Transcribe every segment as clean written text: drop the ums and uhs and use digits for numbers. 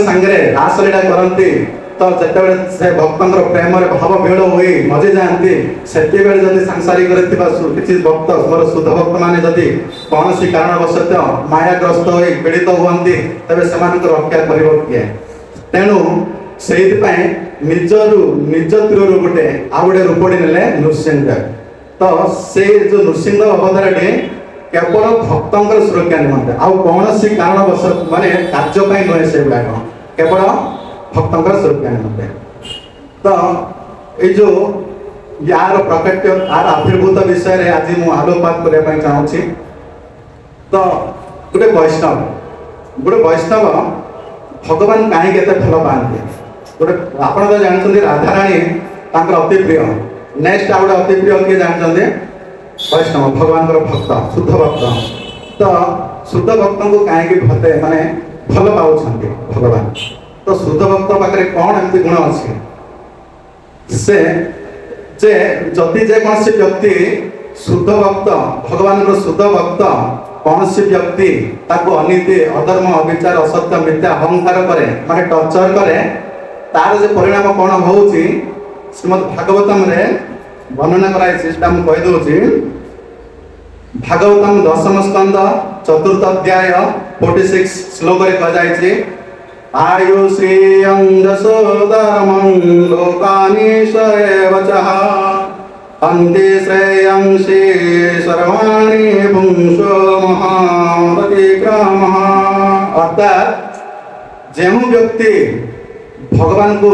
ସାଙ୍ଗରେ ରାସଲୀଳା କରନ୍ତି, ତ ଯେତେବେଳେ ସେ ଭକ୍ତଙ୍କର ପ୍ରେମରେ ଭାବ ବିହ୍ୱଳ ହୋଇ ମଜି ଯାଆନ୍ତି, ସେତେବେଳେ ଯଦି ସାଂସାରିକରେ ଥିବା କିଛି ଭକ୍ତ, ମୋର ଶୁଦ୍ଧ ଭକ୍ତମାନେ ଯଦି କୌଣସି କାରଣବଶତଃ ମାୟାଗ୍ରସ୍ତ ହୋଇ ପୀଡ଼ିତ ହୁଅନ୍ତି, ତେବେ ସେମାନଙ୍କୁ ରକ୍ଷା କରିବ କିଏ? ତେଣୁ ସେଇଥିପାଇଁ ନିଜ ତୀରରୁ ଗୋଟେ ଆଉ ଗୋଟେ ରୂପଟି ନେଲେ ନୃସିଂହ। ତ ସେଇ ଯୋଉ ନୃସିଂହ ଅବତାରଟି କେବଳ ଭକ୍ତଙ୍କର ସୁରକ୍ଷା ନିମନ୍ତେ, ଆଉ କୌଣସି କାରଣବଶ ମାନେ କାର୍ଯ୍ୟ ପାଇଁ ନୁହେଁ। ସେଗୁଡ଼ାକ କେବଳ ଭକ୍ତଙ୍କର ସୁରକ୍ଷା ନିମନ୍ତେ। ତ ଏଇ ଯୋଉ ୟାର ପ୍ରାକଟ୍ୟ, ୟାର ଆବିର୍ଭୂତ ବିଷୟରେ ଆଜି ମୁଁ ଆଲୋକପାତ କରିବା ପାଇଁ ଚାହୁଁଛି। ତ ଗୋଟେ ବୈଷ୍ଣବ ଭଗବାନ କାହିଁକି ଏତେ ଭଲ ପାଆନ୍ତି? ଗୋଟେ ଆପଣ ତ ଜାଣିଛନ୍ତି, ରାଧାରାଣୀ ତାଙ୍କର ଅତି ପ୍ରିୟ। ନେକ୍ସଟ ଆଉ ଗୋଟେ ଅତି ପ୍ରିୟ କିଏ ଜାଣିଛନ୍ତି? ବୈଷ୍ଣବ, ଭଗବାନଙ୍କର ଭକ୍ତ, ଶୁଦ୍ଧ ଭକ୍ତ। ତ ଶୁଦ୍ଧ ଭକ୍ତଙ୍କୁ କାହିଁକି ଭତେ ମାନେ ଭଲ ପାଉଛନ୍ତି ଭଗବାନ? ତ ଶୁଦ୍ଧ ଭକ୍ତ ପାଖରେ କ'ଣ ଏମିତି ଗୁଣ ଅଛି ସେ ଯେ ଯଦି ଯେକୌଣସି ବ୍ୟକ୍ତି ଶୁଦ୍ଧ ଭକ୍ତ, ଭଗବାନଙ୍କର ଶୁଦ୍ଧ ଭକ୍ତ କୌଣସି ବ୍ୟକ୍ତି ତାକୁ ଅନୀତି, ଅଧର୍ମ, ଅବିଚାର, ଅସତ୍ୟ, ମିଥ୍ୟା, ଅହଙ୍କାର କରେ, ମାନେ ଟର୍ଚର କରେ, ତାର ଯେ ପରିଣାମ କ'ଣ ହଉଛି, ଶ୍ରୀମଦ୍ ଭାଗବତମରେ ବର୍ଣ୍ଣନା କରାଯାଇଛି। ସେଟା ମୁଁ କହିଦଉଛି। ଭାଗବତମ ଦଶମ ସ୍କନ୍ଦ, ଚତୁର୍ଥ ଅଧ୍ୟାୟ, 46 ଶ୍ଲୋକରେ କୁହାଯାଇଛି, ଆୟୁ ଶ୍ରିୟଂ ଯଶୋ ଧର୍ମଂ ଲୋକାନି ଏବ ଚ ହନ୍ତି ଶ୍ରେୟଂସି ସର୍ବାଣି ପୁଂସୋ ମହାବତିକ୍ରମଃ। ଅର୍ଥାତ୍ ଯେଉଁ ବ୍ୟକ୍ତି ଭଗବାନଙ୍କୁ,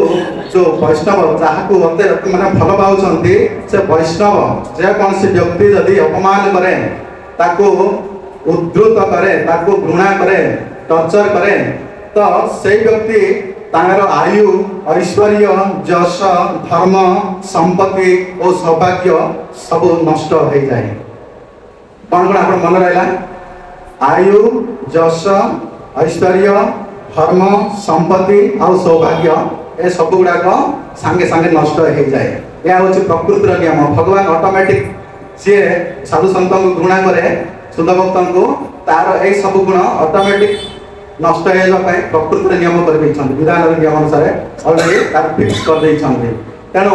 ଯୋଉ ବୈଷ୍ଣବ ଯାହାକୁ ଅତେ ମାନେ ଭଲ ପାଉଛନ୍ତି, ସେ ବୈଷ୍ଣବ ଯେକୌଣସି ବ୍ୟକ୍ତି ଯଦି ଅପମାନ କରେ, ତାକୁ ଉଦ୍ଧୃତ କରେ, ତାକୁ ଘୃଣା କରେ, ଟର୍ଚର କରେ, ତ ସେଇ ବ୍ୟକ୍ତି ତାଙ୍କର ଆୟୁ, ଐଶ୍ୱର୍ଯ୍ୟ, ଯଶ, ଧର୍ମ, ସମ୍ପତ୍ତି ଓ ସୌଭାଗ୍ୟ ସବୁ ନଷ୍ଟ ହେଇଯାଏ। କ'ଣ କ'ଣ ଆପଣ ମନେ ରହିଲା? ଆୟୁ, ଯଶ, ଐଶ୍ୱର୍ଯ୍ୟ, ଧର୍ମ, ସମ୍ପତ୍ତି ଆଉ ସୌଭାଗ୍ୟ, ଏ ସବୁ ଗୁଡ଼ାକ ସାଙ୍ଗେ ସାଙ୍ଗେ ନଷ୍ଟ ହେଇଯାଏ। ଏହା ହେଉଛି ପ୍ରକୃତିର ନିୟମ। ଭଗବାନ ଅଟୋମେଟିକ ସିଏ ସାଧୁ ସନ୍ତଙ୍କୁ ଘୃଣା କରେ, ଶୁଦ୍ଧ ଭକ୍ତଙ୍କୁ, ତାର ଏଇ ସବୁ ଗୁଣ ଅଟୋମେଟିକ ନଷ୍ଟ ହେଇଯିବା ପାଇଁ ପ୍ରକୃତିର ନିୟମ କରିଦେଇଛନ୍ତି। ବିଧାନର ନିୟମ ଅନୁସାରେ ଅଲରେଡି ତାର ଫିକ୍ସ କରିଦେଇଛନ୍ତି। ତେଣୁ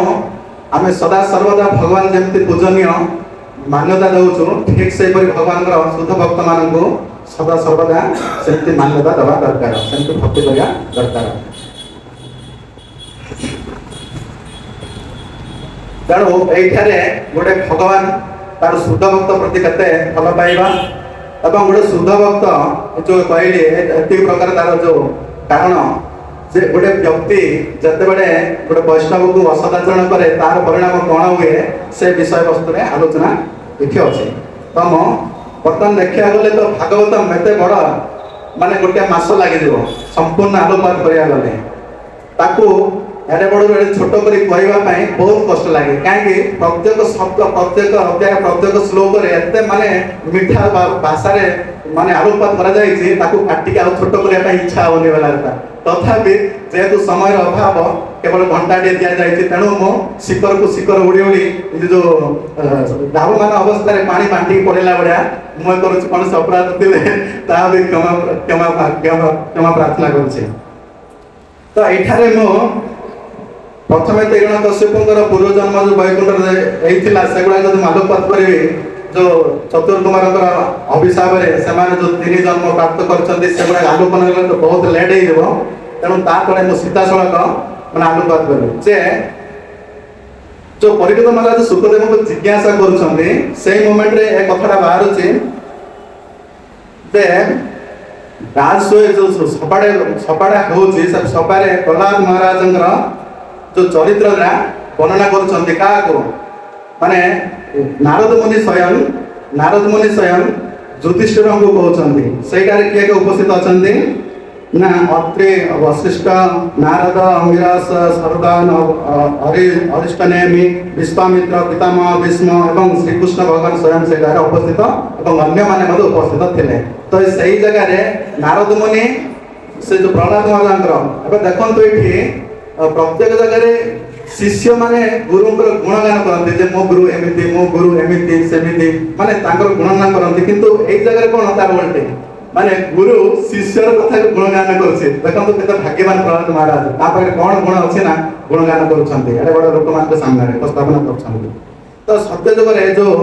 ଆମେ ସଦା ସର୍ବଦା ଭଗବାନ ଯେମିତି ପୂଜନୀୟ ମାନ୍ୟତା ଦେଉଛୁ, ଠିକ ସେହିପରି ଭଗବାନଙ୍କର ଶୁଦ୍ଧ ଭକ୍ତମାନଙ୍କୁ ସଦା ସର୍ବଦା ସେମିତି ମାନ୍ୟତା ଦେବା ଦରକାର, ସେମିତି ଭକ୍ତି କରିବା ଦରକାର। ତେଣୁ ଏଇଠାରେ ଗୋଟେ ଭଗବାନ ତାର ଶୁଦ୍ଧ ଭକ୍ତ ପ୍ରତି କେତେ ଭଲ ପାଇବା ଏବଂ ଗୋଟେ ଶୁଦ୍ଧ ଭକ୍ତ ଯୋଉ କହିଲି, ଏତିକି ପ୍ରକାର ତାର ଯୋଉ କାରଣ ଯେ ଗୋଟେ ବ୍ୟକ୍ତି ଯେତେବେଳେ ଗୋଟେ ବୈଷ୍ଣବକୁ ଅସଦାଚରଣ କରେ, ତାର ପରିଣାମ କ'ଣ ହୁଏ, ସେ ବିଷୟବସ୍ତୁରେ ଆଲୋଚନା ଏଠି ଅଛି। ତ ମୁଁ ବର୍ତ୍ତମାନ ଦେଖିବାକୁ ଗଲେ ତ ଭାଗବତ ଏତେ ବଡ଼, ମାନେ ଗୋଟେ ମାସ ଲାଗିଯିବ ସମ୍ପୂର୍ଣ୍ଣ ଆଲୋକପାତ କରିବାକୁ ଗଲେ। ତାକୁ ଏଡ଼େ ବଡ଼ରୁ ଏଡ଼େ ଛୋଟ କରି କହିବା ପାଇଁ ବହୁତ କଷ୍ଟ ଲାଗେ। କାହିଁକି ପ୍ରତ୍ୟେକ ଶବ୍ଦ, ପ୍ରତ୍ୟେକ ଅଧ୍ୟାୟ, ପ୍ରତ୍ୟେକ ଶ୍ଲୋକରେ ଏତେ ମାନେ ମିଠା ଭାଷାରେ ମାନେ ଆଲୋକପାତ କରାଯାଇଛି, ତାକୁ କାଟିକି ଆଉ ଛୋଟ କରିବା ପାଇଁ ଇଚ୍ଛା ହଉନି ବେଲା କଥା। ତଥାପି ଯେହେତୁ ସମୟର ଅଭାବ, କେବଳ ଘଣ୍ଟାଟିଏ ଦିଆଯାଇଛି, ତେଣୁ ମୁଁ ଶିଖରକୁ ଶିଖର ଉଡ଼ି ଉଡ଼ି ଏ ଯୋଉ ଧାବମାନ ଅବସ୍ଥାରେ ପାଣି ବାଣ୍ଟିକି ପଡିଲା ଭଳିଆ ମୁଁ କରୁଛି। କୌଣସି ଅପରାଧ ଥିଲେ ତାହା ବି କ୍ଷମା କ୍ଷମା କ୍ଷମା କ୍ଷମା ପ୍ରାର୍ଥନା କରୁଛି। ତ ଏଠାରେ ମୁଁ ପ୍ରଥମେ ତ ହିରଣ୍ୟକଶ୍ୟପଙ୍କର ପୂର୍ବଜନ୍ମ ଯୋଉ ବୈକୁଣ୍ଠରେ ହେଇଥିଲା, ସେଗୁଡାକ ଯଦି ମୁଁ ଆଲୋକପାତ କରିବି, ଯୋଉ ଚତୁର୍କୁମାରଙ୍କର ଅଭିଶାପରେ ସେମାନେ ଯୋଉ ତିନି ଜନ୍ମ ପ୍ରାପ୍ତ କରିଛନ୍ତି, ସେଗୁଡାକ ଆଲୋକନ କଲେ ତ ବହୁତ ଲେଟ୍ ହେଇଯିବ। ତେଣୁ ତା ତଳେ ମୁଁ ସିଧାସଳଖ ମାନେ ଆଲୋକପାତ କରିବି ଯେ ଯୋଉ ପରୀକ୍ଷିତ ମହାରାଜ ଶୁକଦେବଙ୍କୁ ଜିଜ୍ଞାସା କରୁଛନ୍ତି, ସେଇ ମୋମେଣ୍ଟରେ ଏ କଥାଟା ବାହାରୁଛି ଯେ ରାଜସୂୟ ଯୋଉ ସଭାଟା ହଉଛି, ସେ ସଭାରେ ପ୍ରହ୍ଲାଦ ମହାରାଜଙ୍କର ଯୋଉ ଚରିତ୍ରଟା ବର୍ଣ୍ଣନା କରୁଛନ୍ତି କାହାକୁ, ମାନେ ନାରଦ ମୁନି ସ୍ୱୟଂ ଯୁଧିଷ୍ଠିରଙ୍କୁ କହୁଛନ୍ତି। ସେଇଟାରେ କିଏ କିଏ ଉପସ୍ଥିତ ଅଛନ୍ତି ନା ଅତ୍ରି, ବଶିଷ୍ଠ, ନାରଦ, ଅଙ୍ଗିରସ, ସରଦାନ, ଅରିଷ୍ଟନେମି, ବିଶ୍ୱାମିତ୍ର, ପିତାମହ ଭୀଷ୍ମ ଏବଂ ଶ୍ରୀକୃଷ୍ଣ ଭଗବାନ ସ୍ୱୟଂ ସେଇଟାରେ ଉପସ୍ଥିତ ଏବଂ ଅନ୍ୟମାନେ ମଧ୍ୟ ଉପସ୍ଥିତ ଥିଲେ। ତ ସେଇ ଜାଗାରେ ନାରଦ ମୁନି ସେ ଯୋଉ ପ୍ରହ୍ଲାଦ ମହାରାଜଙ୍କର, ଏବେ ଦେଖନ୍ତୁ ଏଠି ପ୍ରତ୍ୟେକ ଜାଗାରେ ଶିଷ୍ୟମାନେ ଗୁରୁଙ୍କର ଗୁଣଗାନ କରନ୍ତି ଯେ ମୋ ଗୁରୁ ଏମିତି, ମୋ ଗୁରୁ ଏମିତି ସେମିତି, ମାନେ ତାଙ୍କର ଗୁଣଗାନ କରନ୍ତି। କିନ୍ତୁ ଏଇ ଜାଗାରେ କ'ଣ ତାର ଓଲଟେ ମାନେ ଗୁରୁ ଶିଷ୍ୟର କଥାକୁ ଗୁଣଗାନ କରୁଛି। ଦେଖନ୍ତୁ କେତେ ଭାଗ୍ୟବାନ ପ୍ରହ୍ଲାଦ ମହାରାଜ, ତା ପାଖରେ କଣ ଗୁଣ ଅଛି ନା ଗୁଣଗାନ କରୁଛନ୍ତି, ଏଡ଼େ ବଡ଼ ଲୋକମାନଙ୍କ ସାମ୍ନାରେ ଉପସ୍ଥାପନା କରୁଛନ୍ତି। ତ ସତ୍ୟ ଯୁଗରେ ଯୋଉ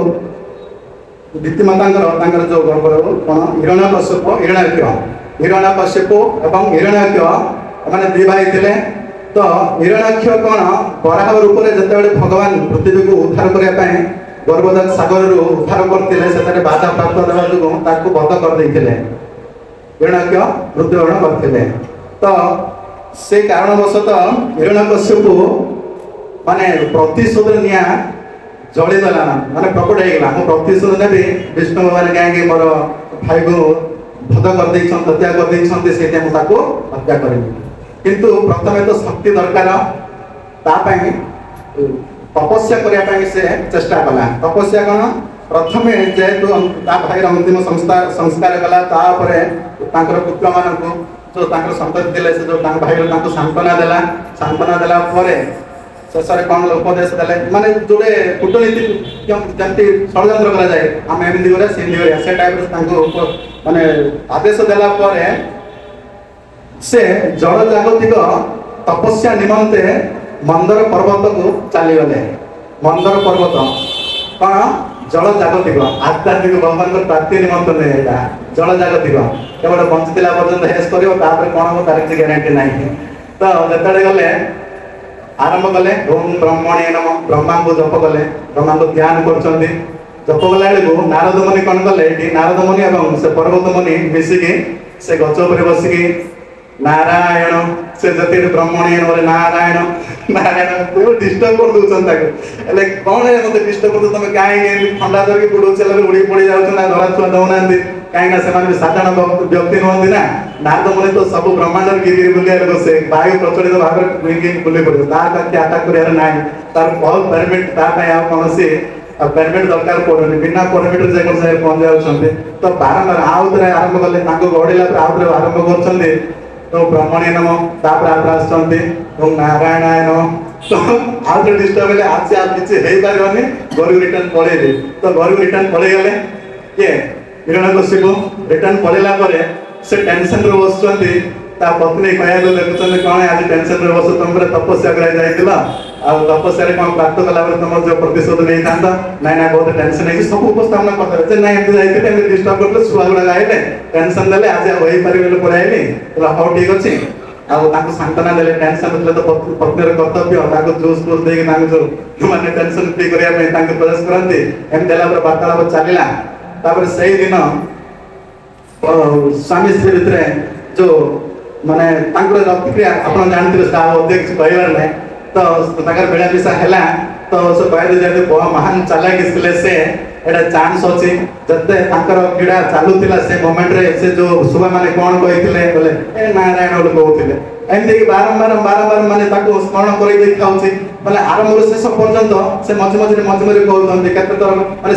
ଦିତି ମାତାଙ୍କର ତାଙ୍କର ଯୋଉ ଗର୍ଭ କଣ ହିରଣ୍ୟକଶ୍ୟପ ହିରଣ୍ୟାକ୍ଷ, ହିରଣ୍ୟକଶ୍ୟପ ଏବଂ ହିରଣ୍ୟାକ୍ଷ ଏମାନେ ଦି ଭାଇ ଥିଲେ। ତ ହିରଣ୍ୟାକ୍ଷ କଣ ବରାହ ରୂପରେ ଯେତେବେଳେ ଭଗବାନ ପୃଥିବୀକୁ ଉଦ୍ଧାର କରିବା ପାଇଁ ଗର୍ଭୋଦକ ସାଗରରୁ ଉଦ୍ଧାର କରିଥିଲେ, ସେଥିରେ ବାଧା ପ୍ରାପ୍ତ ଦେବା ଯୋଗୁଁ ତାକୁ ବଧ କରିଦେଇଥିଲେ, ହିରଣ୍ୟାକ୍ଷ ମୃତ୍ୟୁବରଣ କରିଥିଲେ। ତ ସେ କାରଣବଶତଃ ହିରଣ୍ୟକଶ୍ୟପକୁ ମାନେ ପ୍ରତିଶୋଧ ନିଆଁ ଜଳିଦେଲା ନା, ମାନେ ପ୍ରକଟ ହେଇଗଲା, ମୁଁ ପ୍ରତିଶୋଧ ନେବି, ବିଷ୍ଣୁ ଭଗବାନ କାହିଁକି ମୋର ଭାଇକୁ ବଧ କରିଦେଇଛନ୍ତି, ହତ୍ୟା କରିଦେଇଛନ୍ତି, ସେଇଥିପାଇଁ ମୁଁ ତାକୁ ହତ୍ୟା କରିବି। କିନ୍ତୁ ପ୍ରଥମେ ତ ଶକ୍ତି ଦରକାର, ତା ପାଇଁ ତପସ୍ୟା କରିବା ପାଇଁ ସେ ଚେଷ୍ଟା କଲା। ତପସ୍ୟା କଣ, ପ୍ରଥମେ ଯେହେତୁ ତା ଭାଇର ଅନ୍ତିମ ସଂସ୍କାର କଲା, ତାପରେ ତାଙ୍କର ପୁତ୍ରମାନଙ୍କୁ ଯୋଉ ତାଙ୍କର ସନ୍ତତି ଥିଲେ, ସେ ଯୋଉ ତାଙ୍କ ଭାଇର ତାଙ୍କୁ ସାନ୍ତ୍ୱନା ଦେଲା। ସାନ୍ତ୍ୱନା ଦେଲା ପରେ ଶେଷରେ କଣ ଉପଦେଶ ଦେଲେ, ମାନେ ଯୋଉଟେ କୂଟନୀତି ଯେମିତି ଷଡ଼ଯନ୍ତ୍ର କରାଯାଏ, ଆମେ ଏମିତି କରିବା ସେମିତି କରିବା, ସେ ଟାଇପର ତାଙ୍କୁ ମାନେ ଆଦେଶ ଦେଲା ପରେ ସେ ଜଳ ଜାଗତିକ ତପସ୍ୟା ନିମନ୍ତେ ମନ୍ଦର ପର୍ବତକୁ ଚାଲିଗଲେ। ମନ୍ଦର ପର୍ବତ କଣ, ଜଳ ଜାଗତିକ, ଆଧ୍ୟାତ୍ମିକ ଭଗବାନଙ୍କର ପ୍ରାପ୍ତି ନିମନ୍ତେ ନୁହେଁ, ଏଇଟା ଜଳ ଜାଗତିକ, କେବଳ ବଞ୍ଚିଥିଲା ପର୍ଯ୍ୟନ୍ତ ହେସ୍ କରିବ, ତାପରେ କଣ ହବ ତାର କିଛି ଗ୍ୟାରେଣ୍ଟି ନାହିଁ। ତ ଯେତେବେଳେ ଗଲେ ଆରମ୍ଭ କଲେ ଓମ୍ ବ୍ରହ୍ମଣେ ନମଃ, ବ୍ରହ୍ମାଙ୍କୁ ଜପ କଲେ, ବ୍ରହ୍ମାଙ୍କୁ ଧ୍ୟାନ କରୁଛନ୍ତି। ଜପ କଲା ବେଳକୁ ନାରଦ ମୁନି କଣ କଲେ, ଏଠି ନାରଦ ମୁନି ଏବଂ ସେ ପର୍ବତ ମୁନି ମିଶିକି ସେ ଗଛ ଉପରେ ବସିକି ନାରାୟଣ, ସେ ଯେତିକି ବ୍ରହ୍ମଣେ ନମଃ ନାରାୟଣ ନାରାୟଣ ଡିଷ୍ଟର୍ବ କରିଦଉଛନ୍ତି ତାକୁ। ହେଲେ କଣ ମତେ ଡିଷ୍ଟର୍ବ କରୁଛ ତମେ, କାହିଁକି ଏମିତି ଥଣ୍ଡା ଧରିକି ବୁଡଉଛି, ହେଲେ ଉଡି ପଡି ଯାଉଛ ନା, ଧରା ଛୁଆ ଦଉନାହାନ୍ତି, କାହିଁକି ନା ସେମାନେ ବି ସାଧାରଣ ବ୍ୟକ୍ତି ନୁହନ୍ତି ନା। ନାରଦ ମୁନି ତ ସବୁ ବ୍ରହ୍ମାଣ୍ଡରେ ଗିରି ଗିରି ବୁଲିବା ଲୋକ, ସେ ବାୟୁ ପ୍ରଚଳିତ ଭାବରେ ଗିରି ବୁଲି ପଡିବ, ତା ପାଖେ ଆଟାକ୍ କରିବାର ନାହିଁ, ତାର ବହୁତ ପରମିଟ, ତା ପାଇଁ ଆଉ କୌଣସି ପରମିଟ ଦରକାର ପଡୁନି, ବିନା ପରମିଟରେ ଯେକୌଣସି ଜାଗାରେ ପହଞ୍ଚି ଯାଉଛନ୍ତି। ତ ବାରମ୍ବାର ଆଉ ଥରେ ଆରମ୍ଭ କଲେ, ତାଙ୍କୁ ଗଡିଲା ପରେ ଆଉ ଥରେ ଆରମ୍ଭ କରୁଛନ୍ତି, ତ ବ୍ରହ୍ମଣେ ନମଃ, ତାପରେ ଆଉ ଥରେ ଆସୁଛନ୍ତି ଓମ୍ ନାରାୟଣାୟ ନମଃ। ତ ଆଉ ଥରେ ଡିଷ୍ଟର୍ବ ହେଲେ ଆଜି ଆଉ କିଛି ହେଇପାରିବନି, ଘରକୁ ରିଟର୍ନ ପଳେଇଲେ। ତ ଘରକୁ ରିଟର୍ନ ପଳେଇଗଲେ କିଏ, ହିରଣ୍ୟକଶିପୁ ରିଟର୍ନ ପଳେଇଲା ପରେ ସେ ଟେନସନରେ ବସୁଛନ୍ତି। ତା ପତ୍ନୀ କହିବାକୁ ଦେଖୁଛନ୍ତି କଣ ଆଜି ଟେନସନରେ ବସୁ, ତମେ ପୁରା ତପସ୍ୟା କରିବାକୁ ଯାଇଥିଲ, ଆଉ ତପସ୍ୟାରେ କଣ ପ୍ରାପ୍ତ କଲା ପରେ ତମର ଯୋଉ ପ୍ରତିଶୋଧ ନେଇଥାନ୍ତ, ନାଇଁ ନାଇଁ ବହୁତ ଟେନସନ ହେଇଛି, ସବୁ ଉପସ୍ଥାପନା କରିଦେଲେ ଯେ ନାଇଁ ଏମିତି ଯାଇଥିଲେ, ଏମିତି ଡିଷ୍ଟର୍ବ କରିଥିଲେ, ଛୁଆ ଗୁଡାକ ଆଇଲେ ଟେନସନ ଦେଲେ, ଆଜି ଆଉ ହେଇପାରିବ ବୋଲି ପଳେଇ ଆଇଲି। କହିଲା ହଉ ଠିକ ଅଛି, ଆଉ ତାଙ୍କୁ ସାନ୍ତ୍ୱନା ଦେଲେ। ଟେନସନ ଥିଲେ ତ ପତ୍ନୀର କର୍ତ୍ତବ୍ୟ, ତାଙ୍କୁ ଜୁସ୍ ଫୁସ୍ ଦେଇକି ତାଙ୍କୁ ଯୋଉ ମାନେ ଟେନସନ ଫ୍ରି କରିବା ପାଇଁ ତାଙ୍କୁ ପ୍ରୟାସ କରନ୍ତି। ଏମିତି ହେଲା ପରେ ବାର୍ତ୍ତାଳାପ ଚାଲିଲା। ତାପରେ ସେଇଦିନ ସ୍ୱାମୀ ସ୍ତ୍ରୀ ଭିତରେ ଯୋଉ ମାନେ ତାଙ୍କର ପ୍ରତିକ୍ରିୟା ଆପଣ ଜାଣିଥିବେ, ସେ ଆଉ ଅଧିକ କିଛି କହିବାର ନାହିଁ। ତ ତାଙ୍କର ମିଳାମିଶା ହେଲା। ତ ସେ କହିଲେ ଯେହେତୁ ମହାନ ଚାଲାକି ଥିଲେ ସେ, ଏଇଟା ଚାନ୍ସ ଅଛି, ଯେତେ ତାଙ୍କର କ୍ରୀଡ଼ା ଚାଲୁଥିଲା ସେ ମୋମେଣ୍ଟରେ ସେ ଯୋଉ ଶୁଆ ମାନେ କଣ କହିଥିଲେ ବୋଲେ ଏ ନାରାୟଣ ବୋଲି କହୁଥିଲେ, ଏମିତି କି ବାରମ୍ବାର ବାରମ୍ବାର ମାନେ ତାକୁ ସ୍ମରଣ କରି ଦେଇଥାଉଛି, ମାନେ ଆରମ୍ଭରୁ ଶେଷ ପର୍ଯ୍ୟନ୍ତ ସେ ମଝି ମଝିରେ ମଝି ମଝିରେ କହୁଛନ୍ତି କେତେ ଥର, ମାନେ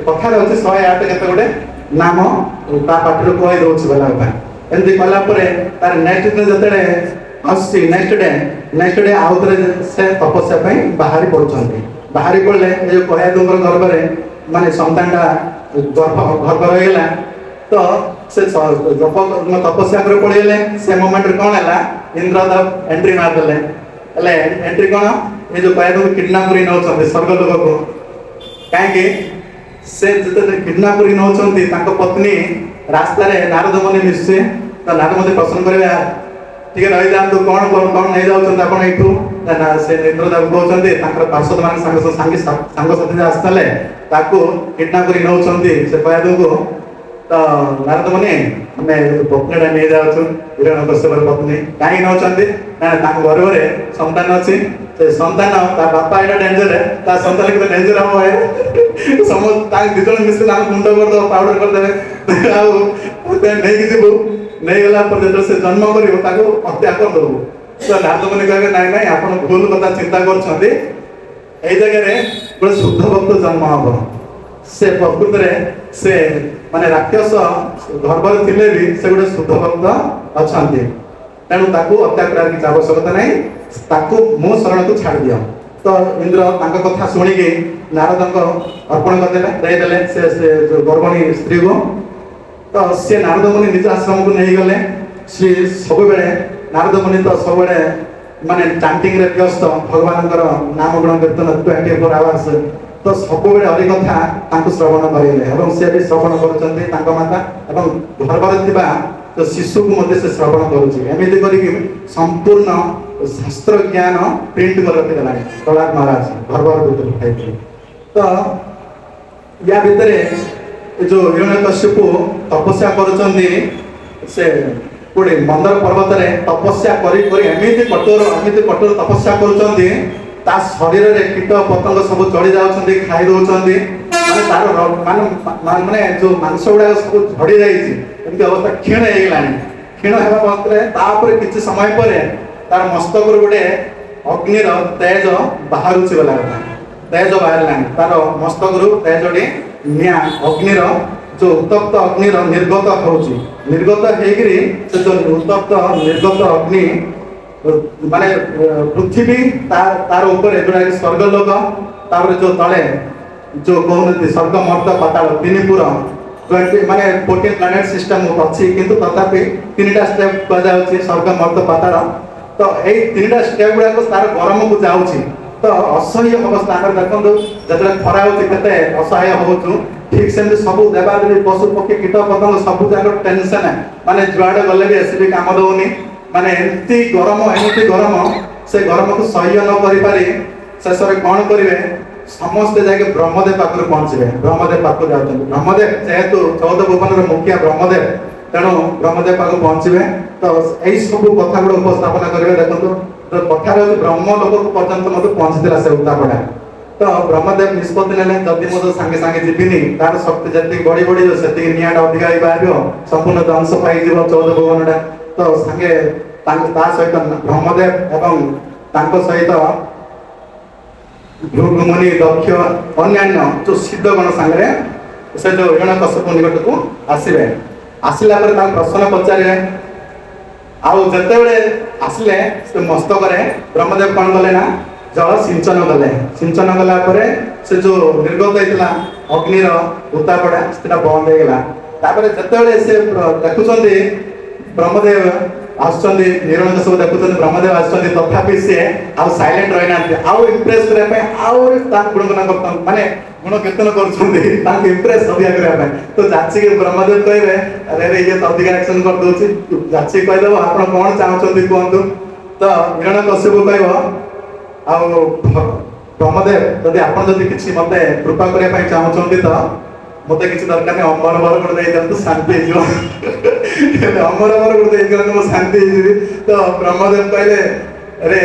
କଥାରେ ଅଛି 108 କେତେ ଗୋଟେ ନାମ ତା ପାଟିରୁ କହି ଦଉଛି ବୋଲା କଥା। ଏମିତି କଲା ପରେ ତାର ନେକ୍ସଟ ଦିନ ଯେତେବେଳେ ଆସୁଛି, ନେକ୍ସଟ ଡେ ଆଉ ଥରେ ସେ ତପସ୍ୟା ପାଇଁ ବାହାରି ପଡୁଛନ୍ତି। ବାହାରି ପଡ଼ିଲେ ଏ ଯୋଉ କୟାଧୁଙ୍କର ଗର୍ଭରେ ମାନେ ସନ୍ତାନଟା ଗର୍ଭ ରହିଗଲା। ତ ସେ ଜପ ତପସ୍ୟା କରି ପଳେଇଗଲେ। ସେ ମୋମେଣ୍ଟରେ କଣ ହେଲା, ଇନ୍ଦ୍ରଦେବ ଏଣ୍ଟ୍ରି ମାରିଦେଲେ। ହେଲେ ଏଣ୍ଟ୍ରି କଣ, ଏ ଯୋଉ କୟାଧୁଙ୍କୁ କିଡନାପ କରି ନେଉଛନ୍ତି ସ୍ୱର୍ଗ ଲୋକକୁ। କାହିଁକି ସେ ଯେତେବେଳେ କିଡନାପ କରି ନେଉଛନ୍ତି, ତାଙ୍କ ପତ୍ନୀ ରାସ୍ତାରେ ନାରଦ ମୁନି ମିଶୁଛି। ତ ନାରଦ ମୁନି ପ୍ରଶ୍ନ କରିବେ, ଟିକେ ରହିଯାଆନ୍ତୁ, କଣ କଣ କଣ ନେଇଯାଉଛନ୍ତି ଆପଣ ଏଇଠୁ? ନା ସେ ଇନ୍ଦ୍ରଦେବ କହୁଛନ୍ତି ତାଙ୍କର ପାର୍ଶ୍ୱଦ ମାନେ ସାଙ୍ଗସାଥି ଆସିଥିଲେ, ତାକୁ କିଡନାପ କରି ନେଉଛନ୍ତି ସେ କୟାଧୁଙ୍କୁ। ତ ନାରଦ ମୁନି ଆମେ ପତ୍ନୀଟା ନେଇଯାଉଛୁ, ହିରଣ୍ୟକଶ୍ୟପର ପତ୍ନୀ। କାହିଁକି ନେଉଛନ୍ତି ନା ତାଙ୍କ ଗର୍ଭରେ ସନ୍ତାନ ଅଛି, ସେ ସନ୍ତାନ ତା ବାପା ଏଇଟା ଡେଞ୍ଜର, ତା ସନ୍ତାନ କେତେ ଡେଞ୍ଜର ହବ, ସମସ୍ତ ତାଙ୍କ ଦି ଜଣ ମିଶିକି ତାଙ୍କୁ ଗୁଣ୍ଡ କରିଦେବ, ପାଉଡର କରିଦେବେ, ଆଉ ନେଇକି ଯିବୁ। ନେଇଗଲା ପରେ ଯେତେବେଳେ ସେ ଜନ୍ମ କରିବ ତାକୁ ହତ୍ୟା କରିଦେବୁ। ତ ନାରଦ ମୁନି କହିବେ ନାଇଁ ନାଇଁ ଆପଣ ଭୁଲ କଥା ଚିନ୍ତା କରୁଛନ୍ତି, ଏଇ ଜାଗାରେ ଗୋଟେ ଶୁଦ୍ଧ ଭକ୍ତ ଜନ୍ମ ହବ। ସେ ପ୍ରକୃତରେ ସେ ମାନେ ରାକ୍ଷସ ଗର୍ଭରେ ଥିଲେ ବି ସେ ଗୋଟେ ଶୁଦ୍ଧ ଭକ୍ତ ଅଛନ୍ତି, ତେଣୁ ତାକୁ ହତ୍ୟା କରିବାର କିଛି ଆବଶ୍ୟକତା ନାହିଁ, ତାକୁ ମୋ ଶରଣକୁ ଛାଡ଼ି ଦିଅ। ତ ଇନ୍ଦ୍ର ତାଙ୍କ କଥା ଶୁଣିକି ନାରଦଙ୍କ ଅର୍ପଣ କରିଦେଲେ, ଦେଇଦେଲେ ସେ ଯୋଉ ଗର୍ଭିଣୀ ସ୍ତ୍ରୀକୁ। ତ ସେ ନାରଦ ମୁନି ନିଜ ଆଶ୍ରମକୁ ନେଇଗଲେ। ସିଏ ସବୁବେଳେ ନାରଦ ମୁନି ତ ସବୁବେଳେ ମାନେ ଚାଣ୍ଟିଂରେ ବ୍ୟସ୍ତ, ଭଗବାନଙ୍କର ନାମ ଗୁଣ କୀର୍ତ୍ତନ 24 ଆୱାର୍ସ। ତ ସବୁବେଳେ ହରି କଥା ତାଙ୍କୁ ଶ୍ରବଣ କରାଇଲେ ଏବଂ ସେ ବି ଶ୍ରବଣ କରୁଛନ୍ତି ତାଙ୍କ ମାତା, ଏବଂ ଗର୍ଭରେ ଥିବା ତ ଶିଶୁକୁ ମଧ୍ୟ ସେ ଶ୍ରବଣ କରୁଛି। ଏମିତି କରିକି ସମ୍ପୂର୍ଣ୍ଣ ଶାସ୍ତ୍ର ଜ୍ଞାନ ପ୍ରିଣ୍ଟ କରି ରଖିଦେଲାଣି ପ୍ରହ୍ଲାଦ ମହାରାଜ ଗର୍ଭର ଭିତରେ ଥାଇକି। ତ ୟା ଭିତରେ ଏ ଯୋଉ ହିରଣ୍ୟକଶ୍ୟପ ତପସ୍ୟା କରୁଛନ୍ତି, ସେ କୋଉଠି ମନ୍ଦର ପର୍ବତରେ ତପସ୍ୟା କରି କରି ଏମିତି କଠୋର, ଏମିତି କଠୋର ତପସ୍ୟା କରୁଛନ୍ତି, ତା ଶରୀରରେ କୀଟ ପତଙ୍ଗ ସବୁ ଚଢି ଯାଉଛନ୍ତି, ଖାଇ ଦଉଛନ୍ତି, ମାନେ ତାର ମାନେ ମାନେ ଯୋଉ ମାଂସ ଗୁଡାକ ସବୁ ଝଡି ଯାଇଛି, ଏମିତି ଅବସ୍ଥା କ୍ଷୀଣ ହେଇଗଲାଣି। କ୍ଷୀଣ ହେବା ମାତ୍ରେ ତାପରେ କିଛି ସମୟ ପରେ ତାର ମସ୍ତକରୁ ଗୋଟେ ଅଗ୍ନିର ତେଜ ବାହାରୁଛି ବୋଲା କଥା, ତେଜ ବାହାରିଲାଣି ତାର ମସ୍ତକରୁ, ତେଜଟି ନିଆଁ ଅଗ୍ନିର ଯୋଉ ଉତ୍ତପ୍ତ ଅଗ୍ନିର ନିର୍ଗତ ହଉଛି। ନିର୍ଗତ ହେଇକିରି ସେ ଯୋଉ ଉତ୍ତପ୍ତ ନିର୍ଗତ ଅଗ୍ନି ମାନେ ପୃଥିବୀ ତାର ଉପରେ ଯୋଉଟା କି ସ୍ୱର୍ଗ ଲୋକ, ତାପରେ ଯୋଉ ତଳେ ଯୋଉ କହୁଛନ୍ତି ସ୍ୱର୍ଗ ମର୍ତ୍ତ ପାତାଳ ତିନିପୁର, 20 ମାନେ 14 ପ୍ଲାନେଟ ସିଷ୍ଟମ ଅଛି, କିନ୍ତୁ ତଥାପି ତିନିଟା ଷ୍ଟେପ କୁହାଯାଉଛି ସ୍ୱର୍ଗ ମର୍ତ୍ତ ପାତାଳ। ତ ଏଇ ତିନିଟା ଷ୍ଟେପ ଗୁଡାକ ତାର ଗରମକୁ ଯାଉଛି। ତ ଅସହ୍ୟ ଅବସ୍ଥା। ଆମେ ଦେଖନ୍ତୁ ଯେତେବେଳେ ଖରା ହଉଛି କେତେ ଅସହାୟ ହଉଛୁ, ଠିକ ସେମିତି ସବୁ ଦେବାଦେବୀ ପଶୁ ପକ୍ଷୀ କୀଟ ପତଙ୍ଗ ସବୁ ଯାକ ଟେନସନ, ମାନେ ଯୁଆଡେ ଗଲେ ବି ଏସିବି କାମ ଦଉନି, ମାନେ ଏମିତି ଗରମ, ଏମିତି ଗରମ, ସେ ଗରମକୁ ସହ୍ୟ ନ କରିପାରି ଶେଷରେ କଣ କରିବେ, ସମସ୍ତେ ଯାଇକି ବ୍ରହ୍ମଦେବ ପାଖରେ ପହଞ୍ଚିବେ। ବ୍ରହ୍ମଦେବ ପାଖକୁ ଯାଉଛନ୍ତି। ବ୍ରହ୍ମଦେବ ଯେହେତୁ 14 ଭୁବନର ମୁଖିଆ ବ୍ରହ୍ମଦେବ, ତେଣୁ ବ୍ରହ୍ମଦେବ ପାଖକୁ ପହଞ୍ଚିବେ। ତ ଏଇ ସବୁ କଥା ଗୁଡା ଉପସ୍ଥାପନା କରିବେ। ଦେଖନ୍ତୁ କଥାରେ ହଉଛି ବ୍ରହ୍ମ ଲୋକ ପର୍ଯ୍ୟନ୍ତ ମଧ୍ୟ ପହଞ୍ଚିଥିଲା ସେ ଉତ୍ତାପଟା। ତ ବ୍ରହ୍ମଦେବ ନିଷ୍ପତ୍ତି ନେଲେ, ଯଦି ମୁଁ ତ ସାଙ୍ଗେ ସାଙ୍ଗେ ଯିବିନି, ତାର ଶକ୍ତି ଯେତିକି ବଢି ବଢିଯିବ ସେତିକି ନିଆଁଟା ଅଧିକା ହେଇ ବାହାରିବ, ସମ୍ପୂର୍ଣ୍ଣ ଧ୍ୱଂସ ପାଇଯିବ 14 ଭୁବନଟା। ତ ସାଙ୍ଗେ ତା ସହିତ ବ୍ରହ୍ମଦେବ ଏବଂ ତାଙ୍କ ସହିତ ଭୃଗୁମୁନି, ଦକ୍ଷ, ଅନ୍ୟାନ୍ୟ ଯୋଉ ସିଦ୍ଧଗଣ ସାଙ୍ଗରେ ସେ ଯୋଉ ହିରଣ୍ୟକଶ୍ୟପ ନିକଟକୁ ଆସିବେ। ଆସିଲା ପରେ ତାଙ୍କୁ ପ୍ରଶ୍ନ ପଚାରିବେ। ଆଉ ଯେତେବେଳେ ଆସିଲେ ସେ ମସ୍ତକରେ ବ୍ରହ୍ମଦେବ କଣ କଲେ ନା ଜଳ ସିଞ୍ଚନ କଲେ। ସିଞ୍ଚନ କଲା ପରେ ସେ ଯୋଉ ନିର୍ଗତ ହେଇଥିଲା ଅଗ୍ନିର ଉତ୍ତାପଟା ସେଟା ବନ୍ଦ ହେଇଗଲା। ତାପରେ ଯେତେବେଳେ ସେ ଦେଖୁଛନ୍ତି ବ୍ରହ୍ମଦେବ ଆସୁଛନ୍ତି, ହିରଣ୍ୟକଶ୍ୟପ ଦେଖୁଛନ୍ତି ବ୍ରହ୍ମଦେବ ଆସୁଛନ୍ତି, ତଥାପି ସିଏ ଆଉ ସାଇଲେଣ୍ଟ ରହିନାହାନ୍ତି। ଆଉ ଇମ୍ପ୍ରେସ କରିବା ପାଇଁ ଆହୁରି ତାଙ୍କ ଗୁଣଗାନ ମାନେ ଗୁଣ କୀର୍ତ୍ତନ କରୁଛନ୍ତି ତାଙ୍କୁ ଇମ୍ପ୍ରେସ ଅଧିକା କରିବା ପାଇଁ। ତ ଯାଚିକି ବ୍ରହ୍ମଦେବ କହିବେ, ଆରେ ଆରେ ଇଏ ତ ଅଧିକା ଆକ୍ସନ କରିଦଉଛି, ଯାଚିକି କହିଦେବ ଆପଣ କଣ ଚାହୁଁଛନ୍ତି କୁହନ୍ତୁ। ତ ହିରଣ୍ୟକଶ୍ୟପ କହିବ, ଆଉ ବ୍ରହ୍ମଦେବ ଯଦି ଆପଣ ଯଦି କିଛି ମତେ କୃପା କରିବା ପାଇଁ ଚାହୁଁଛନ୍ତି ତ ମତେ କିଛି ଦରକାର ନାହିଁ, ଅମର ବର ଗୋଟେ ଦେଇଦିଅନ୍ତୁ ଶାନ୍ତି ହେଇଯିବ। ହେଲେ ଅମର ବର ଗୋଟେ ଦେଇଦିଅନ୍ତୁ ମୁଁ ଶାନ୍ତି ହେଇଯିବି। ତ ବ୍ରହ୍ମଦେବ କହିଲେ, ଆରେ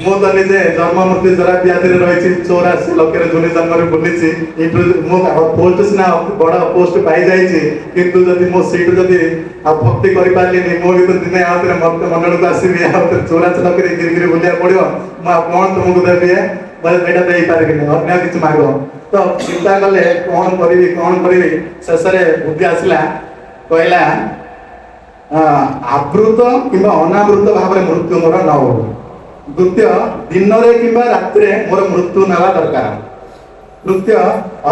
ମୁଁ ତ ନିଜେ ଜନ୍ମ ମୃତ୍ୟୁ ଜରା ବ୍ୟାଧିରେ ରହିଛି, 84 ଲକ୍ଷରେ ଜୁନି ଜନ୍ମରେ ବୁଲିଛି, ଏଇଠୁ ମୁଁ ପୋଷ୍ଟ ସିନା ବଡ ପୋଷ୍ଟ ପାଇଯାଇଛି, କିନ୍ତୁ ଯଦି ମୁଁ ସେଇଠୁ ଯଦି ଆଉ ଭକ୍ତି କରିପାରିଲିନି, ମୁଁ ବି ତ ଦିନେ ଆଉ ଥରେ ମର୍ତ୍ତ୍ୟ ମଣ୍ଡଳକୁ ଆସିବି, ଆଉ ଥରେ 84 ଲକ୍ଷରେ ଗିରି ଗିରି ବୁଲିବାକୁ ପଡିବ, ମୁଁ ଆଉ କଣ ତୁମକୁ ଦେବି, ଏଇଟା ଦେଇପାରିବିନି, ଅନ୍ୟ କିଛି ମାଗ। ତ ଚିନ୍ତା କଲେ କଣ କରିବି କଣ କରିବି। ଶେଷରେ ବୁଦ୍ଧି ଆସିଲା, କହିଲା ଆବୃତ କିମ୍ବା ଅନାବୃତ ଭାବରେ ମୃତ୍ୟୁ ମୋର ନ ହଉ, ଦ୍ୱିତୀୟ ଦିନରେ କିମ୍ବା ରାତିରେ ମୋର ମୃତ୍ୟୁ ନେବା ଦରକାର, ତୃତୀୟ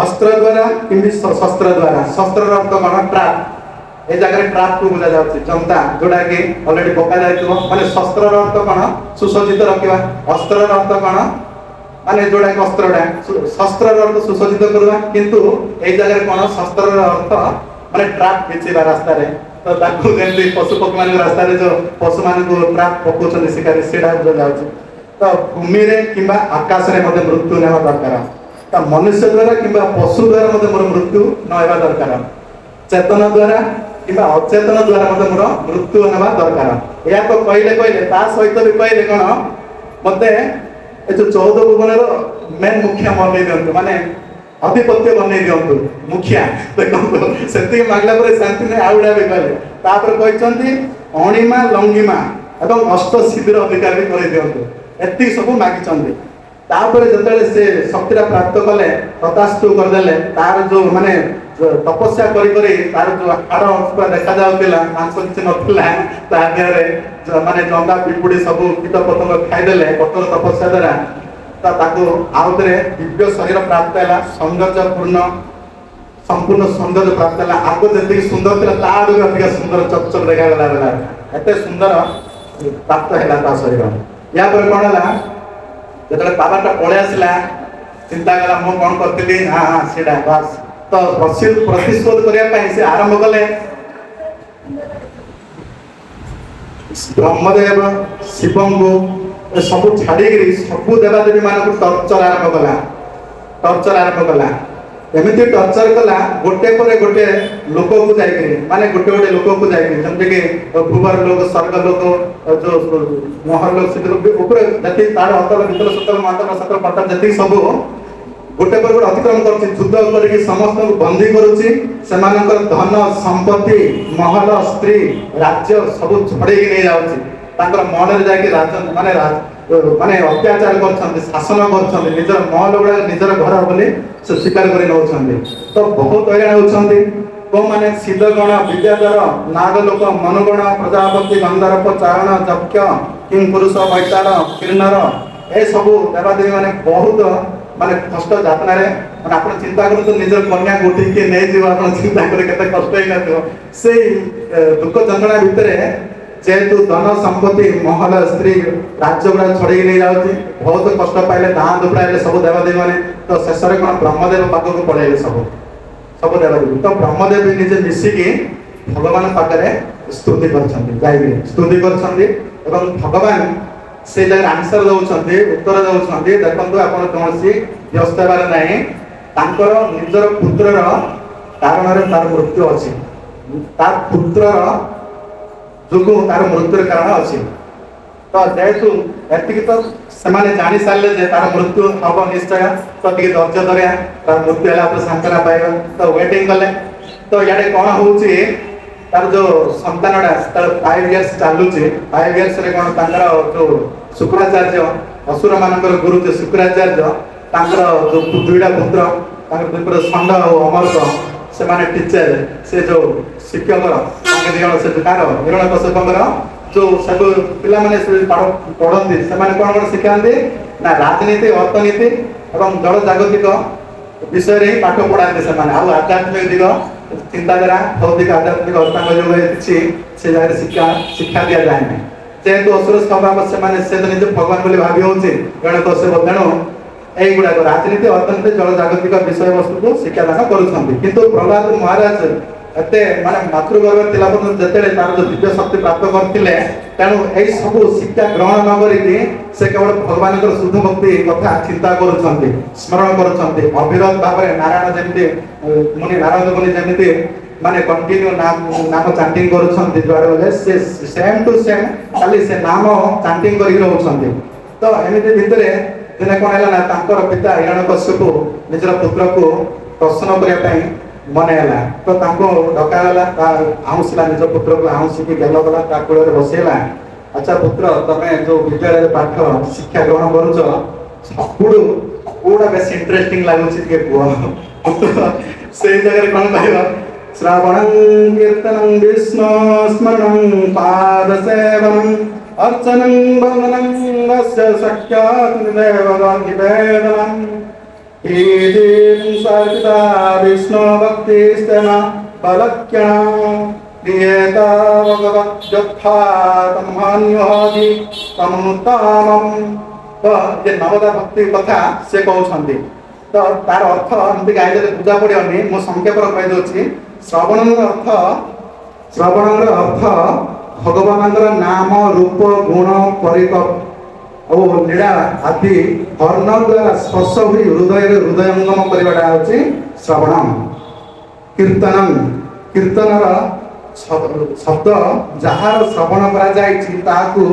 ଅସ୍ତ୍ର ଦ୍ୱାରା କିମ୍ବା ଶସ୍ତ୍ର ଦ୍ୱାରା। ଶସ୍ତ୍ରର ଅର୍ଥ କଣ? ଟ୍ରାପ୍। ଏ ଜାଗାରେ ଟ୍ରାପ୍ କୁ ବୁଝା ଯାଉଛି, ଜନ୍ତା ଯୋଉଟା କି ଅଲରେଡି ପକା ଯାଇଥିବ। ମାନେ ଶସ୍ତ୍ରର ଅର୍ଥ କଣ? ସୁସଜ୍ଜିତ ରଖିବା। ଅସ୍ତ୍ରର ଅର୍ଥ କଣ? ମାନେ ଯୋଉଟା କି ଅସ୍ତ୍ରଟା, ଶସ୍ତ୍ରର ଅର୍ଥ ସୁସଜ୍ଜିତ କରିବା, କିନ୍ତୁ ଏଇ ଜାଗାରେ କଣ ଶସ୍ତ୍ରର ଅର୍ଥ ମାନେ ଟ୍ରାପ୍ ବିଛେଇବା ରାସ୍ତାରେ। ତ ତାକୁ ଯେମିତି ପଶୁ ପକ୍ଷୀ ମାନଙ୍କ ରାସ୍ତାରେ ଯୋଉ ପଶୁମାନଙ୍କୁ ଟ୍ରାପ୍ ପକଉଛନ୍ତି ଶିକାରୀ, ସେଇଟା ବୁଝାଯାଉଛି। ତ ଭୂମିରେ କିମ୍ବା ଆକାଶରେ ମଧ୍ୟ ମୃତ୍ୟୁ ନେବା ଦରକାର। ତ ମନୁଷ୍ୟ ଦ୍ୱାରା କିମ୍ବା ପଶୁ ଦ୍ୱାରା ମଧ୍ୟ ମୋର ମୃତ୍ୟୁ ନ ହେବା ଦରକାର। ଚେତନ ଦ୍ୱାରା କିମ୍ବା ଅଚେତନ ଦ୍ୱାରା ମଧ୍ୟ ମୋର ମୃତ୍ୟୁ ନେବା ଦରକାର। ଏହା ତ କହିଲେ କହିଲେ, ତା ସହିତ ବି କହିଲେ କଣ, ମତେ ଏ ଯୋଉ 14 ଭୁବନର ମେନ୍ ମୁଖିଆ ବନେଇ ଦିଅନ୍ତୁ, ମାନେ ଆଧିପତ୍ୟ ବନେଇ ଦିଅନ୍ତୁ ମୁଖିଆ। ଦେଖନ୍ତୁ ସେତିକି ମାଗିଲା ପରେ ଶାନ୍ତି ନାହିଁ, ଆଉ ଗୋଟେ ବି କହିଲେ। ତାପରେ କହିଛନ୍ତି ଅଣିମା ଲଙ୍ଗିମା ଏବଂ ଅଷ୍ଟ ସିଦ୍ଧିର ଅଧିକାର ବି କରେଇ ଦିଅନ୍ତୁ, ଏତିକି ସବୁ ମାଗିଛନ୍ତି। ତାପରେ ଯେତେବେଳେ ସେ ଶକ୍ତିଟା ପ୍ରାପ୍ତ କଲେ, ତଥାସ୍ତୁ କରିଦେଲେ, ତାର ଯୋଉ ମାନେ ତପସ୍ୟା କରି କରି ତାର ଯୋଉ ହାଡ଼ ପୁରା ଦେଖାଯାଉଥିଲା, ମାଂସ କିଛି ନଥିଲା ତା ଦେହରେ, ମାନେ ଜନ୍ଦା ପିମ୍ପୁଡ଼ି ସବୁ କୀଟ ପତଙ୍ଗ ଖାଇଦେଲେ କଠୋର ତପସ୍ୟା ଦ୍ୱାରା। ତ ତାକୁ ଆଉ ଥରେ ଦିବ୍ୟ ଶରୀର ପ୍ରାପ୍ତ ହେଲା, ସୌନ୍ଦର୍ଯ୍ୟପୂର୍ଣ୍ଣ ସମ୍ପୂର୍ଣ୍ଣ ସୌନ୍ଦର୍ଯ୍ୟ ପ୍ରାପ୍ତ ହେଲା। ଆଗ ଯେତିକି ସୁନ୍ଦର ଥିଲା ତାଠୁ ବି ଅଧିକା ସୁନ୍ଦର ଚକଚକ ଦେଖାଗଲା ବେଲା, ଏତେ ସୁନ୍ଦର ପ୍ରାପ୍ତ ହେଲା ତା ଶରୀର। ୟା ପରେ କଣ ହେଲା, ଯେତେବେଳେ ପାୱାରଟା ପଳେଇ ଆସିଲା, ଚିନ୍ତା କଲା ମୁଁ କଣ କରିଥିଲି, ହଁ ହଁ ସେଇଟା ବାସ୍। ତ ପ୍ରତିଶୋଧ କରିବା ପାଇଁ ସେ ଆରମ୍ଭ କଲେ। ବ୍ରହ୍ମଦେବ ଶିବଙ୍କୁ ସବୁ ଛାଡ଼ିକିରି ସବୁ ଦେବାଦେବୀ ମାନଙ୍କୁ ଟର୍ଚର ଆରମ୍ଭ କଲା, ଟର୍ଚର ଆରମ୍ଭ କଲା। ଏମିତି ଟର୍ଚର କଲା ଗୋଟେ ପରେ ଗୋଟେ ଲୋକକୁ ଯାଇକିରି, ମାନେ ଗୋଟେ ଗୋଟେ ଲୋକକୁ ଯାଇକିରି, ଯେମିତିକି ଭୂବର ଲୋକ, ସ୍ୱର୍ଗ ଲୋକ, ଯୋଉ ମହର ଲୋକ, ସେ ଉପରେ ଯେତିକି ତାର ଅତଳ ଭିତର ସତର ମାତର ସତର ପତର ଯେତିକି ସବୁ ଗୋଟେ ପରେ ଗୋଟେ ଅତିକ୍ରମ କରୁଛି, ଯୁଦ୍ଧ କରିକି ସମସ୍ତଙ୍କୁ ବନ୍ଦୀ କରୁଛି, ସେମାନଙ୍କର ଧନ ସମ୍ପତ୍ତି ମହଲ ସ୍ତ୍ରୀ ରାଜ୍ୟ ସବୁ ଛଡେଇକି ନେଇଯାଉଛି। ତାଙ୍କର ମହଲରେ ଯାଇକି ରାଜ ମାନେ ମାନେ ଅତ୍ୟାଚାର କରୁଛନ୍ତି, ଶାସନ କରୁଛନ୍ତି, ନିଜର ମହଲ ଗୁଡାକ ନିଜର ଘର ବୋଲି ସେ ସ୍ୱୀକାର କରି ନେଉଛନ୍ତି। ତ ବହୁତ ହଇରାଣ ହେଉଛନ୍ତି। କୋଉମାନେ ସିଦ୍ଧଗଣ, ବିଦ୍ୟାଧର, ନାଗଲୋକ, ମନୁଗଣ, ପ୍ରଜାପତି, ଗନ୍ଧର୍ବ, ଚାରଣ, ଯକ୍ଷ, କିଂପୁରୁଷ, ବୈତାଳ, କିନ୍ନର, ଏସବୁ ଦେବାଦେବୀ ମାନେ ବହୁତ ମାନେ କଷ୍ଟ ଯାତନାରେ, ମାନେ ଆପଣ ଚିନ୍ତା କରନ୍ତୁ ନିଜର କନ୍ୟାକୁ ଉଠିକି ନେଇଯିବ, ଆପଣ ଚିନ୍ତା କରି କେତେ କଷ୍ଟ ହେଇନଥିବ। ସେଇ ଦୁଃଖ ଯନ୍ତ୍ରଣା ଭିତରେ ଯେହେତୁ ଧନ ସମ୍ପତ୍ତି ମହଲ ସ୍ତ୍ରୀ ରାଜ୍ୟ ଗୁଡା ଛଡେଇକି ନେଇଯାଉଛି, ବହୁତ କଷ୍ଟ ପାଇଲେ, ଦାଁ ଦୁପଡ଼ାଇଲେ ସବୁ ଦେବାଦେବୀ ମାନେ। ତ ଶେଷରେ କଣ ବ୍ରହ୍ମଦେବ ପାଖକୁ ପଳେଇଲେ ସବୁ ସବୁ ଦେବାଦେବୀ। ତ ବ୍ରହ୍ମଦେବ ନିଜେ ମିଶିକି ଭଗବାନ ପାଖରେ ସ୍ତୁତି କରିଛନ୍ତି, ଯାଇକି ସ୍ତୁତି କରିଛନ୍ତି ଏବଂ ଭଗବାନ ସେ ଜାଗାରେ ଆନ୍ସର ଦଉଛନ୍ତି, ଉତ୍ତର ଦଉଛନ୍ତି। ଦେଖନ୍ତୁ ଆପଣ କୌଣସି ବ୍ୟସ୍ତ ହେବାର ନାହିଁ, ତାଙ୍କର ନିଜର ପୁତ୍ରର କାରଣରେ ତାର ମୃତ୍ୟୁ ଅଛି, ତାର ପୁତ୍ରର ଯୋଗୁଁ ତାର ମୃତ୍ୟୁର କାରଣ ଅଛି। ତ ଯେହେତୁ ଏତିକି ତ ସେମାନେ ଜାଣି ସାରିଲେ ଯେ ତାର ମୃତ୍ୟୁ ହବ ନିଶ୍ଚୟ, ତ ଟିକେ ଧୈର୍ଯ୍ୟ ଧରିବା, ତାର ମୃତ୍ୟୁ ହେଲା ପରେ ସାନ୍ତ୍ୱନା ପାଇବା, ତ ୱେଟିଂ କଲେ। ତ ଇଆଡେ କଣ ହଉଛି, ତାର ଯୋଉ ସନ୍ତାନଟା ତାର 5 ଇୟର୍ସ ଚାଲୁଛି, 5 ଇୟର୍ସରେ କଣ ତାଙ୍କର ଯୋଉ ଶୁକ୍ରାଚାର୍ଯ୍ୟ, ଅସୁର ମାନଙ୍କର ଗୁରୁ ଯୋଉ ଶୁକ୍ରାଚାର୍ଯ୍ୟ, ତାଙ୍କର ଯୋଉ ଦୁଇଟା ପୁତ୍ର, ତାଙ୍କର ଦୁଇ ପୁତ୍ର ଷଣ୍ଢ ଆଉ ଅମର୍କ, ସେମାନେ ଟିଚର, ସେ ଯୋଉ ଶିକ୍ଷକର ତାଙ୍କ ଦି ଜଣ, ସେ କାହାର ହିରଣ୍ୟକଶ୍ୟପଙ୍କର ଯୋଉ ସବୁ ପିଲାମାନେ ସେ ପାଠ ପଢନ୍ତି, ସେମାନେ କଣ କଣ ଶିଖାନ୍ତି ନା ରାଜନୀତି, ଅର୍ଥନୀତି ଏବଂ ଜଳ ଜାଗତିକ ବିଷୟରେ ହିଁ ପାଠ ପଢାନ୍ତି ସେମାନେ। ଆଉ ଆଧ୍ୟାତ୍ମିକ ଦିଗ ଚିନ୍ତାଧାରା, ଭୌତିକ ଆଧ୍ୟାତ୍ମିକ ଅଷ୍ଟାଙ୍ଗ ଯୋଗ କିଛି ସେ ଜାଗାରେ ଶିକ୍ଷା ଦିଆଯାଏ ନାହିଁ। ଯେହେତୁ ଅସୁର ସ୍ୱଭାବ, ସେମାନେ ସେ ତ ନିଜ ଭଗବାନ ବୋଲି ଭାବି ହଉଛି ହିରଣ୍ୟକଶ୍ୟପ, ତେଣୁ ଏଇଗୁଡାକ ରାଜନୀତି, ଅର୍ଥନୀତି, ଜଳ ଜାଗତିକ ବିଷୟବସ୍ତୁକୁ ଶିକ୍ଷାଦାନ କରୁଛନ୍ତି। କିନ୍ତୁ ପ୍ରହ୍ଲାଦ ମହାରାଜ ଏତେ ମାନେ ମାତୃଗର୍ଭରେ ଥିଲା ପର୍ଯ୍ୟନ୍ତ ଯେତେବେଳେ ତାର ଯୋଉ ଦିବ୍ୟ ଶକ୍ତି ପ୍ରାପ୍ତ କରିଥିଲେ, ତେଣୁ ଏଇ ସବୁ ଶିକ୍ଷା ଗ୍ରହଣ ନ କରିକି ସେ କେବଳ ଭଗବାନଙ୍କର ଶୁଦ୍ଧ ଭକ୍ତି କଥା ଚିନ୍ତା କରୁଛନ୍ତି, ସ୍ମରଣ କରୁଛନ୍ତି ଅବିରତ ଭାବରେ। ନାରାୟଣ ଯେମିତି ମୁନି, ନାରଦ ମୁନି ଯେମିତି ମାନେ କଣ୍ଟିନ୍ୟୁ ନାମ ଚାଣ୍ଟିଂ କରୁଛନ୍ତି ଯୁଆଡେ ଗଲେ, ସେ ସେମ୍ ଟୁ ସେମ୍ ଖାଲି ସେ ନାମ ଚାଣ୍ଟିଂ କରିକି ରହୁଛନ୍ତି। ତ ଏମିତି ଭିତରେ ଦିନେ କଣ ହେଲା ନା ତାଙ୍କର ପିତା ହିରଣ୍ୟକଶ୍ୟପ ନିଜର ପୁତ୍ରକୁ ପ୍ରସନ୍ନ କରିବା ପାଇଁ ମନେ ହେଲା, ତ ତାଙ୍କୁ ଡକାଗଲା, ତା ଆଉଁସିଲା ନିଜ ପୁତ୍ରକୁ, ଆଉଁସିକି ଗେଲ କଲା, ତା କୂଳରେ ବସେଇଲା। ଆଚ୍ଛା ପୁତ୍ର, ତମେ ଯୋଉ ବିଦ୍ୟାଳୟରେ ପାଠ ଶିକ୍ଷା ଗ୍ରହଣ କରୁଛ, ସବୁଠୁ କୋଉଟା ବେଶୀ ଇଣ୍ଟରେଷ୍ଟିଂ ଲାଗୁଛି ଟିକେ କୁହ। ପୁତ୍ର ସେଇ ଜାଗାରେ କଣ କହିବ, ଶ୍ରବଣଂ କୀର୍ତ୍ତନଂ ବିଷ୍ଣୁ ସ୍ମରଣଂ ପାଦ ସେବନଂ ଅର୍ଚ୍ଚନଂ ବନ୍ଦନଂ ତସ୍ୟ ସାକ୍ଷାତ୍ ଦେବ ନିବେଦନଂ ସର୍ବିତା ବିଷ୍ଣୁ ଭକ୍ତିସ୍ତେନ ବଲକ୍ଷଣ କ୍ରିୟେତା ଭଗବଦ୍ୟଥା ତମନ୍ୟହି ତମୁତ୍ତମମ୍। ତ ଯେ ନବଦା ଭକ୍ତି କଥା ସେ କହୁଛନ୍ତି, ତ ତାର ଅର୍ଥ ଏମିତି ଗାଇଦେଲେ ବୁଝା ପଡ଼ିବନି, ମୁଁ ସଂକ୍ଷେପରେ କହିଦେଉଛି। ଶ୍ରବଣର ଅର୍ଥ ଭଗବାନଙ୍କର ନାମ, ରୂପ, ଗୁଣ, ପରିକ ଓ ଲୀଳା ଆଦି କର୍ଣ୍ଣ ଦ୍ୱାରା ସ୍ପର୍ଶ ହୋଇ ହୃଦୟରେ ହୃଦୟଙ୍ଗମ କରିବାଟା ହେଉଛି ଶ୍ରବଣ। କୀର୍ତ୍ତନ, କୀର୍ତ୍ତନର ଶବ୍ଦ ଯାହାର ଶ୍ରବଣ କରାଯାଇଛି ତାହାକୁ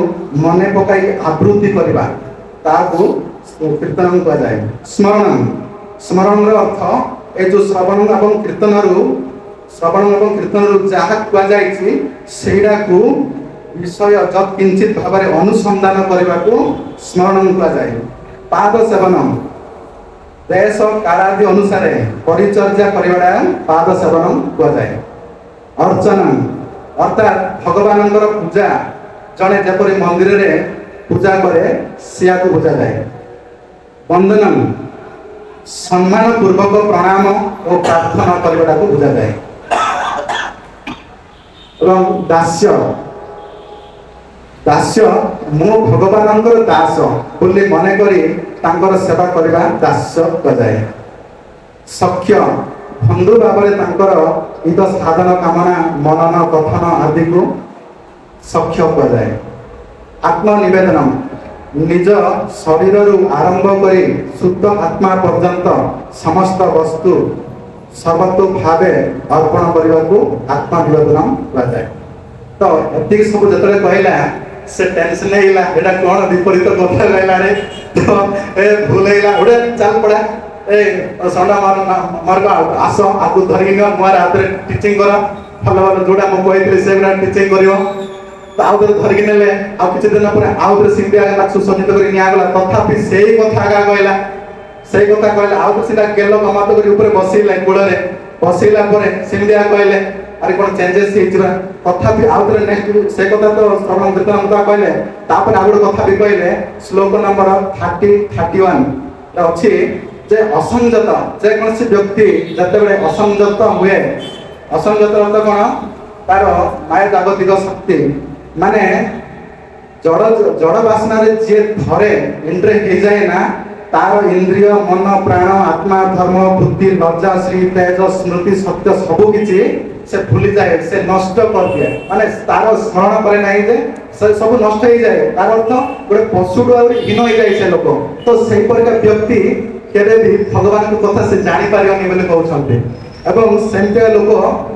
ମନେ ପକାଇ ଆବୃତ୍ତି କରିବା, ତାହାକୁ କୀର୍ତ୍ତନ କୁହାଯାଏ। ସ୍ମରଣ, ସ୍ମରଣର ଅର୍ଥ ଏ ଯୋଉ ଶ୍ରବଣ ଏବଂ କୀର୍ତ୍ତନରୁ, ଶ୍ରବଣ ଏବଂ କୀର୍ତ୍ତନରୁ ଯାହା କୁହାଯାଇଛି ସେଇଟାକୁ ବିଷୟ ଯତ୍ କିଞ୍ଚିତ ଭାବରେ ଅନୁସନ୍ଧାନ କରିବାକୁ ସ୍ମରଣ କୁହାଯାଏ। ପାଦ ସେବନ, ଦେଶ କାଳାଦି ଅନୁସାରେ ପରିଚର୍ଯା କରିବାଟା ପାଦ ସେବନ କୁହାଯାଏ। ଅର୍ଚ୍ଚନା, ଅର୍ଥାତ୍ ଭଗବାନଙ୍କର ପୂଜା, ଜଣେ ଯେପରି ମନ୍ଦିରରେ ପୂଜା କରେ ସେୟାକୁ ବୁଝାଯାଏ। ବନ୍ଦନଂ, ସମ୍ମାନ ପୂର୍ବକ ପ୍ରଣାମ ଓ ପ୍ରାର୍ଥନା କରିବାଟାକୁ ବୁଝାଯାଏ। ଏବଂ ଦାସ୍ୟ, ଦାସ୍ୟ ମୁଁ ଭଗବାନଙ୍କର ଦାସ ବୋଲି ମନେ କରି ତାଙ୍କର ସେବା କରିବା ଦାସ୍ୟ କୁହାଯାଏ। ସଖ୍ୟ, ବନ୍ଧୁ ଭାବରେ ତାଙ୍କର ହିତ ସାଧନ କାମନା, ମନନ, କଥନ ଆଦିକୁ ସଖ୍ୟ କୁହାଯାଏ। ଆତ୍ମନିବେଦନ, ନିଜ ଶରୀରରୁ ଆରମ୍ଭ କରି ଶୁଦ୍ଧ ଆତ୍ମା ପର୍ଯ୍ୟନ୍ତ ସମସ୍ତ ବସ୍ତୁ ସର୍ବତ୍ୱ ଭାବେ ଅର୍ପଣ କରିବାକୁ ଆତ୍ମନିବେଦନ କୁହାଯାଏ। ତ ଏତିକି ସବୁ ଯେତେବେଳେ କହିଲା, ସେ ଟେନସନ ହେଇଗଲା, ଏଇଟା କଣ ବିପରୀତ କଥା କହିଲା ରେ, ତ ଏ ଭୁଲ ହେଇଗଲା ଗୋଟେ, ଚାଲ ପଡା, ଏ ଷଣ୍ଢ ମର୍ଗ, ଆସ, ଆକୁ ଧରିକି ନିଅ, ନୂଆ ହାତରେ ଟିଚିଂ କର, ଭଲ ଭଲ ଯୋଉଟା ମୁଁ କହିଥିଲି ସେଗୁଡ଼ା ଟିଚିଂ କରିବ। ତ ଆଉ ଥରେ ଧରିକି ନେଲେ। ଆଉ କିଛି ଦିନ ପରେ ଆଉ ଥରେ ସିନ୍ଧିଆ ତାକୁ ସୁସଜ୍ଜିତ କରି ନିଆଗଲା। ତଥାପି ସେଇ କଥା ଆଗା କହିଲା, ସେଇ କଥା କହିଲା। ଆଉ ଥରେ ସେଟା ଗେଲ ଗମାତ କରି ଉପରେ ବସେଇଲା, କୂଳରେ ବସେଇଲା ପରେ ସିନ୍ଧିଆ କହିଲେ, ଆରେ କଣ ଚେଞ୍ଜେସ୍ ହେଇଛି ବା? ତଥାପି ଆଉ ଥରେ ନେକ୍ସଟ ସେ କଥା ତ ଶ୍ରବଣ କୀର୍ତ୍ତନ କହିଲେ। ତାପରେ ଆଉ ଗୋଟେ କଥା ବି କହିଲେ। ଶ୍ଲୋକ ନମ୍ବର 30, 31 ଅଛି ଯେ ଅସଂଯତ, ଯେକୌଣସି ବ୍ୟକ୍ତି ଯେତେବେଳେ ଅସଂଯତ ହୁଏ, ଅସଂଯତ ଅର୍ଥ କଣ? ତାର ମାୟା ଜାଗତିକ ଶକ୍ତି, ମାନେ ଜଡ଼ ବାସନାରେ ଯିଏ ଥରେ ଇନ୍ଦ୍ରିୟ ହେଇଯାଏ ନା, ତାର ଇନ୍ଦ୍ରିୟ, ମନ, ପ୍ରାଣ, ଆତ୍ମା, ଧର୍ମ, ବୁଦ୍ଧି, ଲଜ୍ଜା, ଶ୍ରୀ, ତେଜ, ସ୍ମୃତି, ସତ୍ୟ ସବୁ କିଛି ସେ ଭୁଲିଯାଏ, ସେ ନଷ୍ଟ କରିଦିଏ। ମାନେ ତାର ସ୍ମରଣ କରେ ନାହିଁ ଯେ ସେ ସବୁ ନଷ୍ଟ ହେଇଯାଏ। ତାର ଅର୍ଥ ଗୋଟେ ପଶୁଠୁ ଆହୁରି ହୀନ ହେଇଯାଏ ସେ ଲୋକ। ତ ସେଇପରିକା ବ୍ୟକ୍ତି କେବେ ବି ଭଗବାନଙ୍କ କଥା ସେ ଜାଣିପାରିବନି ବୋଲି କହୁଛନ୍ତି। ଏବଂ ସେମିତିକା ଲୋକ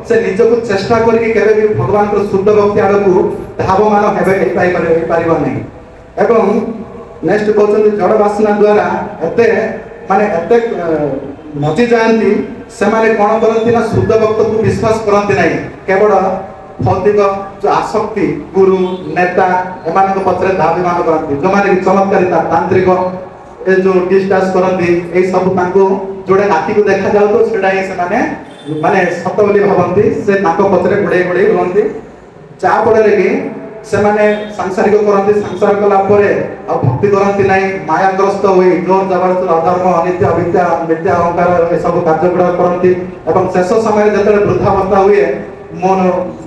ସେ ନିଜକୁ ଚେଷ୍ଟା କରିକି କେବେ ବି ଭଗବାନଙ୍କର ଶୁଦ୍ଧ ଭକ୍ତି ଆଡ଼କୁ ଧାବମାନ ହେବେ ହେଇପାରିବ ନାହିଁ। ଏବଂ ନେକ୍ସଟ କହୁଛନ୍ତି, ଜଡ଼ ବାସନା ଦ୍ୱାରା ଏତେ ମାନେ ଏତେ ମଜି ଯାଆନ୍ତି, ସେମାନେ କଣ କରନ୍ତି ନା ଶୁଦ୍ଧ ଭକ୍ତକୁ ବିଶ୍ୱାସ କରନ୍ତି ନାହିଁ। କେବଳ ଭୌତିକ ଯୋଉ ଆସକ୍ତି, ଗୁରୁ, ନେତା ଏମାନଙ୍କ ପଛରେ ଧାବିମାନ କରନ୍ତି। ଯୋଉମାନେ କି ଚମତ୍କାରିତା, ତାନ୍ତ୍ରିକ, ଏ ଯୋଉ ଡିସଟାସ କରନ୍ତି, ଏଇ ସବୁ ତାଙ୍କୁ ଯୋଉଟା ଆଖିକୁ ଦେଖାଯାଉଥିବ ସେଇଟା ହିଁ ସେମାନେ ମାନେ ସତ ବୋଲି ଭାବନ୍ତି। ସେ ତାଙ୍କ ପଛରେ ଗୋଡେଇ ଗୋଡେଇ ରୁହନ୍ତି, ଯାହା ଫଳରେ କି ସେମାନେ ସାଂସାରିକ କରନ୍ତି। ସଂସାର କଲା ପରେ ଆଉ ଭକ୍ତି କରନ୍ତି ନାହିଁ। ମାୟାଗ୍ରସ୍ତ ହୋଇ ଜୋର ଜବରଦସ୍ତ ଅଧର୍ମ, ଅନିତ୍ୟ, ଅବିଦ୍ୟା, ମିଥ୍ୟା ଅହଙ୍କାର ଏସବୁ କାର୍ଯ୍ୟ ଗୁଡାକ କରନ୍ତି। ଏବଂ ଶେଷ ସମୟରେ ଯେତେବେଳେ ବୃଦ୍ଧାବସ୍ଥା ହୁଏ,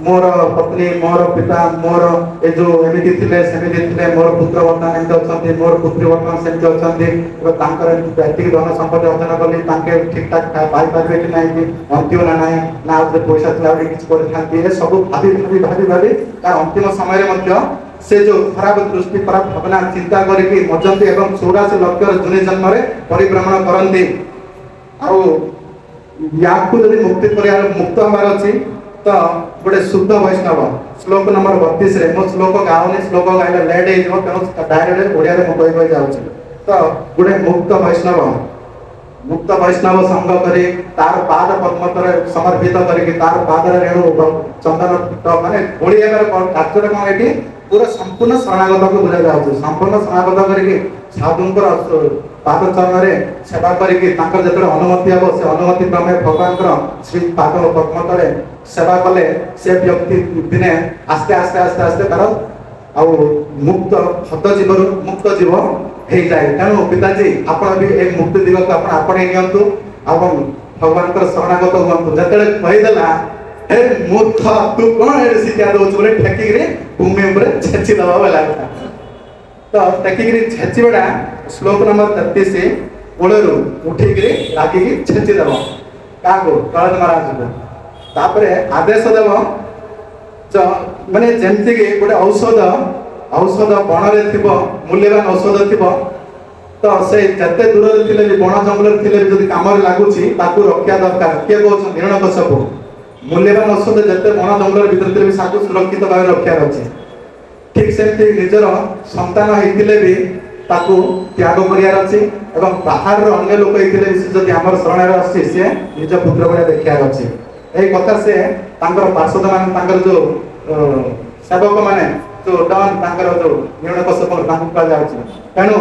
ମୋର ପତ୍ନୀ, ମୋର ପିତା, ମୋର ଏ ଯୋଉ ଏମିତି ଥିଲେ, ସେମିତି ଥିଲେ, ମୋର ପୁତ୍ର ବର୍ତ୍ତମାନ ଏମିତି ଅଛନ୍ତି, ମୋର ପୁତ୍ରୀ ବର୍ତ୍ତମାନ ସେମିତି ଅଛନ୍ତି, ଏବଂ ତାଙ୍କର ଏତିକି ଧନ ସମ୍ପତ୍ତି ଅର୍ଜନ କଲି, ତାଙ୍କେ ଠିକ ଠାକ ପାଇପାରିବେ କି ନାହିଁ, କି ଅନ୍ତିମ ନା ନାହିଁ, ନା ଆଉ ପଇସା ଥିଲା ବୋଲି କିଛି କରିଥାନ୍ତି, ଏ ସବୁ ଭାବି ଭାବି ଭାବି ଭାବି ତାର ଅନ୍ତିମ ସମୟରେ ମଧ୍ୟ ସେ ଯୋଉ ଖରାପ ଦୃଷ୍ଟି, ଖରାପ ଭାବନା ଚିନ୍ତା କରିକି ମଜନ୍ତି ଏବଂ 84 ଲକ୍ଷର ଜୁନି ଜନ୍ମରେ ପରିଭ୍ରମଣ କରନ୍ତି। ଆଉ ୟାକୁ ଯଦି ମୁକ୍ତି କରିବାର, ମୁକ୍ତ ହେବାର ଅଛି, ତ ଗୋଟେ ଶୁଦ୍ଧ ବୈଷ୍ଣବ, ଶ୍ଲୋକ ନମ୍ବର 32ରେ, ମୁଁ ଶ୍ଲୋକ ଗାଉନି, ଶ୍ଲୋକ ଗାଇଲେ ଲେଟ୍ ହେଇଯିବ, ତେଣୁ ଡାଇରେକ୍ଟ ଓଡ଼ିଆରେ ମୁଁ କହି କହି ଯାଉଛି। ତ ଗୋଟେ ମୁକ୍ତ ବୈଷ୍ଣବ ସଙ୍ଗ କରି ତାର ପାଦ ପଦ୍ମରେ ସମର୍ପିତ କରିକି ତାର ପାଦରେ ରେଣୁ ଚନ୍ଦନ ମାନେ ବୋଳି ହେବାର କାର୍ଯ୍ୟଟା କଣ? ଏଠି ପୁରା ସମ୍ପୂର୍ଣ୍ଣ ଶରଣାଗତକୁ ବୁଝାଯାଉଛି। ସମ୍ପୂର୍ଣ୍ଣ ଶରଣାଗତ କରିକି ସାଧୁଙ୍କର ପାଦ ଚରଣରେ ସେବା କରିକି ତାଙ୍କର ଯେତେବେଳେ ଅନୁମତି ହବ, ସେ ଅନୁମତି କ୍ରମେ ଭଗବାନଙ୍କର ଶ୍ରୀ ପାଦ ପଦ୍ମ ତଳେ ସେବା କଲେ ସେ ବ୍ୟକ୍ତି ଦିନେ ଆସ୍ତେ ଆସ୍ତେ ଆସ୍ତେ ଆସ୍ତେ ତାର ଆଉ ମୁକ୍ତ ହତ ଜୀବରୁ ମୁକ୍ତ ଜୀବ ହେଇଯାଏ। ତେଣୁ ପିତାଜୀ, ଆପଣ ବି ଏ ମୁକ୍ତି ଦିଗକୁ ଆପଣ ଆପଣେଇ ନିଅନ୍ତୁ ଏବଂ ଭଗବାନଙ୍କର ଶରଣାଗତ ହୁଅନ୍ତୁ। ଯେତେବେଳେ କହିଦେଲା, ହେ ମୂର୍ଖ, ତୁ କଣ ଏଠି ଶିକ୍ଷା ଦଉଛୁ ବୋଲି ଠେକିକିରି ଭୂମି ଉପରେ ଛେଚି ଦବା ବୋଇଲା କଥା। ତ ଟେକିକିରି ଛେଚିବାଟା ଶ୍ଲୋକ ନମ୍ବର 33, କୂଳରୁ ଉଠିକିରି ରାଗିକି ଛେଚି ଦେବ। କାହାକୁ? ପ୍ରହ୍ଲାଦ ମହାରାଜକୁ। ତାପରେ ଆଦେଶ ଦେବ, ମାନେ ଯେମିତିକି ଗୋଟେ ଔଷଧ ବଣରେ ଥିବ, ମୂଲ୍ୟବାନ ଔଷଧ ଥିବ, ତ ସେ ଯେତେ ଦୂରରେ ଥିଲେ ବି, ବଣ ଜଙ୍ଗଲରେ ଥିଲେ ବି ଯଦି କାମରେ ଲାଗୁଛି, ତାକୁ ରଖିବା ଦରକାର। କିଏ କହୁଛନ୍ତି? ହିରଣ୍ୟକଶ୍ୟପ। ମୂଲ୍ୟବାନ ଔଷଧ ଯେତେ ବଣ ଜଙ୍ଗଲ ଭିତରେ ଥିଲେ ବି ତାକୁ ସୁରକ୍ଷିତ ଭାବେ ରଖିବାର ଅଛି। ଠିକ ସେମିତି ନିଜର ସନ୍ତାନ ହେଇଥିଲେ ବି ତାକୁ ତ୍ୟାଗ କରିବାର ଅଛି ଏବଂ ବାହାରର ଅନ୍ୟ ଲୋକ ହେଇଥିଲେ ବି ସେ ଯଦି ଆମର ଶରଣରେ ଆସୁଛି, ସେ ନିଜ ପୁତ୍ର ଭଳିଆ ଦେଖିବାର ଅଛି। ଏଇ କଥା ସେ ତାଙ୍କର ପାର୍ଶ୍ୱଦ ମାନେ, ତାଙ୍କର ଯୋଉ ସେବକ ମାନେ, ଯୋଉ ଡନ୍, ତାଙ୍କର ଯୋଉ ହିରଣ୍ୟକଶ୍ୟପ, ତାଙ୍କୁ କୁହାଯାଉଛି। ତେଣୁ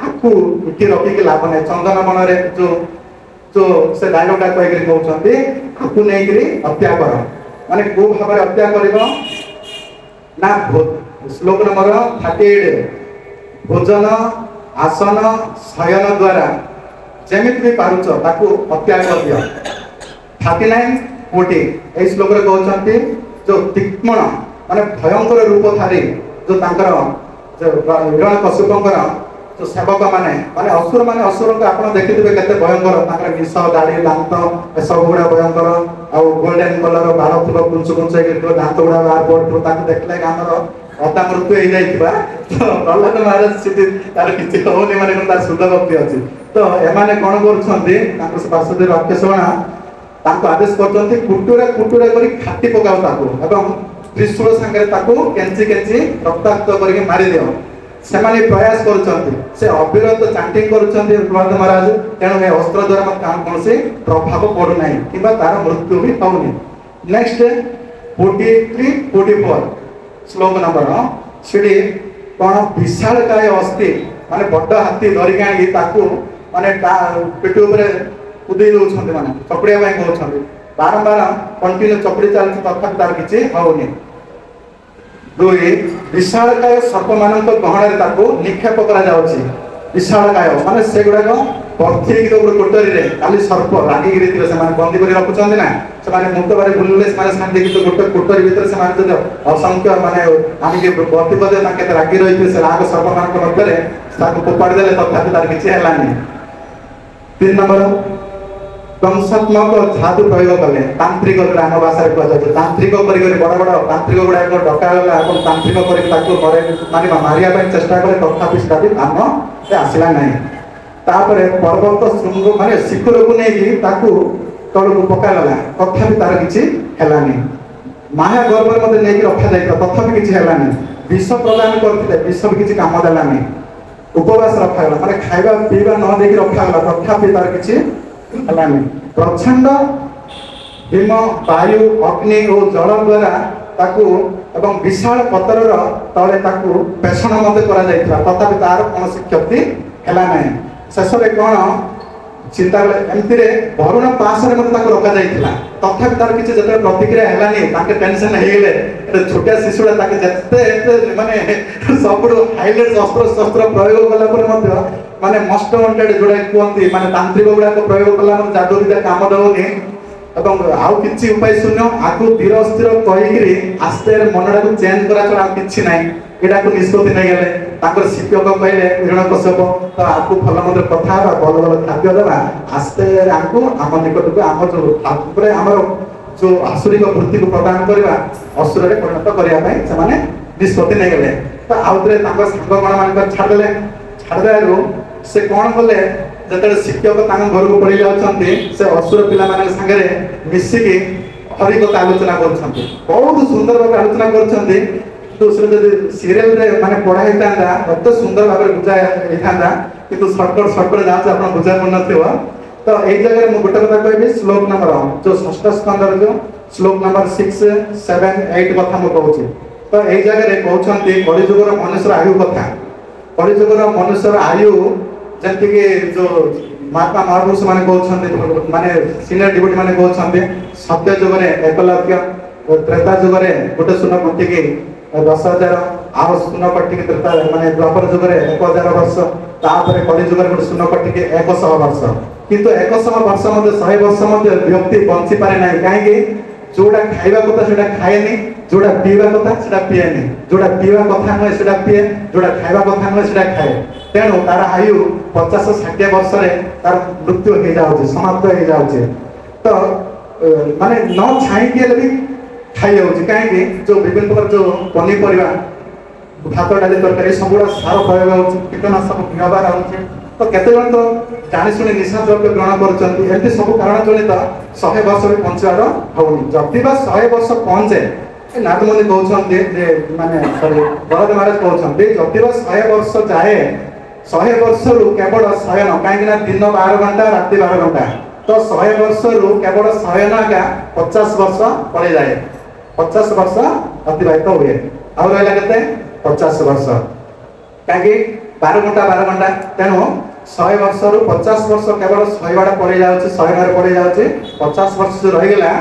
ଆକୁ ଏଠି ରଖିକି ଲାଭ ନାହିଁ। ଚନ୍ଦନ ବଣରେ ଯୋଉ ଯୋଉ ସେ ଡାଇଲଗଟା କହିକିରି କହୁଛନ୍ତି, ଆକୁ ନେଇକିରି ହତ୍ୟା କର। ମାନେ କୋଉ ଭାବରେ ହତ୍ୟା କରିବ ନା ଶ୍ଲୋକ ନମ୍ବର 38, ଭୋଜନ, ଆସନ, ଶୟନ ଦ୍ୱାରା ଯେମିତି ବି ପାରୁଛ ତାକୁ ହତ୍ୟା କରିଦିଅ। 39-40 ଏଇ ଶ୍ଲୋକରେ କହୁଛନ୍ତି, ଯୋଉ ତୀକ୍ଷ୍ଣ ମାନେ ଭୟଙ୍କର ରୂପଧାରୀ ଯୋଉ ତାଙ୍କର ଯୋଉ ହିରଣ୍ୟକଶିପୁଙ୍କର ଯୋଉ ସେବକ ମାନେ, ମାନେ ଅସୁର ମାନେ, ଅସୁରଙ୍କୁ ଆପଣ ଦେଖିଥିବେ କେତେ ଭୟଙ୍କର। ତାଙ୍କର ନିଶ, ଦାଢି, ଦାନ୍ତ ଏସବୁ ଗୁଡା ଭୟଙ୍କର। ଆଉ ଗୋଲ୍ଡେନ କଲର ବାଳ ଥିବ, କୁଞ୍ଚ କୁଞ୍ଚ ହେଇକି ଥିବ, ଦାନ୍ତ ଗୁଡା ବାହାର ପଡୁଥିବ। ତାକୁ ଦେଖିଲେ ଆମର ଅଧା ମୃତ୍ୟୁ ହେଇଯାଇଥିବା। ତ ପ୍ରହ୍ଲାଦ ମହାରାଜ ସେଠି ତାର କିଛି ହଉନି, ମାନେ କଣ ତାର ଶୁଦ୍ଧ ଭକ୍ତି ଅଛି। ତ ଏମାନେ କଣ କରୁଛନ୍ତି? ତାଙ୍କ ବାସୁଦେବ ରାକ୍ଷସଗଣ ତାଙ୍କୁ ଆଦେଶ କରୁଛନ୍ତି, କୁଟୁରା କୁଟୁରା କରି କାଟି ପକାଅ ତାକୁ ଏବଂ ତ୍ରିଶୂଳ ସାଙ୍ଗରେ ତାକୁ କେଞ୍ଚି କେଞ୍ଚି ରକ୍ତାକ୍ତ କରିକି ମାରିଦିଅ। ସେମାନେ ପ୍ରୟାସ କରୁଛନ୍ତି, ସେ ଅବିରତ ଚାଣ୍ଟିଂ କରୁଛନ୍ତି ପ୍ରହ୍ଲାଦ ମହାରାଜ। ତେଣୁ ଏ ଅସ୍ତ୍ର ଦ୍ୱାରା ମଧ୍ୟ କୌଣସି ପ୍ରଭାବ ପଡୁନାହିଁ କିମ୍ବା ତାର ମୃତ୍ୟୁ ବି ହଉନି। ନେକ୍ସଟ 43-44 ଶ୍ଲୋକ ନମ୍ବର। ସେଠି କଣ ବିଶାଳକାୟ ଅସ୍ଥି, ମାନେ ବଡ ହାତୀ ଧରିକି ଆଣିକି ତାକୁ ମାନେ ତା ପିଠି ଉପରେ କୁଦେଇ ଦଉଛନ୍ତି, ମାନେ ଚକଡ଼ିବା ପାଇଁ କହୁଛନ୍ତି। ବାରମ୍ବାର କଣ୍ଟିନ୍ୟୁ ଚକଡ଼ି ଚାଲିଛି, ତଥାପି ତାର କିଛି ହଉନି। ଦୁଇ, ବିଶାଳକାୟ ସର୍ପମାନଙ୍କ ଗହଣରେ ତାକୁ ନିକ୍ଷେପ କରାଯାଉଛି। ବିଶାଳକାୟ ମାନେ ସେଗୁଡାକ ଭର୍ତ୍ତି ହେଇକି ଗୋଟେ କୋଟରୀରେ ଖାଲି ସର୍ପ ରାଗିକିରି ଥିବେ। ସେମାନେ ବନ୍ଦୀ କରି ରଖୁଛନ୍ତି ନା, ସେମାନେ ମୁକ୍ତ ଭାବରେ ବୁଲିଲେ ସେମାନେ ଶାନ୍ତି। କିନ୍ତୁ ଗୋଟେ କୋଟରୀ ଭିତରେ ସେମାନେ ଯଦି ଅସଂଖ୍ୟ ମାନେ ଆଣିକି ଭର୍ତ୍ତି କରିଦେବେ, ତାଙ୍କେ କେତେ ରାଗି ରହିଥିବେ। ସେ ରାଗ ସର୍ପମାନଙ୍କ ମଧ୍ୟରେ ତାକୁ ଫୋପାଡ଼ି ଦେଲେ, ତଥାପି ତାର କିଛି ହେଲାନି। ତିନି ନମ୍ବର, ଧ୍ୱଂସାତ୍ମକ ଯାଦୁ ପ୍ରୟୋଗ କଲେ। ତାନ୍ତ୍ରିକ, ଯୋଉଟା ଆମ ଭାଷାରେ କୁହାଯାଉଛି, ତାନ୍ତ୍ରିକ କରି କରି ବଡ ବଡ ତାନ୍ତ୍ରିକ ଗୁଡାକ ଡକାଗଲା ଏବଂ ତାନ୍ତ୍ରିକ କରିକି ତାକୁ ମାନେ ମାରିବା ପାଇଁ ଚେଷ୍ଟା କଲେ, ତଥାପି ସେଟା ବି କାମ ଆସିଲା ନାହିଁ। ତାପରେ ପର୍ବତ ଶୃଙ୍ଗ ମାନେ ଶିଖରକୁ ନେଇକି ତାକୁ ତଳକୁ ପକାଗଲା, ତଥାପି ତାର କିଛି ହେଲାନି। ମାୟା ଗର୍ଭରେ ମଧ୍ୟ ନେଇକି ରଖାଯାଇଥିଲା, ତଥାପି କିଛି ହେଲାନି। ବିଷ ପ୍ରଦାନ କରିଥିଲେ, ବିଷ ବି କିଛି କାମ ଦେଲାନି। ଉପବାସ ରଖାଗଲା, ମାନେ ଖାଇବା ପିଇବା ନ ଦେଇକି ରଖାଗଲା, ତଥାପି ତାର କିଛି ହେଲାନି। ପ୍ରଚଣ୍ଡ ହିମ, ବାୟୁ, ଅଗ୍ନି ଓ ଜଳ ଦ୍ୱାରା ତାକୁ ଏବଂ ବିଶାଳ ପତରର ତଳେ ତାକୁ ପେଷଣ ମଧ୍ୟ କରାଯାଇଥିଲା, ତଥାପି ତାର କୌଣସି କ୍ଷତି ହେଲା ନାହିଁ। ଶେଷରେ କଣ ଚିନ୍ତା କଲେ, ଏମିତିରେ ବରୁଣ ପାଶରେ ମଧ୍ୟ ତାକୁ ରଖାଯାଇଥିଲା, ତଥାପି ତାର କିଛି ଯେତେବେଳେ ପ୍ରତିକ୍ରିୟା ହେଲାନି, ତାଙ୍କେ ଟେନସନ ହେଇଗଲେ। ଗୋଟେ ଛୋଟିଆ ଶିଶୁଟା, ତାকে ଯେତେ ଏତେ ମାନେ ସବୁଠୁ ହାଇଲାଇଟ ଅସ୍ତ୍ର ଶସ୍ତ୍ର ପ୍ରୟୋଗ କଲା ପରେ ମଧ୍ୟ, ମାନେ ମଷ୍ଟ ୱାଣ୍ଟେଡ ଯୋଉଟା କୁହନ୍ତି, ମାନେ ତାନ୍ତ୍ରିକ ଗୁଡାକ ପ୍ରୟୋଗ କଲା ମାନେ ଯାଦୁ ବିଦ୍ୟା କାମ ଦଉନି ଏବଂ ଆଉ କିଛି ଉପାୟ ଶୂନ୍ୟ। ଆକୁ ଧୀର ସ୍ଥିର କହିକିରି ଆସ୍ତେ ମନଟାକୁ ଚେଞ୍ଜ କରିବା ଛଡ଼ା ଆଉ କିଛି ନାହିଁ। ଏଇଟାକୁ ନିଷ୍ପତ୍ତି ନେଇଗଲେ। ତାଙ୍କର ଶିକ୍ଷକ କହିଲେ ହିରଣ୍ୟକଶ୍ୟପ, ତ ଆକୁ ଭଲ ମନ୍ଦ କଥା ହେବା, ଭଲ ଭଲ ଖାଦ୍ୟ ଦେବା, ଆସ୍ତେ ଆକୁ ଆମ ନିକଟକୁ ଆମ ଯୋଉ ଉପରେ ଆମର ଯୋଉ ଆସୁରିକ ବୃତ୍ତିକୁ ପ୍ରଦାନ କରିବା, ଅସୁରରେ ପରିଣତ କରିବା ପାଇଁ ସେମାନେ ନିଷ୍ପତ୍ତି ନେଇଗଲେ। ତ ଆଉଥରେ ତାଙ୍କ ସାଙ୍ଗ ଗଣ ମାନଙ୍କ ଛାଡ଼ିଦେଲେ। ଛାଡ଼ିଦେବାରୁ ସେ କଣ କଲେ? ଯେତେବେଳେ ଶିକ୍ଷକ ତାଙ୍କ ଘରକୁ ପଳେଇ ଯାଉଛନ୍ତି, ସେ ଅସୁର ପିଲାମାନଙ୍କ ସାଙ୍ଗରେ ମିଶିକି ହରି କଥା ଆଲୋଚନା କରୁଛନ୍ତି। ବହୁତ ସୁନ୍ଦର ଭାବରେ ଆଲୋଚନା କରୁଛନ୍ତି। କିନ୍ତୁ ସେଟା ଯଦି ସିରିଏଲରେ ମାନେ ପଢା ହେଇଥାନ୍ତା, ଅତି ସୁନ୍ଦର ଭାବରେ ବୁଝା ହେଇଥାନ୍ତା। କିନ୍ତୁ ସର୍ଟକଟ ସର୍ଟକଟ ଯାଉଛି, ଆପଣ ବୁଝା ପଡୁନଥିବ। ତ ଏଇ ଜାଗାରେ ମୁଁ ଗୋଟେ କଥା କହିବି। ଶ୍ଲୋକ ନମ୍ବର ଯୋଉ ଷଷ୍ଠ ସ୍କନ୍ଧର ଯୋଉ ଶ୍ଲୋକ ନମ୍ବର 6, 7, 8 କଥା ମୁଁ କହୁଛି। ତ ଏଇ ଜାଗାରେ କହୁଛନ୍ତି କଳିଯୁଗର ମନୁଷ୍ୟର ଆୟୁ କଥା। କଳିଯୁଗର ମନୁଷ୍ୟର ଆୟୁ ଯେମିତିକି ଯୋଉ ମହାତ୍ମା ମହାପୁରୁଷ ମାନେ କହୁଛନ୍ତି, ମାନେ ସିନିୟର ଡିଭୋଟି ମାନେ କହୁଛନ୍ତି, ସତ୍ୟ ଯୁଗରେ 1 ଲକ୍ଷ, ତ୍ରେତା ଯୁଗରେ ଗୋଟେ ଶୂନ କଟିକି 10,000, ଆଉ ଶୂନ କଟିକି ତ୍ରେତା ମାନେ ଦ୍ୱାପର ଯୁଗରେ 1000 ବର୍ଷ, ତାପରେ କଳି ଯୁଗରେ ଗୋଟେ ଶୂନ କଟିକି 100 ବର୍ଷ। କିନ୍ତୁ 100 ବର୍ଷ ମଧ୍ୟ, 100 ବର୍ଷ ମଧ୍ୟ ବ୍ୟକ୍ତି ବଞ୍ଚି ପାରେ ନାହିଁ। କାହିଁକି? ଯୋଉଟା ଖାଇବା କଥା ସେଟା ଖାଏନି, ଯୋଉଟା ପିଇବା କଥା ସେଟା ପିଏନି, ଯୋଉଟା ପିଇବା କଥା ନୁହେଁ ସେଟା ପିଏ, ଯୋଉଟା ଖାଇବା କଥା ନୁହେଁ ସେଟା ଖାଏ। ତେଣୁ ତାର ଆୟୁ 50-60 ବର୍ଷରେ ତାର ମୃତ୍ୟୁ ହେଇଯାଉଛି, ସମାପ୍ତ ହେଇଯାଉଛି। ତ ମାନେ ନ ଛାଇଁକି ହେଲେ ବି ଖାଇଯାଉଛି। କାହିଁକି? ଯୋଉ ବିଭିନ୍ନ ପ୍ରକାର ଯୋଉ ପନିପରିବା, ଭାତ, ଡାଲି, ତରକାରୀ ସବୁଗୁଡ଼ା ସାର ପ୍ରୟୋଗ ହଉଛି, କୀଟନାଶକ ବ୍ୟବହାର ହଉଛି। ତ କେତେ ଜଣ ତ ଜାଣି ଶୁଣି ନିଶା ଦ୍ରବ୍ୟ ଗ୍ରହଣ କରୁଛନ୍ତି। ଏମିତି ସବୁ କାରଣ ଜନିତ 100 ବର୍ଷ ବି ବଞ୍ଚିବାର ହଉନି। ଯଦି ବା 100 ବର୍ଷ ପହଞ୍ଚେ, ନାରଦମୁନି କହୁଛନ୍ତି ଯେ, ମାନେ ସରି, ଭରତ ମହାରାଜ କହୁଛନ୍ତି, ଯଦି ବା 100 ବର୍ଷ ଯାଏ, 100 ବର୍ଷରୁ କେବଳ ଶୟନ। କାହିଁକି ନା ଦିନ 12 ଘଣ୍ଟା, ରାତି 12 ଘଣ୍ଟା। ତ 100 ବର୍ଷରୁ କେବଳ ଶୟନ ଏକା 50 ବର୍ଷ ପଳେଇଯାଏ, 50 ବର୍ଷ ଅତିବାହିତ ହୁଏ। ଆଉ ରହିଲା କେତେ? 50 ବର୍ଷ। କାହିଁକି 12 ଘଣ୍ଟା 12 ଘଣ୍ଟା। ତେଣୁ 100 ବର୍ଷରୁ 50 ବର୍ଷ କେବଳ ଶୋଇବାଟା ପଳେଇ ଯାଉଛି, ଶୟନରେ ପଳେଇ ଯାଉଛି। 50 ବର୍ଷ ଯୋଉ ରହିଗଲା,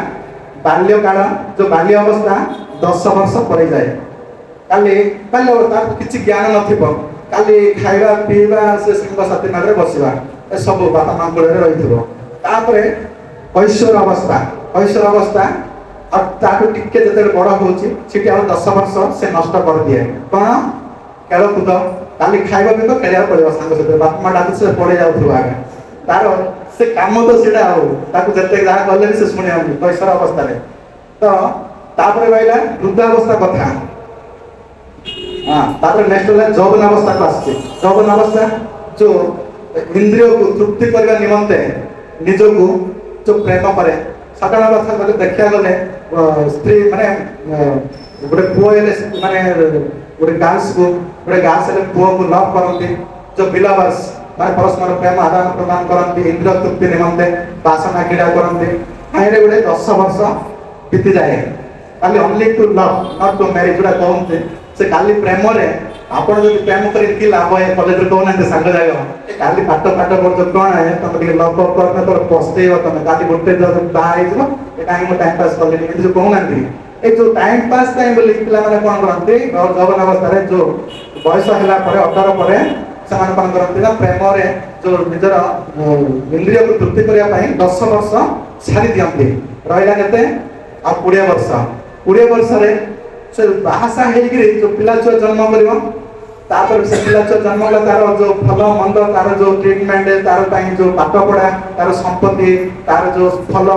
ବାଲ୍ୟକାଳ ଯୋଉ ବାଲ୍ୟ ଅବସ୍ଥା 10 ବର୍ଷ ପଳେଇଯାଏ। କାଲି ବାଲ୍ୟ ଅବସ୍ଥା, କିଛି ଜ୍ଞାନ ନଥିବ, କାଲି ଖାଇବା ପିଇବା, ସେ ସାଙ୍ଗସାଥି ମାଗରେ ବସିବା। ଏସବୁ ବାପା ମା କୂଳରେ ରହିଥିବ। ତାପରେ କୈଶୋର ଅବସ୍ଥା, କୈଶୋର ଅବସ୍ଥା ଆଉ ତାଠୁ ଟିକେ ଯେତେବେଳେ ବଡ ହଉଛି ସେଠି ଆଉ 10 ବର୍ଷ ସେ ନଷ୍ଟ କରିଦିଏ। କଣ? ଖେଳକୁଦ। କାଲି ଖାଇବା ପିଇବା ଖେଳିବାକୁ ପଡିବ ସାଙ୍ଗ ସହିତ, ବାପା ମା ଡାକୁଛି ସେ ପଳେଇ ଯାଉଥିବ ଆଗେ, ତାର ସେ କାମ ତ ସେଇଟା, ଆଉ ତାକୁ ଯେତେ ଯାହା କଲେ ବି ସେ ଶୁଣିବନି କୈଶୋର ଅବସ୍ଥାରେ। ତ ତାପରେ ରହିଲା ବୃଦ୍ଧାବସ୍ଥା କଥା। ହଁ, ତାପରେ ନେକ୍ସଟ ହେଲା ଯୌବନ ଅବସ୍ଥାକୁ ଆସୁଛି। ଯୌବନ ଅବସ୍ଥା ଯୋଉ ଇନ୍ଦ୍ରିୟକୁ ତୃପ୍ତି କରିବା ନିମନ୍ତେ ନିଜକୁ ଯୋଉ ପ୍ରେମ କରେ। ସାଧାରଣ ଅବସ୍ଥା ଗଲେ ଦେଖିବାକୁ ଗଲେ ସ୍ତ୍ରୀ ମାନେ ଗୋଟେ ପୁଅ ହେଲେ ମାନେ ଗୋଟେ ଗାର୍ଲସକୁ, ଗୋଟେ ଗାର୍ଲସ ହେଲେ ପୁଅକୁ ଲଭ୍ କରନ୍ତି, ଯୋଉ ବିଲଭର୍ସ ମାନେ ପରସ୍ପର ପ୍ରେମ ଆଦାନ ପ୍ରଦାନ କରନ୍ତି ଇନ୍ଦ୍ରିୟ ତୃପ୍ତି ନିମନ୍ତେ, ବାସନା କ୍ରୀଡ଼ା କରନ୍ତି। କାହିଁରେ ଗୋଟେ 10 ବର୍ଷ ବିତିଯାଏ ଖାଲି only to love, not to marry ଯୋଉଟା କହନ୍ତି। ସେ କାଲି ପ୍ରେମରେ ଆପଣ ଯଦି ପ୍ରେମ କରି କି ଲାଭ? ଏ କଲେଜରେ କହୁନାହାନ୍ତି ସାଙ୍ଗ ଯାକ, କାଲି ପାଠ ପାଠ ପଢୁଛ କଣ, ତମେ ଟିକେ ଲଭ୍ ଫଭ୍ କରୁନ, ତୋର ପସ୍ତେଇବ ତମେ, କାଲି ଗୋଟେ ବାହା ହେଇଯିବ, ଏ କାହିଁକି ମୁଁ ଟାଇମ ପାସ୍ କଲିନି, ଏମିତି ଯୋଉ କହୁନାହାନ୍ତି। ଏଇ ଯୋଉ ଟାଇମ ପାସ୍ ପାଇଁ ବୋଲି ପିଲାମାନେ କଣ କରନ୍ତି, ଯୌବନ ଅବସ୍ଥାରେ ଯୋଉ ବୟସ ହେଲା ପରେ 18 ପରେ ସେମାନେ କଣ କରନ୍ତି ନା ପ୍ରେମରେ ଯୋଉ ନିଜର ଇନ୍ଦ୍ରିୟକୁ ତୃପ୍ତି କରିବା ପାଇଁ 10 ବର୍ଷ ଛାଡି ଦିଅନ୍ତି। ରହିଲା କେତେ? ଆଉ 20 ବର୍ଷ। 20 ବର୍ଷରେ ସେ ବାହାସାହା ହେଇକିରି ଯୋଉ ପିଲା ଛୁଆ ଜନ୍ମ କରିବ, ତାପରେ ସେ ପିଲା ଛୁଆ ଜନ୍ମ କଲା, ତାର ଯୋଉ ଭଲ ମନ୍ଦ, ତାର ଯୋଉ ଟ୍ରିଟମେଣ୍ଟ, ତାର ପାଇଁ ଯୋଉ ପାଠ ପଢା, ତାର ସମ୍ପତ୍ତି, ତାର ଯୋଉ ଭଲ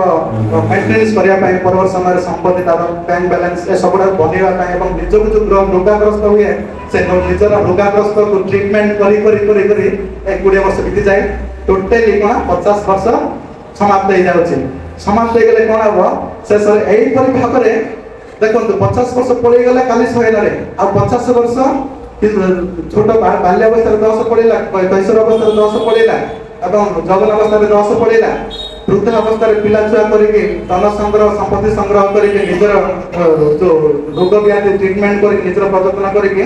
ମେଣ୍ଟେନାନ୍ସ କରିବା ପାଇଁ ପରବର୍ତ୍ତୀ ସମୟରେ ସମ୍ପତ୍ତି, ତାର ବ୍ୟାଙ୍କ ବାଲାନ୍ସ, ଏ ସବୁଟାକୁ ବନେଇବା ପାଇଁ ଏବଂ ନିଜକୁ ଯୋଉ ରୋଗାଗ୍ରସ୍ତ ହୁଏ, ସେ ନିଜର ରୋଗାଗ୍ରସ୍ତକୁ ଟ୍ରିଟମେଣ୍ଟ କରି କରି କରି କରି ଏ 20 ବର୍ଷ ବିତିଯାଏ। ଟୋଟାଲି କଣ 50 ବର୍ଷ ସମାପ୍ତ ହେଇଯାଉଛି। ସମାପ୍ତ ହେଇଗଲେ କଣ ହବ ଶେଷରେ? ଏଇପରି ଭାବରେ ଦେଖନ୍ତୁ, 50 ବର୍ଷ ପଳେଇଗଲା କାଲି ଶହେଲାରେ, ଆଉ 50 ବର୍ଷ ଛୋଟ ବାଲ୍ୟ ଅବସ୍ଥାରେ 10 ପଳେଇଲା, କୈଶୋର ଅବସ୍ଥାରେ 10 ପଳେଇଲା ଏବଂ ଯୌବନ ଅବସ୍ଥାରେ 10 ପଳେଇଲା, ବୃଦ୍ଧ ଅବସ୍ଥାରେ ପିଲା ଛୁଆ କରିକି ଧନ ସଂଗ୍ରହ, ସମ୍ପତ୍ତି ସଂଗ୍ରହ କରିକି ନିଜର ଯୋଉ ରୋଗ ବ୍ୟାଧି ଟ୍ରିଟମେଣ୍ଟ କରିକି ନିଜର ପ୍ରଯତ୍ନ କରିକି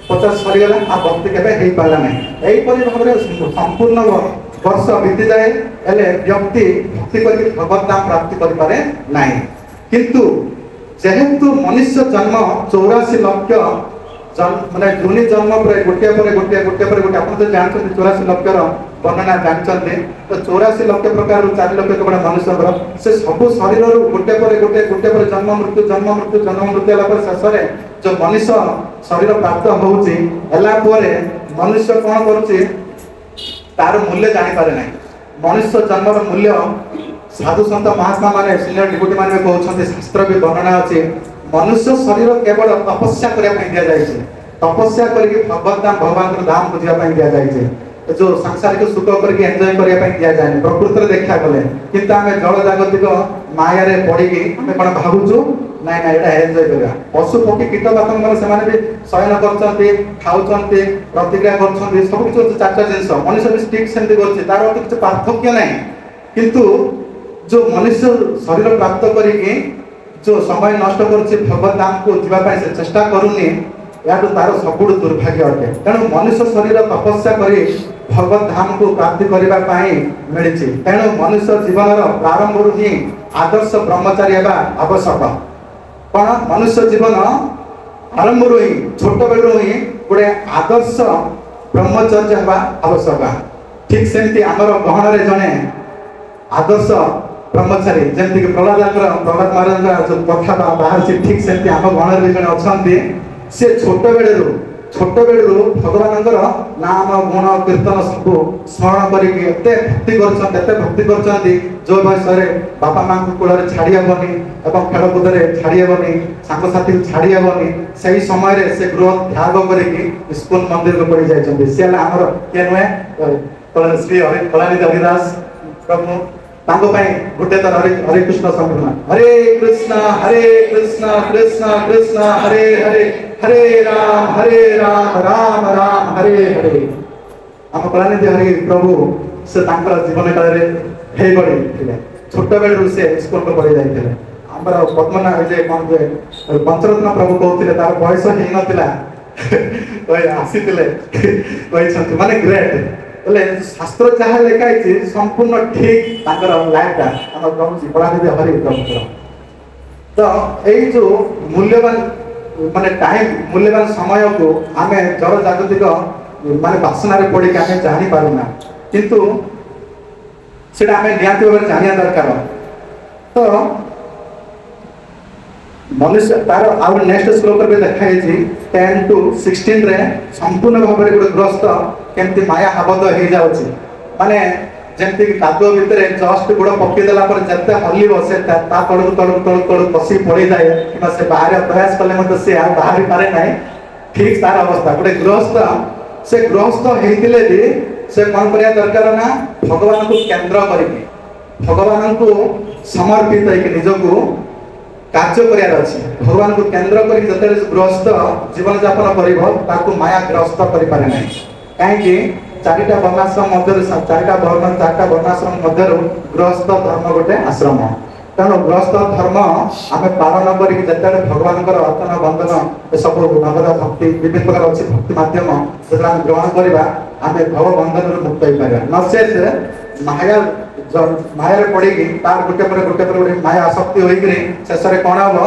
50 ସରିଗଲା, ଆଉ ଭକ୍ତି କେବେ ହେଇପାରିଲା ନାହିଁ। ଏହିପରି ଭାବରେ ସମ୍ପୂର୍ଣ୍ଣ ବର୍ଷ ବିତିଯାଏ, ହେଲେ ବ୍ୟକ୍ତି ଭକ୍ତି କରିକି ଭଗବତ ଧାମ ପ୍ରାପ୍ତି କରିପାରେ ନାହିଁ। କିନ୍ତୁ ଯେହେତୁ ମନୁଷ୍ୟ ଜନ୍ମ 84 ଲକ୍ଷ ମାନେ ଯୋନି ଜନ୍ମ ପରେ ଗୋଟିଏ ପରେ ଗୋଟିଏ, ଗୋଟିଏ ପରେ ଗୋଟିଏ, ଆପଣ ତ ଜାଣିଛନ୍ତି 84 ଲକ୍ଷର ବର୍ଣ୍ଣନା ଜାଣିଛନ୍ତି। ତ 84 ଲକ୍ଷ ପ୍ରକାରରୁ 4 ଲକ୍ଷ କେବଳ ମନୁଷ୍ୟଙ୍କର, ସେ ସବୁ ଶରୀରରୁ ଗୋଟେ ପରେ ଗୋଟେ, ଗୋଟେ ପରେ ଜନ୍ମ ମୃତ୍ୟୁ, ଜନ୍ମ ମୃତ୍ୟୁ, ଜନ୍ମ ମୃତ୍ୟୁ ହେଲା ପରେ ଶେଷରେ ଯୋଉ ମନୁଷ୍ୟ ଶରୀର ପ୍ରାପ୍ତ ହଉଛି, ହେଲା ପରେ ମନୁଷ୍ୟ କଣ କରୁଛି ତାର ମୂଲ୍ୟ ଜାଣିପାରେ ନାହିଁ। ମନୁଷ୍ୟ ଜନ୍ମର ମୂଲ୍ୟ ସାଧୁ ସନ୍ଥ ମହାତ୍ମା ମାନେ, ସିନିୟର ଡିପୁଟି ମାନେ ବି କହୁଛନ୍ତି, ଶାସ୍ତ୍ର ବି ବର୍ଣ୍ଣନା ଅଛି, ମନୁଷ୍ୟ ଶରୀର କେବଳ ତପସ୍ୟା କରିବା ପାଇଁ ଦିଆଯାଇଛି। ତପସ୍ୟା କରିକି ଭଗବତ ଧାମ, ଭଗବାନଙ୍କର ଧାମକୁ ଯିବା ପାଇଁ ଦିଆଯାଇଛି। ଯୋଉ ସାଂସାରିକ ସୁଖ କରିକି ଏନ୍ଜୟ କରିବା ପାଇଁ ଦିଆଯାଏନି ପ୍ରକୃତରେ ଦେଖିବାକୁ ଗଲେ। କିନ୍ତୁ ଆମେ ଜଳ ଜାଗତିକ ମାୟାରେ ପଡିକି ଆମେ କଣ ଭାବୁଛୁ, ନାଇଁ ନାଇଁ ଏଇଟା ଏନ୍ଜୟ କରିବା। ପଶୁ ପକ୍ଷୀ କୀଟ ପତଙ୍ଗ ସେମାନେ ବି ଶୟନ କରୁଛନ୍ତି, ଖାଉଛନ୍ତି, ପ୍ରତିକ୍ରିୟା କରୁଛନ୍ତି, ସବୁ କିଛି ହଉଛି ଚାରିଟା ଜିନିଷ। ମନୁଷ୍ୟ ବି ଠିକ ସେମିତି କରୁଛି, ତାର କିଛି ପାର୍ଥକ୍ୟ ନାହିଁ। କିନ୍ତୁ ଯୋଉ ମନୁଷ୍ୟ ଶରୀର ପ୍ରାପ୍ତ କରିକି ଯୋଉ ସମୟ ନଷ୍ଟ କରୁଛି, ଭଗବତ ଧାମକୁ ଯିବା ପାଇଁ ସେ ଚେଷ୍ଟା କରୁନି, ଏହାଠୁ ତାର ସବୁଠୁ ଦୁର୍ଭାଗ୍ୟ ଅଟେ। ତେଣୁ ମନୁଷ୍ୟ ଶରୀର ତପସ୍ୟା କରି ଭଗବତ ଧାମକୁ ପ୍ରାପ୍ତି କରିବା ପାଇଁ ମିଳିଛି। ତେଣୁ ମନୁଷ୍ୟ ଜୀବନର ପ୍ରାରମ୍ଭରୁ ହିଁ ଆଦର୍ଶ ବ୍ରହ୍ମଚାରୀ ହେବା ଆବଶ୍ୟକ। କଣ? ମନୁଷ୍ୟ ଜୀବନ ଆରମ୍ଭରୁ ହିଁ, ଛୋଟବେଳରୁ ହିଁ ଗୋଟେ ଆଦର୍ଶ ବ୍ରହ୍ମଚର୍ଯ୍ୟ ହେବା ଆବଶ୍ୟକ। ଠିକ ସେମିତି ଆମର ଗହଣରେ ଜଣେ ଆଦର୍ଶ ବ୍ରହ୍ମଚାରୀ, ଯେମିତିକି ପ୍ରହ୍ଲାଦ ମହାରାଜଙ୍କର ଯୋଉ କଥା ବାହାରିଛି, ଠିକ ସେମିତି ଆମ ଗହଣରେ ବି ଜଣେ ଅଛନ୍ତି। ସେ ଛୋଟବେଳରୁ ଭଗବାନଙ୍କର ନାମ ଗୁଣ କୀର୍ତ୍ତନ ସବୁ ସ୍ମରଣ କରିକି ଏତେ ଭକ୍ତି କରୁଛନ୍ତି, ଏତେ ଭକ୍ତି କରୁଛନ୍ତି, ଯୋଉ ବୟସରେ ବାପା ମାଙ୍କ କୂଳରେ ଛାଡ଼ି ହେବନି ଏବଂ ଖେଳକୁଦରେ ଛାଡ଼ି ହେବନି, ସାଙ୍ଗସାଥିକୁ ଛାଡ଼ି ହେବନି, ସେଇ ସମୟରେ ସେ ଗୃହ ତ୍ୟାଗ କରିକି ଇସ୍କନ ମନ୍ଦିରକୁ ପଳେଇ ଯାଇଛନ୍ତି। ସେ ହେଲା ଆମର କିଏ ନୁହେଁ, ଶ୍ରୀ ହରି କଳାନିଧି ହରିଦାସ ପ୍ରଭୁ। ତାଙ୍କ ପାଇଁ ଗୋଟେ ଥର ହରେ ହରେ କୃଷ୍ଣ ସଂକୀର୍ତ୍ତନ। ହରେ କୃଷ୍ଣ ହରେ କୃଷ୍ଣ କୃଷ୍ଣ କୃଷ୍ଣ ହରେ ହରେ, ହରେ ରାମ ହରେ ରାମ ରାମ ରାମ ହରେ ହରେ। ଆମ କଳାନିଧି ହରି ପ୍ରଭୁ ସେ ତାଙ୍କର ଜୀବନ କାଳରେ ହେଇଗଳି ଥିଲେ। ଛୋଟବେଳରୁ ସେ ଇସ୍କନକୁ ପଳେଇ ଯାଇଥିଲେ। ଆମର ପଦ୍ମନା ଯେ କଣ କୁହେ ପଞ୍ଚରତ୍ନ ପ୍ରଭୁ କହୁଥିଲେ, ତାର ବୟସ ହେଇନଥିଲା ଆସିଥିଲେ, କହିଛନ୍ତି ମାନେ ଗ୍ରେଟ୍। ବୋଲେ ଶାସ୍ତ୍ର ଯାହା ଲେଖା ହେଇଛି ସମ୍ପୂର୍ଣ୍ଣ ଠିକ ତାଙ୍କର ଲାଇଫଟା ଆମ ପ୍ରଭୁ କଳାନିଧି ହରି ପ୍ରଭୁଙ୍କର। ତ ଏଇ ଯୋଉ ମୂଲ୍ୟବାନ ମାନେ ଟାଇମ, ମୂଲ୍ୟବାନ ସମୟକୁ ଆମେ ଜଳ ଜାଗତିକ ମାନେ ବାସନାରେ ପଡ଼ିକି ଆମେ ଜାଣିପାରୁନା। କିନ୍ତୁ ସେଇଟା ଆମେ ନିହାତି ଭାବରେ ଜାଣିବା ଦରକାର। ତ ମନୁଷ୍ୟ ତାର ଆଉ ନେକ୍ସଟ ଶ୍ଲୋକରେ ବି ଲେଖା ହେଇଛି 10 ଟୁ 16ରେ ସମ୍ପୂର୍ଣ୍ଣ ଭାବରେ ଗୋଟେ ଗୃହସ୍ଥ କେମିତି ମାୟା ଆବଦ୍ଧ ହେଇଯାଉଛି। ମାନେ ଯେମିତି କାଦୁଅ ଭିତରେ ଜଷ୍ଟ ଗୋଡ଼ ପକେଇ ଦେଲା ପରେ ଯେତେ ହଲିବ, ସେ ତା ତଳକୁ ତଳକୁ ତଳକୁ ତଳକୁ ଖସି ପଳେଇଯାଏ କିମ୍ବା ସେ ବାହାରେ ପ୍ରୟାସ କଲେ ମଧ୍ୟ ସେ ଆଉ ବାହାରି ପାରେ ନାହିଁ। ଠିକ ତାର ଅବସ୍ଥା ଗୋଟେ ଗୃହସ୍ଥ। ସେ ଗୃହସ୍ଥ ହେଇଥିଲେ ବି ସେ କଣ କରିବା ଦରକାର ନା ଭଗବାନଙ୍କୁ କେନ୍ଦ୍ର କରିକି, ଭଗବାନଙ୍କୁ ସମର୍ପିତ ହେଇକି ନିଜକୁ କାର୍ଯ୍ୟ କରିବାର ଅଛି। ଭଗବାନଙ୍କୁ କେନ୍ଦ୍ର କରିକି ଯେତେବେଳେ ଗୃହସ୍ଥ ଜୀବନ ଯାପନ କରିବ, ତାକୁ ମାୟା ଗ୍ରସ୍ତ କରିପାରେ ନାହିଁ। କାହିଁକି? ଚାରିଟା ବର୍ଣ୍ଣାଶ୍ରମ ମଧ୍ୟରୁ, ଚାରିଟା ବର୍ଣ୍ଣ, ଚାରିଟା ବର୍ଣ୍ଣାଶ୍ରମ ମଧ୍ୟରୁ ଗୃହସ୍ଥ ଧର୍ମ ଗୋଟେ ଆଶ୍ରମ। ତେଣୁ ଗୃହସ୍ଥ ଧର୍ମ ଆମେ ପାଳନ କରିକି ଯେତେବେଳେ ଭଗବାନଙ୍କର ଅର୍ଚ୍ଚନା, ବନ୍ଦନ, ଏସବୁ ନବଧା ଭକ୍ତି, ବିଭିନ୍ନ ପ୍ରକାର ଅଛି ଭକ୍ତି ମାଧ୍ୟମ, ଯେତେବେଳେ ଆମେ ଗ୍ରହଣ କରିବା, ଆମେ ଭବ ବନ୍ଧନରୁ ମୁକ୍ତ ହେଇପାରିବା। ନଚେତ ମାୟା ମାୟାରେ ପଡିକି ତାର ଗୋଟେ ପରେ ଗୋଟେ ପରେ ଗୋଟେ ମାୟା ଆସକ୍ତି ହୋଇକିରି ଶେଷରେ କଣ ହବ?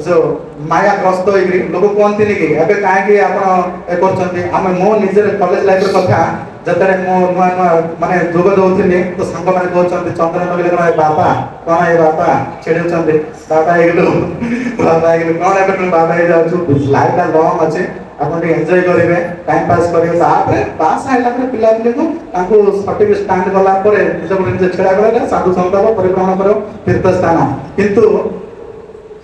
ଯୋଉ ମାୟା ଗ୍ରସ୍ତ ହେଇକିରି ଲୋକ କୁହନ୍ତିନି କି ଏବେ କାହିଁକି ଆପଣ ଏ କରୁଛନ୍ତି? ଆମେ ମୋ ନିଜର କଲେଜ ଲାଇଫର କଥା, ଯେତେବେଳେ ମୁଁ ନୂଆ ନୂଆ ମାନେ ଯୋଗ ଦଉଥିଲି, ତ ସାଙ୍ଗମାନେ କହୁଛନ୍ତି, ଚନ୍ଦନ ଲଗେଇଲେ କଣ ଏ ବାବା, କଣ ଏ ବାବା ଛିଡଉଛନ୍ତି, ବାବା ହେଇଗଲୁ, ବାବା ହେଇଗଲୁ, କଣ ଏବେ ତୁ ବାବା ହେଇଯାଉଛୁ? ଲାଇଫଟା ଲଙ୍ଗ ଅଛି, ଆପଣ ଟିକେ ଏନ୍ଜୟ କରିବେ, ଟାଇମ ପାସ୍ କରିବେ। ତାପରେ ପାସ୍ ହେଲା ପରେ ପିଲାପିଲିକୁ ତାଙ୍କୁ ସଠିକ ଷ୍ଟାଣ୍ଡ କଲା ପରେ ନିଜକୁ ନିଜେ ଛିଡ଼ା କଲେ ସାଧୁ ସନ୍ଥ ପରିକ୍ରମଣ କରିବ ତୀର୍ଥ ସ୍ଥାନ। କିନ୍ତୁ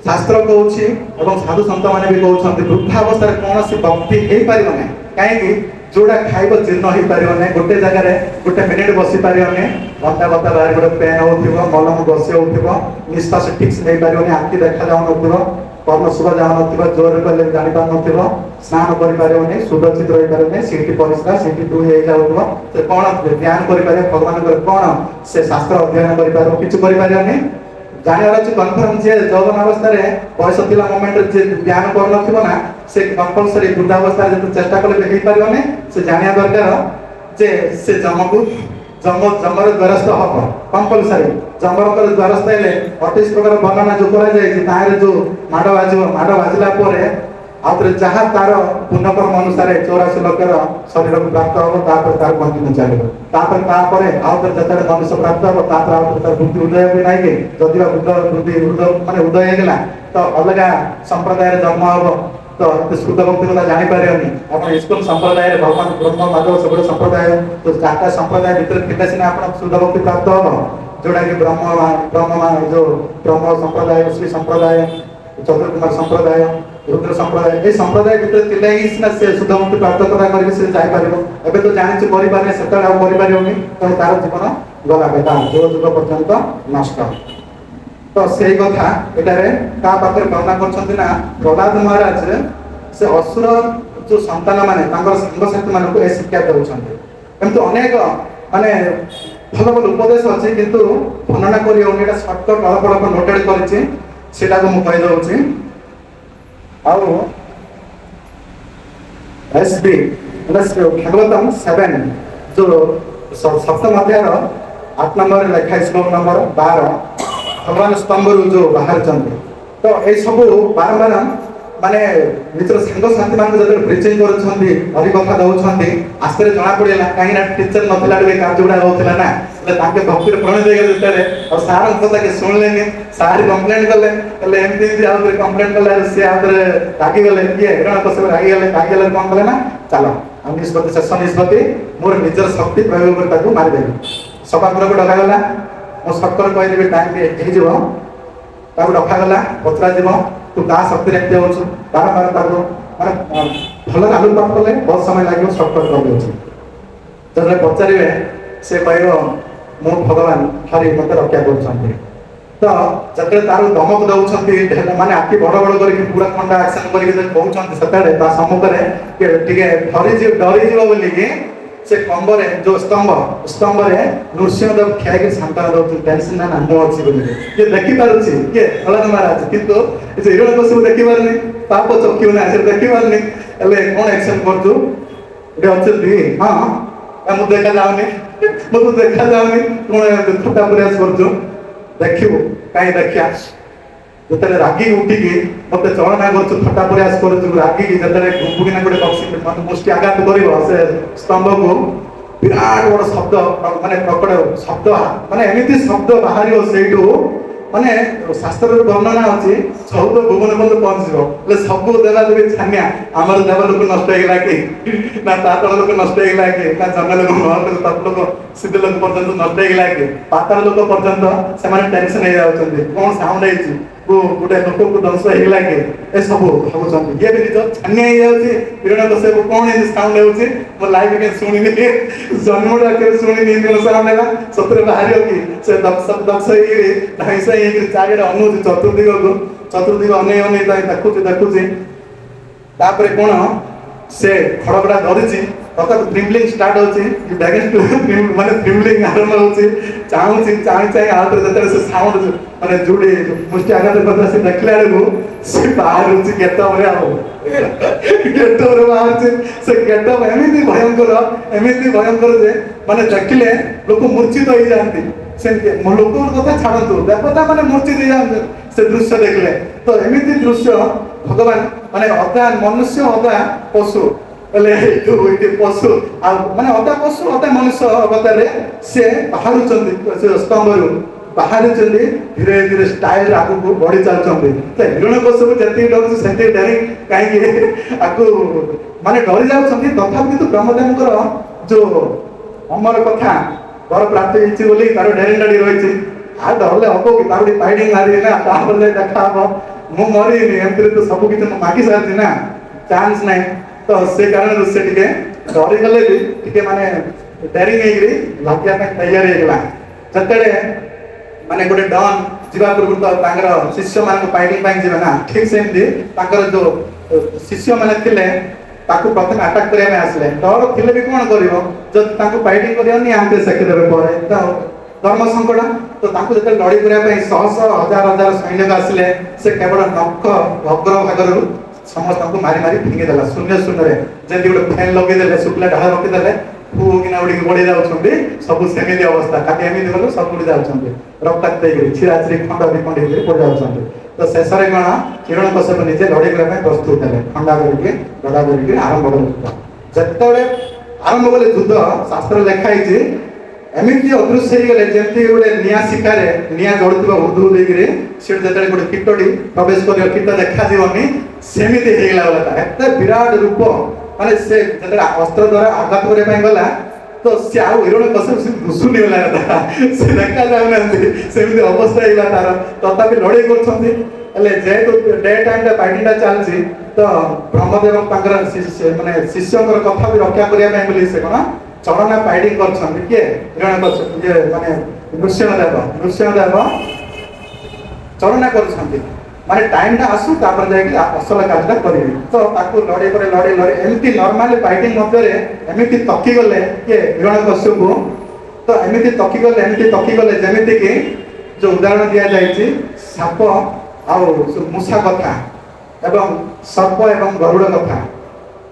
ଶାସ୍ତ୍ର କହୁଛି ଏବଂ ସାଧୁ ସନ୍ଥ ମାନେ ବି କହୁଛନ୍ତି, ବୃଦ୍ଧାବସ୍ଥାରେ କୌଣସି ଭକ୍ତି ହେଇପାରିବ ନାହିଁ। କାହିଁକି? ଯୋଉଟା ଖାଇବ ଜୀର୍ଣ୍ଣ ହେଇପାରିବ ନାହିଁ, ଗୋଟେ ଜାଗାରେ ଗୋଟେ ମିନିଟ ବସି ପାରିବନି, ଅଣ୍ଟା ବତା ବାହାରି ଗୋଟେ ପେନ୍ ହଉଥିବ, ମଲମ ଘଷି ହଉଥିବ, ନିଶ୍ୱାସ ଠିକ ସେ ନେଇପାରିବନି, ଆଖି ଦେଖା ଯାଉନଥିବ, କର୍ଣ୍ଣ ଶୁଭା ଯାଉନଥିବ, ଜୋରରେ କହିଲେ ଜାଣିପାରୁନଥିବ, ସ୍ନାନ କରିପାରିବନି, ସୁଦଚିତ ରହିପାରିବନି, ସେଇଠି ପରିସ୍ରା, ସେଇଠି ଧୋଇ ହେଇଯାଉଥିବ। ସେ କଣ ଧ୍ୟାନ କରିପାରିବ ଭଗବାନଙ୍କର? କଣ ସେ ଶାସ୍ତ୍ର ଅଧ୍ୟୟନ କରିପାରିବ? କିଛି କରିପାରିବନି। ଜାଣିବାର ଅଛି କନଫର୍ମ, ଯିଏ ଯୌବନ ଅବସ୍ଥାରେ, ବୟସ ଥିଲା ମୋମେଣ୍ଟରେ ଯିଏ ଧ୍ୟାନ କରୁନଥିବ ନା, ସେ କମ୍ପଲସରି ବୃଦ୍ଧାବସ୍ଥାରେ ଯେତେ ଚେଷ୍ଟା କଲେ ବି ହେଇପାରିବନି। ସେ ଜାଣିବା ଦରକାର ଯେ ସେ ଯମକୁ ଯମ ଯମର ଦ୍ୱାରସ୍ଥ ହବ କମ୍ପଲସରି। ଯମଙ୍କର ଦ୍ୱାରସ୍ଥ ହେଲେ 28 ପ୍ରକାର ବର୍ଣ୍ଣନା ଯୋଉ କରାଯାଇଛି, ତାହାରେ ଯୋଉ ମାଡ଼ ବାଜିବ, ମାଡ଼ ବାଜିଲା ପରେ ଆଉ ଥରେ ଯାହା ତାର ପୁଣ୍ୟକର୍ମ ଅନୁସାରେ 84 ଲକ୍ଷର ଶରୀରକୁ ପ୍ରାପ୍ତ ହବ। ତାପରେ ତାର କଣ୍ଟିନ୍ୟୁ ଚାଲିବ। ତାପରେ ତାପରେ ଆଉ ଥରେ ଯେତେବେଳେ ମନୁଷ୍ୟ ପ୍ରାପ୍ତ ହବ, ତାପରେ ଆଉ ଥରେ ତାର ବୁଦ୍ଧି ଉଦୟ ହୁଏ ନାହିଁ କି? ଯଦି ବା ବୁଦ୍ଧ ବୁଦ୍ଧି ଉଦୟ ମାନେ ଉଦୟ ହେଇଗଲା, ତ ଅଲଗା ସମ୍ପ୍ରଦାୟରେ ଜନ୍ମ ହବ, ତ ଏତେ ଶୁଦ୍ଧ ଭକ୍ତି କଥା ଜାଣିପାରିବନି। ଆପଣ ଇସ୍କନ ସମ୍ପ୍ରଦାୟରେ ଭଗବାନ ବ୍ରହ୍ମ, ମାଧବ ସବୁବେଳେ ସମ୍ପ୍ରଦାୟ, ତ ଚାରିଟା ସମ୍ପ୍ରଦାୟ ଭିତରେ ଥିଲେ ସିନା ଆପଣ ଶୁଦ୍ଧ ଭକ୍ତି ପ୍ରାପ୍ତ ହବ। ଯୋଉଟା କି ବ୍ରହ୍ମ ବ୍ରହ୍ମ ଯୋଉ ବ୍ରହ୍ମ ସମ୍ପ୍ରଦାୟ, ଶ୍ରୀ ସମ୍ପ୍ରଦାୟ, ଚତୁର୍କୁମାର ସମ୍ପ୍ରଦାୟ, ରୁଦ୍ର ସମ୍ପ୍ରଦାୟ, ଏଇ ସମ୍ପ୍ରଦାୟ ଭିତରେ ଥିଲେ ହିଁ ସିନା ସେ ଶୁଦ୍ଧ ଭକ୍ତି ପ୍ରାପ୍ତ କଥା କରିକି ସେ ଯାଇପାରିବ। ଏବେ ତ ଜାଣିଛୁ କରିପାରୁନି, ସେତେବେଳେ ଆଉ କରିପାରିବନି। ତେଣୁ ତାର ଜୀବନ ଗଲା ବେକାର, ଯୁଗ ଯୁଗ ପର୍ଯ୍ୟନ୍ତ ନଷ୍ଟ। ତ ସେଇ କଥା ଏଠାରେ କାହା ପାଖରେ ବର୍ଣ୍ଣନା କରୁଛନ୍ତି ନା ପ୍ରହ୍ଲାଦ ମହାରାଜ ସେ ଅସୁର ଯୋଉ ସନ୍ତାନ ମାନେ, ତାଙ୍କର ସାଙ୍ଗସାଥି ମାନଙ୍କୁ ଏ ଶିକ୍ଷା ଦେଉଛନ୍ତି। ଏମିତି ଅନେକ ମାନେ ଭଲ ଭଲ ଉପଦେଶ ଅଛି, କିନ୍ତୁ ବର୍ଣ୍ଣନା କରି ହଉନି। ଏଇଟା ସର୍ଟକଟ ଅଳ୍ପ ଅଳ୍ପ ନୋଟେଡ କରିଛି, ସେଟାକୁ ମୁଁ କହିଦଉଛି। ଆଉ ଏସ୍ ବି ଭାଗବତମ 7, ଯୋଉ ସପ୍ତମ ଅଧ୍ୟାୟର 8 ନମ୍ବରରେ ଲେଖା, ଶ୍ଲୋକ ନମ୍ବର 12, ଭଗବାନ ସ୍ତମ୍ଭରୁ ଯୋଉ ବାହାରିଛନ୍ତି। ତ ଏଇ ସବୁ ବାରମ୍ବାର ମାନେ ନିଜର ସାଙ୍ଗସାଥି ମାନଙ୍କୁ ଯେତେବେଳେ ପ୍ରିଚିଂ କରୁଛନ୍ତି, ହରି କଥା ଦଉଛନ୍ତି, ଆସ୍ତେ ଜଣା ପଡିଗଲା। କାହିଁକି ନା ଟିଚର ନଥିଲା ବି କାର୍ଯ୍ୟ ଗୁଡା ହଉଥିଲା ନା। ହେଲେ ତାଙ୍କେ ଭକ୍ତିରେ ପ୍ରଣିତ ହେଇଗଲେ ଯେତେବେଳେ, ଆଉ ସାରଙ୍କ କଥା କି ଶୁଣିଲେନି। ସାର୍ କମ୍ପ୍ଲେନ କଲେ, ହେଲେ ଏମିତି ଏମିତି ଆଉ ଥରେ କମ୍ପ୍ଲେନ କଲେ, ସିଏ ଆଉ ଥରେ ରାଗିଗଲେ। କିଏ? ହିରଣ୍ୟକଶ୍ୟପ ରାଗିଗଲେ। ରାଗିଗଲେ, କଣ କଲେ ନା ଚାଲ, ଆଉ ନିଷ୍ପତ୍ତି, ଶେଷ ନିଷ୍ପତ୍ତି, ମୋର ନିଜର ଶକ୍ତି ପ୍ରୟୋଗ କରି ତାକୁ ମାରିଦେବି। ସଭାଗୃହକୁ ଡକାଗଲା। ମୁଁ ସର୍ଟକଟ କହିଦେବି, ଟାଇମ ହେଇଯିବ। ତାକୁ ଡକାଗଲା, ପଚରାଯିବ, ତୁ କାହା ଶକ୍ତିରେ ଏମିତି ହଉଛୁ? ବାରମ୍ବାର ତାକୁ ମାନେ ଭଲରେ ଆଲୋକପାତ କଲେ ବହୁତ ସମୟ ଲାଗିବ, ସର୍ଟକଟ କରିଦେଉଛି। ଯେତେବେଳେ ପଚାରିବେ, ସେ କହିବ, ମୁଁ ଭଗବାନ ହରି ମତେ ରକ୍ଷା କରୁଛନ୍ତି। ତ ଯେତେବେଳେ ତାର ଧମକ ଦଉଛନ୍ତି, ମାନେ ଆଖି ବଡ ବଡ କରିକି ପୁରା ଖଣ୍ଡା ଆକ୍ସନ କରିକି ଯେତେବେଳେ କହୁଛନ୍ତି, ସେତେବେଳେ ତା ସମ୍ମୁଖରେ ଟିକେ ଡରିଯିବ, ଡରିଯିବ ବୋଲିକି ସେ କମ୍ବରେ ଯୋଉ ସ୍ତମ୍ଭରେ ନୃସିଂହଦେବ ଠିଆ ହେଇକି ସାନ୍ତ୍ୱନା ଦଉଛନ୍ତି, ଟେନସନ ନା, ମୁଁ ଅଛି ବୋଲି। କିଏ ଦେଖିପାରୁଛି? କିଏ? ପ୍ରହ୍ଲାଦ ମହାରାଜ। କିନ୍ତୁ ଏ ଯୋଉ ହିରଣ୍ୟକଶିପୁ ଦେଖିପାରୁନି, ପାପ ଚକ୍ଷୁ ନା, ସେ ଦେଖିପାରୁନି। ହେଲେ କଣ ଆକ୍ସନ କରୁଛୁ? ଏଠି ଅଛନ୍ତି, ହଁ, ମୁଁ ଦେଖା ଯାଉନି, ମୁଁ ତ ଦେଖା ଯାଉନି, କଣ ଥଟ୍ଟା ପ୍ରୟାସ କରୁଛୁ? ଦେଖିବୁ କାହିଁ ଦେଖିଆ। ଯେତେବେଳେ ରାଗିକି ଉଠିକି ମତେ ଛଳନା କରୁଛୁ, ଥଟ୍ଟା ପ୍ରୟାସ କରୁଛୁ, ରାଗିକି ଯେତେବେଳେ ଗୁମ୍ବୁକିନା ଗୋଟେ ବକ୍ସି ମାନେ ମୁଷ୍ଟି ଆଘାତ କରିବ ସେ ସ୍ତମ୍ଭକୁ, ବିରାଟ ବଡ ଶବ୍ଦ, ମାନେ ପ୍ରକଟ ଶବ୍ଦ, ମାନେ ଏମିତି ଶବ୍ଦ ବାହାରିବ ସେଇଠୁ, ମାନେ ଶାସ୍ତ୍ରରେ ବର୍ଣ୍ଣନା ଅଛି 14 ଭୁବନ ପର୍ଯ୍ୟନ୍ତ ପହଞ୍ଚିଯିବ। ହେଲେ ସବୁ ଦେବାଦେବୀ ଛାନିଆ, ଆମର ଦେବ ଲୋକ ନଷ୍ଟ ହେଇଗଲା କି ନା ପାତାଳ ଲୋକ ନଷ୍ଟ ହେଇଗଲା କି ନା ଜନ ଲୋକ, ମହତ ତପ ଲୋକ, ସିଦ୍ଧ ଲୋକ ପର୍ଯ୍ୟନ୍ତ ନଷ୍ଟ ହେଇଗଲା କି, ପାତାଳ ଲୋକ ପର୍ଯ୍ୟନ୍ତ ସେମାନେ ଟେନସନ ହେଇଯାଉଛନ୍ତି, କଣ ସାଉଣ୍ଡ ହେଇଛି, ଗୋଟେ ଲୋକକୁ ଧ୍ୱଂସ ହେଇଗଲା କି, ଏସବୁ ଭାବୁଛନ୍ତି। ଇଏ ବି ନିଜ ଛାନିଆ ହେଇଯାଉଛି ହିରଣ୍ୟକଶ୍ୟପ, କଣ ଏମିତି ସାଉଣ୍ଡ ହେଉଛି, ମୋ ଲାଇଫ କେବେ ଶୁଣିନି, ଜନ୍ମଟା କେବେ ଶୁଣିନି ଏମିତି କଣ ସାଉଣ୍ଡ ହେଲା, ସତରେ ବାହାରିବ କି? ସେ ଦକ୍ଷ ଦକ୍ଷ ହେଇକିରି ଧାଇଁସ ହେଇକିରି ଚାରିଆଡେ ଅନଉଛି ଚତୁର୍ଦିଗକୁ, ଚତୁର୍ଦିଗ ଅନେଇ ଅନେଇ ଦେଖୁଛି ଦେଖୁଛି। ତାପରେ କଣ ସେ ଖଡଗଟା ଧରିଛି, ତଥାପି ଟ୍ରିମ୍ବଲିଂ ଷ୍ଟାର୍ଟ ହଉଛି, ମାନେ ଟ୍ରିମ୍ବଲିଂ ଆରମ୍ଭ ହଉଛି, ଚାହୁଁଛି ଚାହିଁ ଚାହିଁ ଆଉ ଥରେ ଯେତେବେଳେ ସେ ସାଉଣ୍ଡ ମାନେ ଯୋଉଠି ମୁଷ୍ଟି ଆଘାତ କରିଥିଲା ସେ ଦେଖିଲା ବେଳକୁ ସେ ବାହାରୁଛି ଗେଟଅପରେ, ଆଉ ଗେଟଅପରେ ବାହାରୁଛି। ସେ ଗେଟଅପ ଏମିତି ଭୟଙ୍କର, ଏମିତି ଭୟଙ୍କର ଯେ ମାନେ ଦେଖିଲେ ଲୋକ ମୂର୍ଚ୍ଛିତ ହେଇଯାଆନ୍ତି। ସେମିତି ଲୋକଙ୍କ କଥା ଛାଡ଼ନ୍ତୁ, ଦେବତା ମାନେ ମୂର୍ଚ୍ଛିତ ହେଇଯାଆନ୍ତି ସେ ଦୃଶ୍ୟ ଦେଖିଲେ। ତ ଏମିତି ଦୃଶ୍ୟ ଭଗବାନ ମାନେ ଅଦା ମନୁଷ୍ୟ ଅଦା ପଶୁ, ହେଲେ ଏଇଠି ପଶୁ ଆଉ ମାନେ ଅଦା ପଶୁ ଅଦା ମନୁଷ୍ୟ ଅବତାରରେ ସେ ବାହାରୁଛନ୍ତି, ସେ ସ୍ତମ୍ଭରୁ ବାହାରୁଛନ୍ତି, ଧୀରେ ଧୀରେ ଷ୍ଟାଇଲ ଆଗକୁ ବଢି ଚାଲୁଛନ୍ତି। ତ ହିରଣ୍ୟକଶ୍ୟପ ଯେତିକି ଡରୁଛି ସେତିକି ଡରି କାହିଁକି ଆକୁ ମାନେ ଡରି ଯାଉଛନ୍ତି। ତଥାପି କିନ୍ତୁ ବ୍ରହ୍ମଦେବଙ୍କର ଯୋଉ ଅମର କଥା ବର ପ୍ରାପ୍ତି ହେଇଛି ବୋଲି ତାର ଡେରିଂ ଡାଡି ରହିଛି, ଆଉ ଡରିଲେ ହବ କି, ତାର ଟିକେ ଫାଇଟିଂ ମାରିବି ନା, ତାପରେ ଯାଇ ଦେଖା ହବ, ମୁଁ ମରିବିନି, ଏମିତିରେ ତ ସବୁ କିଛି ମୁଁ ମାଗି ସାରିଛି ନା, ଚାନ୍ସ ନାହିଁ। ତ ସେ କାରଣରୁ ସେ ଟିକେ ଡରିଗଲେ ବି ଟିକେ ମାନେ ଡେରିଂ ହେଇକିରି ଲାଗିବା ପାଇଁ ତૈୟାର ହେଇଗଲା। ଯେତେବେଳେ ମାନେ ଗୋଟେ ଡନ୍ ଯିବା ପୂର୍ବରୁ ତ ତାଙ୍କର ଶିଷ୍ୟମାନଙ୍କୁ ଫାଇଟିଂ ପାଇଁ ଯିବେ ନା, ଠିକ ସେମିତି ତାଙ୍କର ଯୋଉ ଶିଷ୍ୟମାନେ ଥିଲେ ତାକୁ ପ୍ରଥମେ ଆଟାକ୍ କରିବା ପାଇଁ ଆସିଲେ। ଡର ଥିଲେ ବି କଣ କରିବ, ଯଦି ତାଙ୍କୁ ଫାଇଟିଂ କରିବନି ଆଙ୍କେ ସେକିଦେବେ ପରେ, ତ ଧର୍ମ ସଙ୍କଟ। ତ ତାଙ୍କୁ ଯେତେବେଳେ ଲଢେଇ କରିବା ପାଇଁ ଶହ ଶହ ହଜାର ହଜାର ସୈନିକ ଆସିଲେ, ସେ କେବଳ ନଖ ଅଗ୍ର ଭାଗରୁ ସମସ୍ତଙ୍କୁ ମାରି ମାରି ଫିଙ୍ଗିଦେଲା ଶୂନ୍ୟ ଶୂନ୍ୟରେ, ଯେମିତି ଗୋଟେ ଫ୍ୟାନ୍ ଲଗେଇଦେଲେ ଶୁଖିଲା ଢାଳ ରଖିଦେଲେ ଫୁ କିନା ଉଡ଼ିକି ବଢି ଯାଉଛନ୍ତି ସବୁ, ସେମିତି ଅବସ୍ଥା। କାଟି ଏମିତି ଗଲେ ସବୁ ଉଡ଼ି ଯାଉଛନ୍ତି, ରକ୍ତାକ୍ତ ହେଇକରି ଛିରାଛିରି ଖଣ୍ଡ ବିଖଣ୍ଡ ହେଇକରି ପଡି ଯାଉଛନ୍ତି। ତ ଶେଷରେ କଣ ହିରଣ୍ୟକଶ୍ୟପ ନିଜେ ଲଢେଇ କରିବା ପାଇଁ ପ୍ରସ୍ତୁତ ହେଲେ, ଖଣ୍ଡା ଧରିକି ଗଦା ଧରିକି ଆରମ୍ଭ କଲେ ଯୁଦ୍ଧ। ଯେତେବେଳେ ଆରମ୍ଭ କଲେ ଯୁଦ୍ଧ, ଶାସ୍ତ୍ର ଲେଖା ହେଇଛି ଏମିତି ଅଦୃଶ୍ୟ ହେଇଗଲେ ଯେମିତି ଗୋଟେ ନିଆଁ ଶିଖାରେ ନିଆଁ ଜଳୁଥିବ ହୁଦୁ ଦେଇକିରି, ସେଠି ଯେତେବେଳେ ଗୋଟେ କୀଟଟି ପ୍ରବେଶ କରିବ କୀଟ ଦେଖାଯିବନି, ସେମିତି ହେଇଗଲା ବୋଲେ ତାର ଏତେ ବିରାଟ ରୂପ। ମାନେ ସେ ଯେତେବେଳେ ଅସ୍ତ୍ର ଦ୍ୱାରା ଆଘାତ କରିବା ପାଇଁ ଗଲା, ତ ସେ ଆଉ ହିରଣ୍ୟକଶ୍ୟପ ସେ ଦୁଶୁନି ଗଲା କଥା, ସେ ଦେଖା ଯାଉନାହାନ୍ତି, ସେମିତି ଅବସ୍ଥା ହେଇଗଲା ତାର। ତଥାପି ଲଢେଇ କରୁଛନ୍ତି, ହେଲେ ଯେହେତୁ ଡେ ଟାଇମଟା ଫାଇଟିଂଟା ଚାଲିଛି, ତ ବ୍ରହ୍ମଦେବ ତାଙ୍କର ମାନେ ଶିଷ୍ୟଙ୍କର କଥା ବି ରକ୍ଷା କରିବା ପାଇଁ ବୋଲି ସେ କଣ ଚଳନା ଫାଇଟିଂ କରୁଛନ୍ତି। କିଏ ହିରଣ୍ୟକଶ୍ୟପ, ଇଏ ମାନେ ନୃସିଂହଦେବ, ନୃସିଂହଦେବ ଚଳନା କରୁଛନ୍ତି, ମାନେ ଟାଇମଟା ଆସୁ ତାପରେ ଯାଇକି ଅସଲ କାର୍ଯ୍ୟଟା କରିବେ। ତ ତାକୁ ଲଢେଇ ପରେ ଲଢେଇ ଲଢେଇ ଏମିତି ନର୍ମାଲି ଫାଇଟିଂ ମଧ୍ୟରେ ଏମିତି ତକିଗଲେ କିଏ ହିରଣ୍ୟକଶ୍ୟପକୁ, ତ ଏମିତି ତକିଗଲେ, ଏମିତି ତକିଗଲେ, ଯେମିତିକି ଯୋଉ ଉଦାହରଣ ଦିଆଯାଇଛି ସାପ ଆଉ ମୂଷା କଥା ଏବଂ ସର୍ପ ଏବଂ ଗରୁଡ଼ କଥା,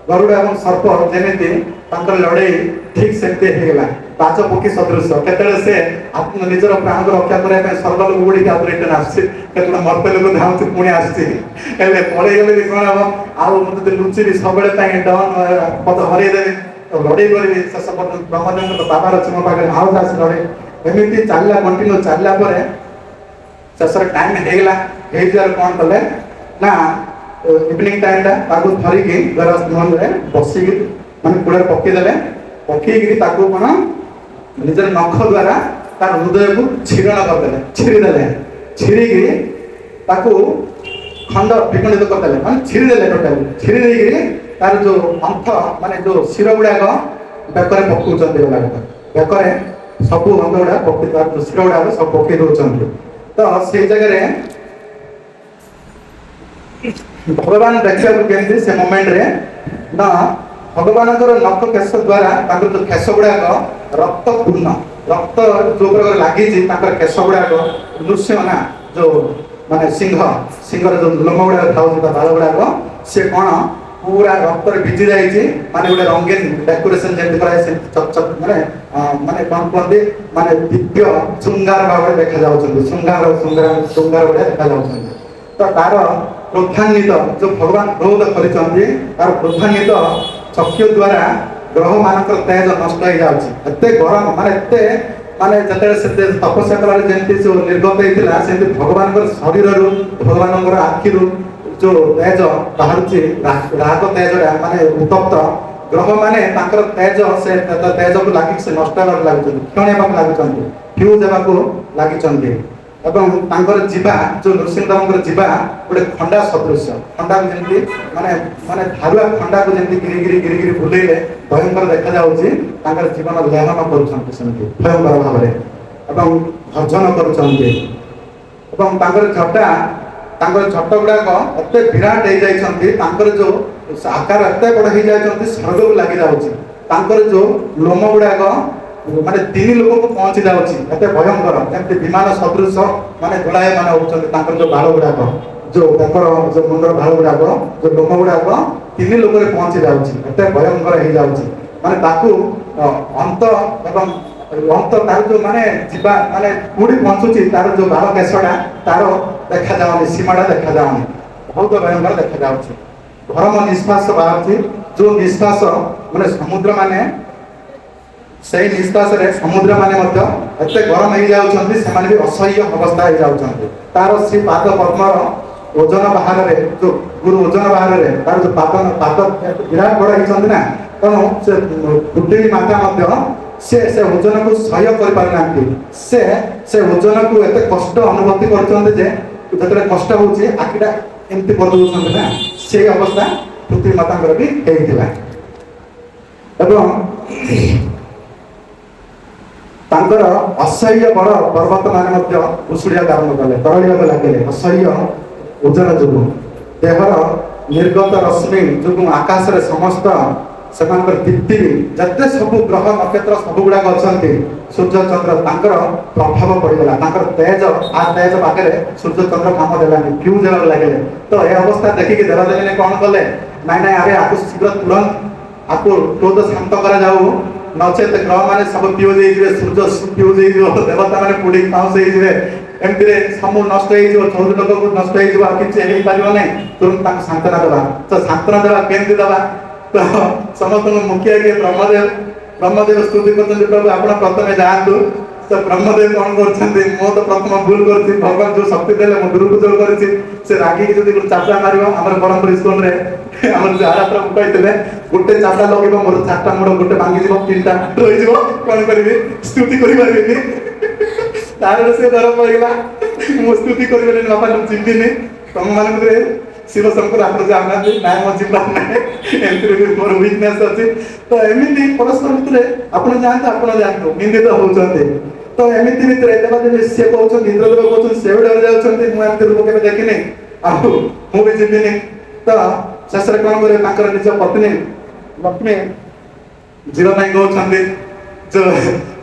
ଗରୁଡ଼ ଏବଂ ସର୍ପ ଯେମିତି ତାଙ୍କର ଲଢେଇ ଠିକ ସେମିତି ହେଇଗଲା, ବାଜ ପକ୍ଷୀ ସଦୃଶ। କେତେବେଳେ ସେ ନିଜର ପ୍ରାଣକୁ ରକ୍ଷା କରିବା ପାଇଁ ସ୍ୱର୍ଗ ଲୋକ ଉଡ଼ିକି ଆଉ ରିଟର୍ନ ଆସୁଛି, କେତେବେଳେ ମର୍ତ୍ତ୍ୟ ଲୋକ ଧାଉଁଛି ପୁଣି ଆସୁଛି। ହେଲେ ପଳେଇଗଲେ ବି କଣ ହବ, ଆଉ ମୁଁ ଯଦି ଲୁଚିବି ସବୁବେଳେ ପାଇଁ ଡନ୍ ପଦ ହରେଇଦେବି, ତ ଲଢେଇ କରିବି ଶେଷ ପର୍ଯ୍ୟନ୍ତ। ବ୍ରହ୍ମଦେବଙ୍କ ବାବାର ଅଛି ମୋ ପାଖରେ, ଆଉ ଆସି ଲଢେଇ ଏମିତି ଚାଲିଲା, କଣ୍ଟିନ୍ୟୁ ଚାଲିଲା ପରେ ଶେଷରେ ଟାଇମ ହେଇଗଲା। ହେଇଯିବାର କଣ କଲେ ନା ଇଭିନିଂ ଟାଇମଟା ତାକୁ ଧରିକି ମନରେ ବସିକି ମାନେ କୂଳରେ ପକେଇଦେଲେ, ପକେଇକିରି ତାକୁ କଣ ନିଜର ନଖ ଦ୍ୱାରା ତାର ହୃଦୟକୁ ଛିରଣ କରିଦେଲେ, ଛିରିଦେଲେ, ଛିରିକିରି ତାକୁ ଖଣ୍ଡ ବିଖଣ୍ଡିତ କରିଦେଲେ, ମାନେ ଛିରିଦେଲେ ଟୋଟାଲି। ଛିରି ଦେଇକିରି ତାର ଯୋଉ ଅନ୍ଥ ମାନେ ଯୋଉ ଶିର ଗୁଡାକ ବେକରେ ପକଉଛନ୍ତି, ଗଲା ବେକରେ ସବୁ ଅଙ୍ଗ ଗୁଡା ପକେଇ, ତାର ଯୋଉ ଶିର ଗୁଡାକ ସବୁ ପକେଇ ଦଉଛନ୍ତି। ତ ସେଇ ଜାଗାରେ ଭଗବାନ ଦେଖିବାକୁ କେମିତି ସେ ମୋମେଣ୍ଟରେ ନା ଭଗବାନଙ୍କର ନଖ କେଶ ଦ୍ୱାରା ତାଙ୍କର ଯୋଉ କେଶ ଗୁଡାକ ରକ୍ତପୂର୍ଣ୍ଣ, ରକ୍ତ ଯୋଉ ପ୍ରକାର ଲାଗିଛି ତାଙ୍କର କେଶ ଗୁଡାକ, ନୃସିଂହ ନା ଯୋଉ ମାନେ ସିଂହ, ସିଂହର ଯୋଉ ଲୋମ ଗୁଡାକ ଥାଉଛି ତା ବାଳ ଗୁଡାକ, ସେ କଣ ପୁରା ରକ୍ତରେ ଭିଜି ଯାଇଛି, ମାନେ ଗୋଟେ ରଙ୍ଗୀନ ଡେକୋରେସନ ଯେମିତି କରାଯାଏ ସେମିତି ଚକ ଚକ ମାନେ ମାନେ କଣ କୁହନ୍ତି ମାନେ ଦିବ୍ୟ ଶୃଙ୍ଗାର ଭାବରେ ଦେଖାଯାଉଛନ୍ତି, ଶୃଙ୍ଗାର ଶୃଙ୍ଗାର ଶୃଙ୍ଗାର ଭଳିଆ ଦେଖାଯାଉଛନ୍ତି। ତ ତାର କ୍ରୋଧାନ୍ୱିତ ଯୋଉ ଭଗବାନ କ୍ରୋଧ କରିଛନ୍ତି, ତାର କ୍ରୋଧାନ୍ୱିତ ଚକ୍ଷୁ ଦ୍ୱାରା ଗ୍ରହ ମାନଙ୍କର ତେଜ ନଷ୍ଟ ହେଇଯାଉଛି। ଏତେ ଗରମ, ମାନେ ଏତେ, ମାନେ ଯେତେବେଳେ ସେ ତପସ୍ୟା କଲାବେଳେ ଯେମିତି ଯୋଉ ନିର୍ଗତ ହେଇଥିଲା, ସେମିତି ଭଗବାନଙ୍କର ଶରୀରରୁ, ଭଗବାନଙ୍କର ଆଖିରୁ ଯୋଉ ତେଜ ବାହାରୁଛି, ରାଗ ତେଜଟା, ମାନେ ଉତ୍ତପ୍ତ ଗ୍ରହ ମାନେ ତାଙ୍କର ତେଜ, ସେ ତେଜକୁ ଲାଗିକି ସେ ନଷ୍ଟ ହେବାକୁ ଲାଗୁଛନ୍ତି, କ୍ଷୀଣ ହେବାକୁ ଲାଗୁଛନ୍ତି, ଫ୍ୟୁଜ ହେବାକୁ ଲାଗିଛନ୍ତି। ଏବଂ ତାଙ୍କର ଯିବା, ଯୋଉ ନୃସିଂହଦେବଙ୍କର ଯିବା ଗୋଟେ ଖଣ୍ଡା ସଦୃଶ। ଖଣ୍ଡାକୁ ଯେମିତି ମାନେ ମାନେ ଧାରୁଆ ଖଣ୍ଡାକୁ ଯେମିତି ଗିରି ଗିରି ଗିରି ଗିରି ବୁଲେଇଲେ ଭୟଙ୍କର ଦେଖାଯାଉଛି, ତାଙ୍କର ଜୀବନ ଲେହନ କରୁଛନ୍ତି ସେମିତି ଭୟଙ୍କର ଭାବରେ ଏବଂ ଭଜନ କରୁଛନ୍ତି। ଏବଂ ତାଙ୍କର ଜଟା, ତାଙ୍କର ଝଟ ଗୁଡାକ ଏତେ ବିରାଟ ହେଇଯାଇଛନ୍ତି, ତାଙ୍କର ଯୋଉ ଆକାର ଏତେ ବଡ ହେଇଯାଇଛନ୍ତି, ସ୍ୱର୍ଗକୁ ଲାଗି ଯାଉଛି। ତାଙ୍କର ଯୋଉ ଲୋମ ଗୁଡାକ ମାନେ ତିନି ଲୋକକୁ ପହଞ୍ଚି ଯାଉଛି, ଏତେ ଭୟଙ୍କର, ଯେମିତି ବିମାନ ସଦୃଶ ମାନେ ଦୋଳାୟମାନ ହଉଛନ୍ତି। ତାଙ୍କର ଯୋଉ ବାଳ ଗୁଡାକ, ଯୋଉ ତାଙ୍କର ଯୋଉ ମୁଣ୍ଡର ବାଳ ଗୁଡାକ, ଯୋଉ ଲୋମ ଗୁଡାକ ତିନି ଲୋକରେ ପହଞ୍ଚି ଯାଉଛି, ଏତେ ଭୟଙ୍କର ହେଇଯାଉଛି। ମାନେ ତାକୁ ଅନ୍ତ ଏବଂ ଅନ୍ତ ତାର ଯୋଉ ମାନେ ଯିବା, ମାନେ କୋଉଠି ପହଞ୍ଚୁଛି ତାର ଯୋଉ ବାଳ କେଶଟା ତାର ଦେଖାଯାଉନି, ସୀମାଟା ଦେଖାଯାଉନି, ବହୁତ ଭୟଙ୍କର ଦେଖାଯାଉଛି। ଗରମ ନିଶ୍ୱାସ ବାହାରୁଛି, ଯୋଉ ନିଶ୍ୱାସ ମାନେ ସମୁଦ୍ର ମାନେ, ସେଇ ନିଶ୍ୱାସରେ ସମୁଦ୍ର ମାନେ ମଧ୍ୟ ଏତେ ଗରମ ହେଇଯାଉଛନ୍ତି, ସେମାନେ ବି ଅସହ୍ୟ ଅବସ୍ଥା ହେଇଯାଉଛନ୍ତି। ତାର ଶ୍ରୀ ପାଦ ପଦ୍ମର ଓଜନ ବାହାରରେ, ଯୋଉ ଗୁରୁ ଓଜନ ବାହାରରେ ତାର ଯୋଉ ପାଦ ପାଦ ବିରାଟ ବଡ ହେଇଛନ୍ତି ନା, ତେଣୁ ସେ ପୃଥିବୀ ମାତା ମଧ୍ୟ ସେ ସେ ଓଜନକୁ ସହ୍ୟ କରିପାରୁନାହାନ୍ତି। ସେ ସେ ଓଜନକୁ ଏତେ କଷ୍ଟ ଅନୁଭୂତି କରୁଛନ୍ତି ଯେ ଯେତେବେଳେ କଷ୍ଟ ହଉଛି ଆଖିଟା ଏମିତି କରିଦଉଛନ୍ତି ନା, ସେଇ ଅବସ୍ଥା ପୃଥିବୀ ମାତାଙ୍କର ବି ହେଇଥିଲା। ଏବଂ ତାଙ୍କର ଅସହ୍ୟ ବଡ ପର୍ବତ ମାନେ ମଧ୍ୟ ଭୁଷୁଡ଼ିବାକୁ ଆରମ୍ଭ କଲେ, ତରଳିବାକୁ ଲାଗିଲେ ଅସହ୍ୟ ଓଜନ ଯୋଗୁଁ। ଦେହର ନିର୍ଗତ ରଶ୍ମି ଯୋଗୁଁ ଆକାଶରେ ସମସ୍ତ ସେମାନଙ୍କର ଦୀପ୍ତି, ଯେତେ ସବୁ ଗ୍ରହ ନକ୍ଷତ୍ର ସବୁ ଗୁଡାକ ଅଛନ୍ତି, ସୂର୍ଯ୍ୟ ଚନ୍ଦ୍ର, ତାଙ୍କର ପ୍ରଭାବ ପଡ଼ିଗଲା। ତାଙ୍କର ତେଜ, ଆ ତେଜ ପାଖରେ ସୂର୍ଯ୍ୟ ଚନ୍ଦ୍ର କାମ ଦେଲାନି, ଫ୍ୟୁଜ ହେବାକୁ ଲାଗିଲେ। ତ ଏ ଅବସ୍ଥା ଦେଖିକି ଦେବାଦେବୀ କଣ କଲେ? ନାଇଁ ନାଇଁ, ଆରେ ଆକୁ ଶୀଘ୍ର ତୁରନ୍ତ ଆକୁ କ୍ରୋଧ ଶାନ୍ତ କରାଯାଉ, ନଚେତ ଗ୍ରହ ମାନେ ସବୁ ଫ୍ୟୁଜ ହେଇଯିବେ, ସୂର୍ଯ୍ୟ ଫ୍ୟୁଜ ହେଇଯିବ, ଦେବତା ମାନେ ପୋଡି ପାଉଁଶ ହେଇଯିବେ, ଏମିତିରେ ସବୁ ନଷ୍ଟ ହେଇଯିବ, 14 ଲୋକକୁ ନଷ୍ଟ ହେଇଯିବ, ଆଉ କିଛି ହେଇପାରିବ ନାହିଁ। ତୁରନ୍ତ ତାଙ୍କୁ ସାନ୍ତ୍ୱନା ଦେବା। ତ ସାନ୍ତ୍ୱନା ଦେବା କେମିତି ଦେବା? ତ ସମସ୍ତଙ୍କୁ ମୁଖିଆ କିଏ? ବ୍ରହ୍ମଦେବ। ବ୍ରହ୍ମଦେବ ସ୍ତୁତି କରୁଛନ୍ତି, ପ୍ରଭୁ ଆପଣ ପ୍ରଥମେ ଯାଆନ୍ତୁ। ତ ବ୍ରହ୍ମଦେବ କଣ କରୁଛନ୍ତି? ମୁଁ ତ ପ୍ରଥମ ଭୁଲ କରୁଛି, ଭଗବାନ ଯୋଉ ଶକ୍ତି ଦେଲେ ମୁଁ ଦୁରୁପଯୋଗ କରିଛି। ସେ ରାଗିକି ଯଦି ଗୋଟେ ଚାପଡ଼ା ମାରିବ, ଆମର ବ୍ରହ୍ମପୁର ଇସ୍କନରେ ଆମର ଯୋଉ ଆରା ପ୍ରଭୁ କହିଥିଲେ, ଗୋଟେ ଚାପଡ଼ା ଲଗେଇବ ମୋର ଚାରିଟା ମୁଣ୍ଡ ଗୋଟେ ଭାଙ୍ଗିଯିବ, ତିନିଟା ରହିଯିବ, କଣ କରିବି? ସ୍ତୁତି କରିପାରିବିନି। ତାର ସେ ଡର ପଡ଼ିଗଲା, ମୁଁ ସ୍ତୁତି କରିପାରିବିନି ବାପା, ମୁଁ ଯିବିନି ତମ ମାନଙ୍କୁ। ଶିବ ଶଙ୍କର ଆପଣ ଯାଉନାହାନ୍ତି, ନାଇଁ ମୋ ଯିବାର ନାହିଁ, ଏମିତିରେ ବି ମୋର ୱିକନେସ୍ ଅଛି। ତ ଏମିତି ପରସ୍ପର ଭିତରେ ଆପଣ ଯାଆନ୍ତୁ, ଆପଣ ଯାଆନ୍ତୁ, ନିନ୍ଦିତ ହଉଛନ୍ତି। ତ ଏମିତି ଭିତରେ ଦେବାଦେବୀ ସିଏ କହୁଛନ୍ତି, ଇନ୍ଦ୍ରଦେବ କହୁଛନ୍ତି, ସେ ବି ଡରି ଯାଉଛନ୍ତି, ମୁଁ ଏମିତି ରୂପ କେବେ ଦେଖିନି, ଆଉ ମୁଁ ବି ଯିବିନି। ତ ଶେଷରେ କଣ କରିବେ? ତାଙ୍କର ନିଜ ପତ୍ନୀ ଲକ୍ଷ୍ମୀ ଯିବା ପାଇଁ କହୁଛନ୍ତି। ଯୋଉ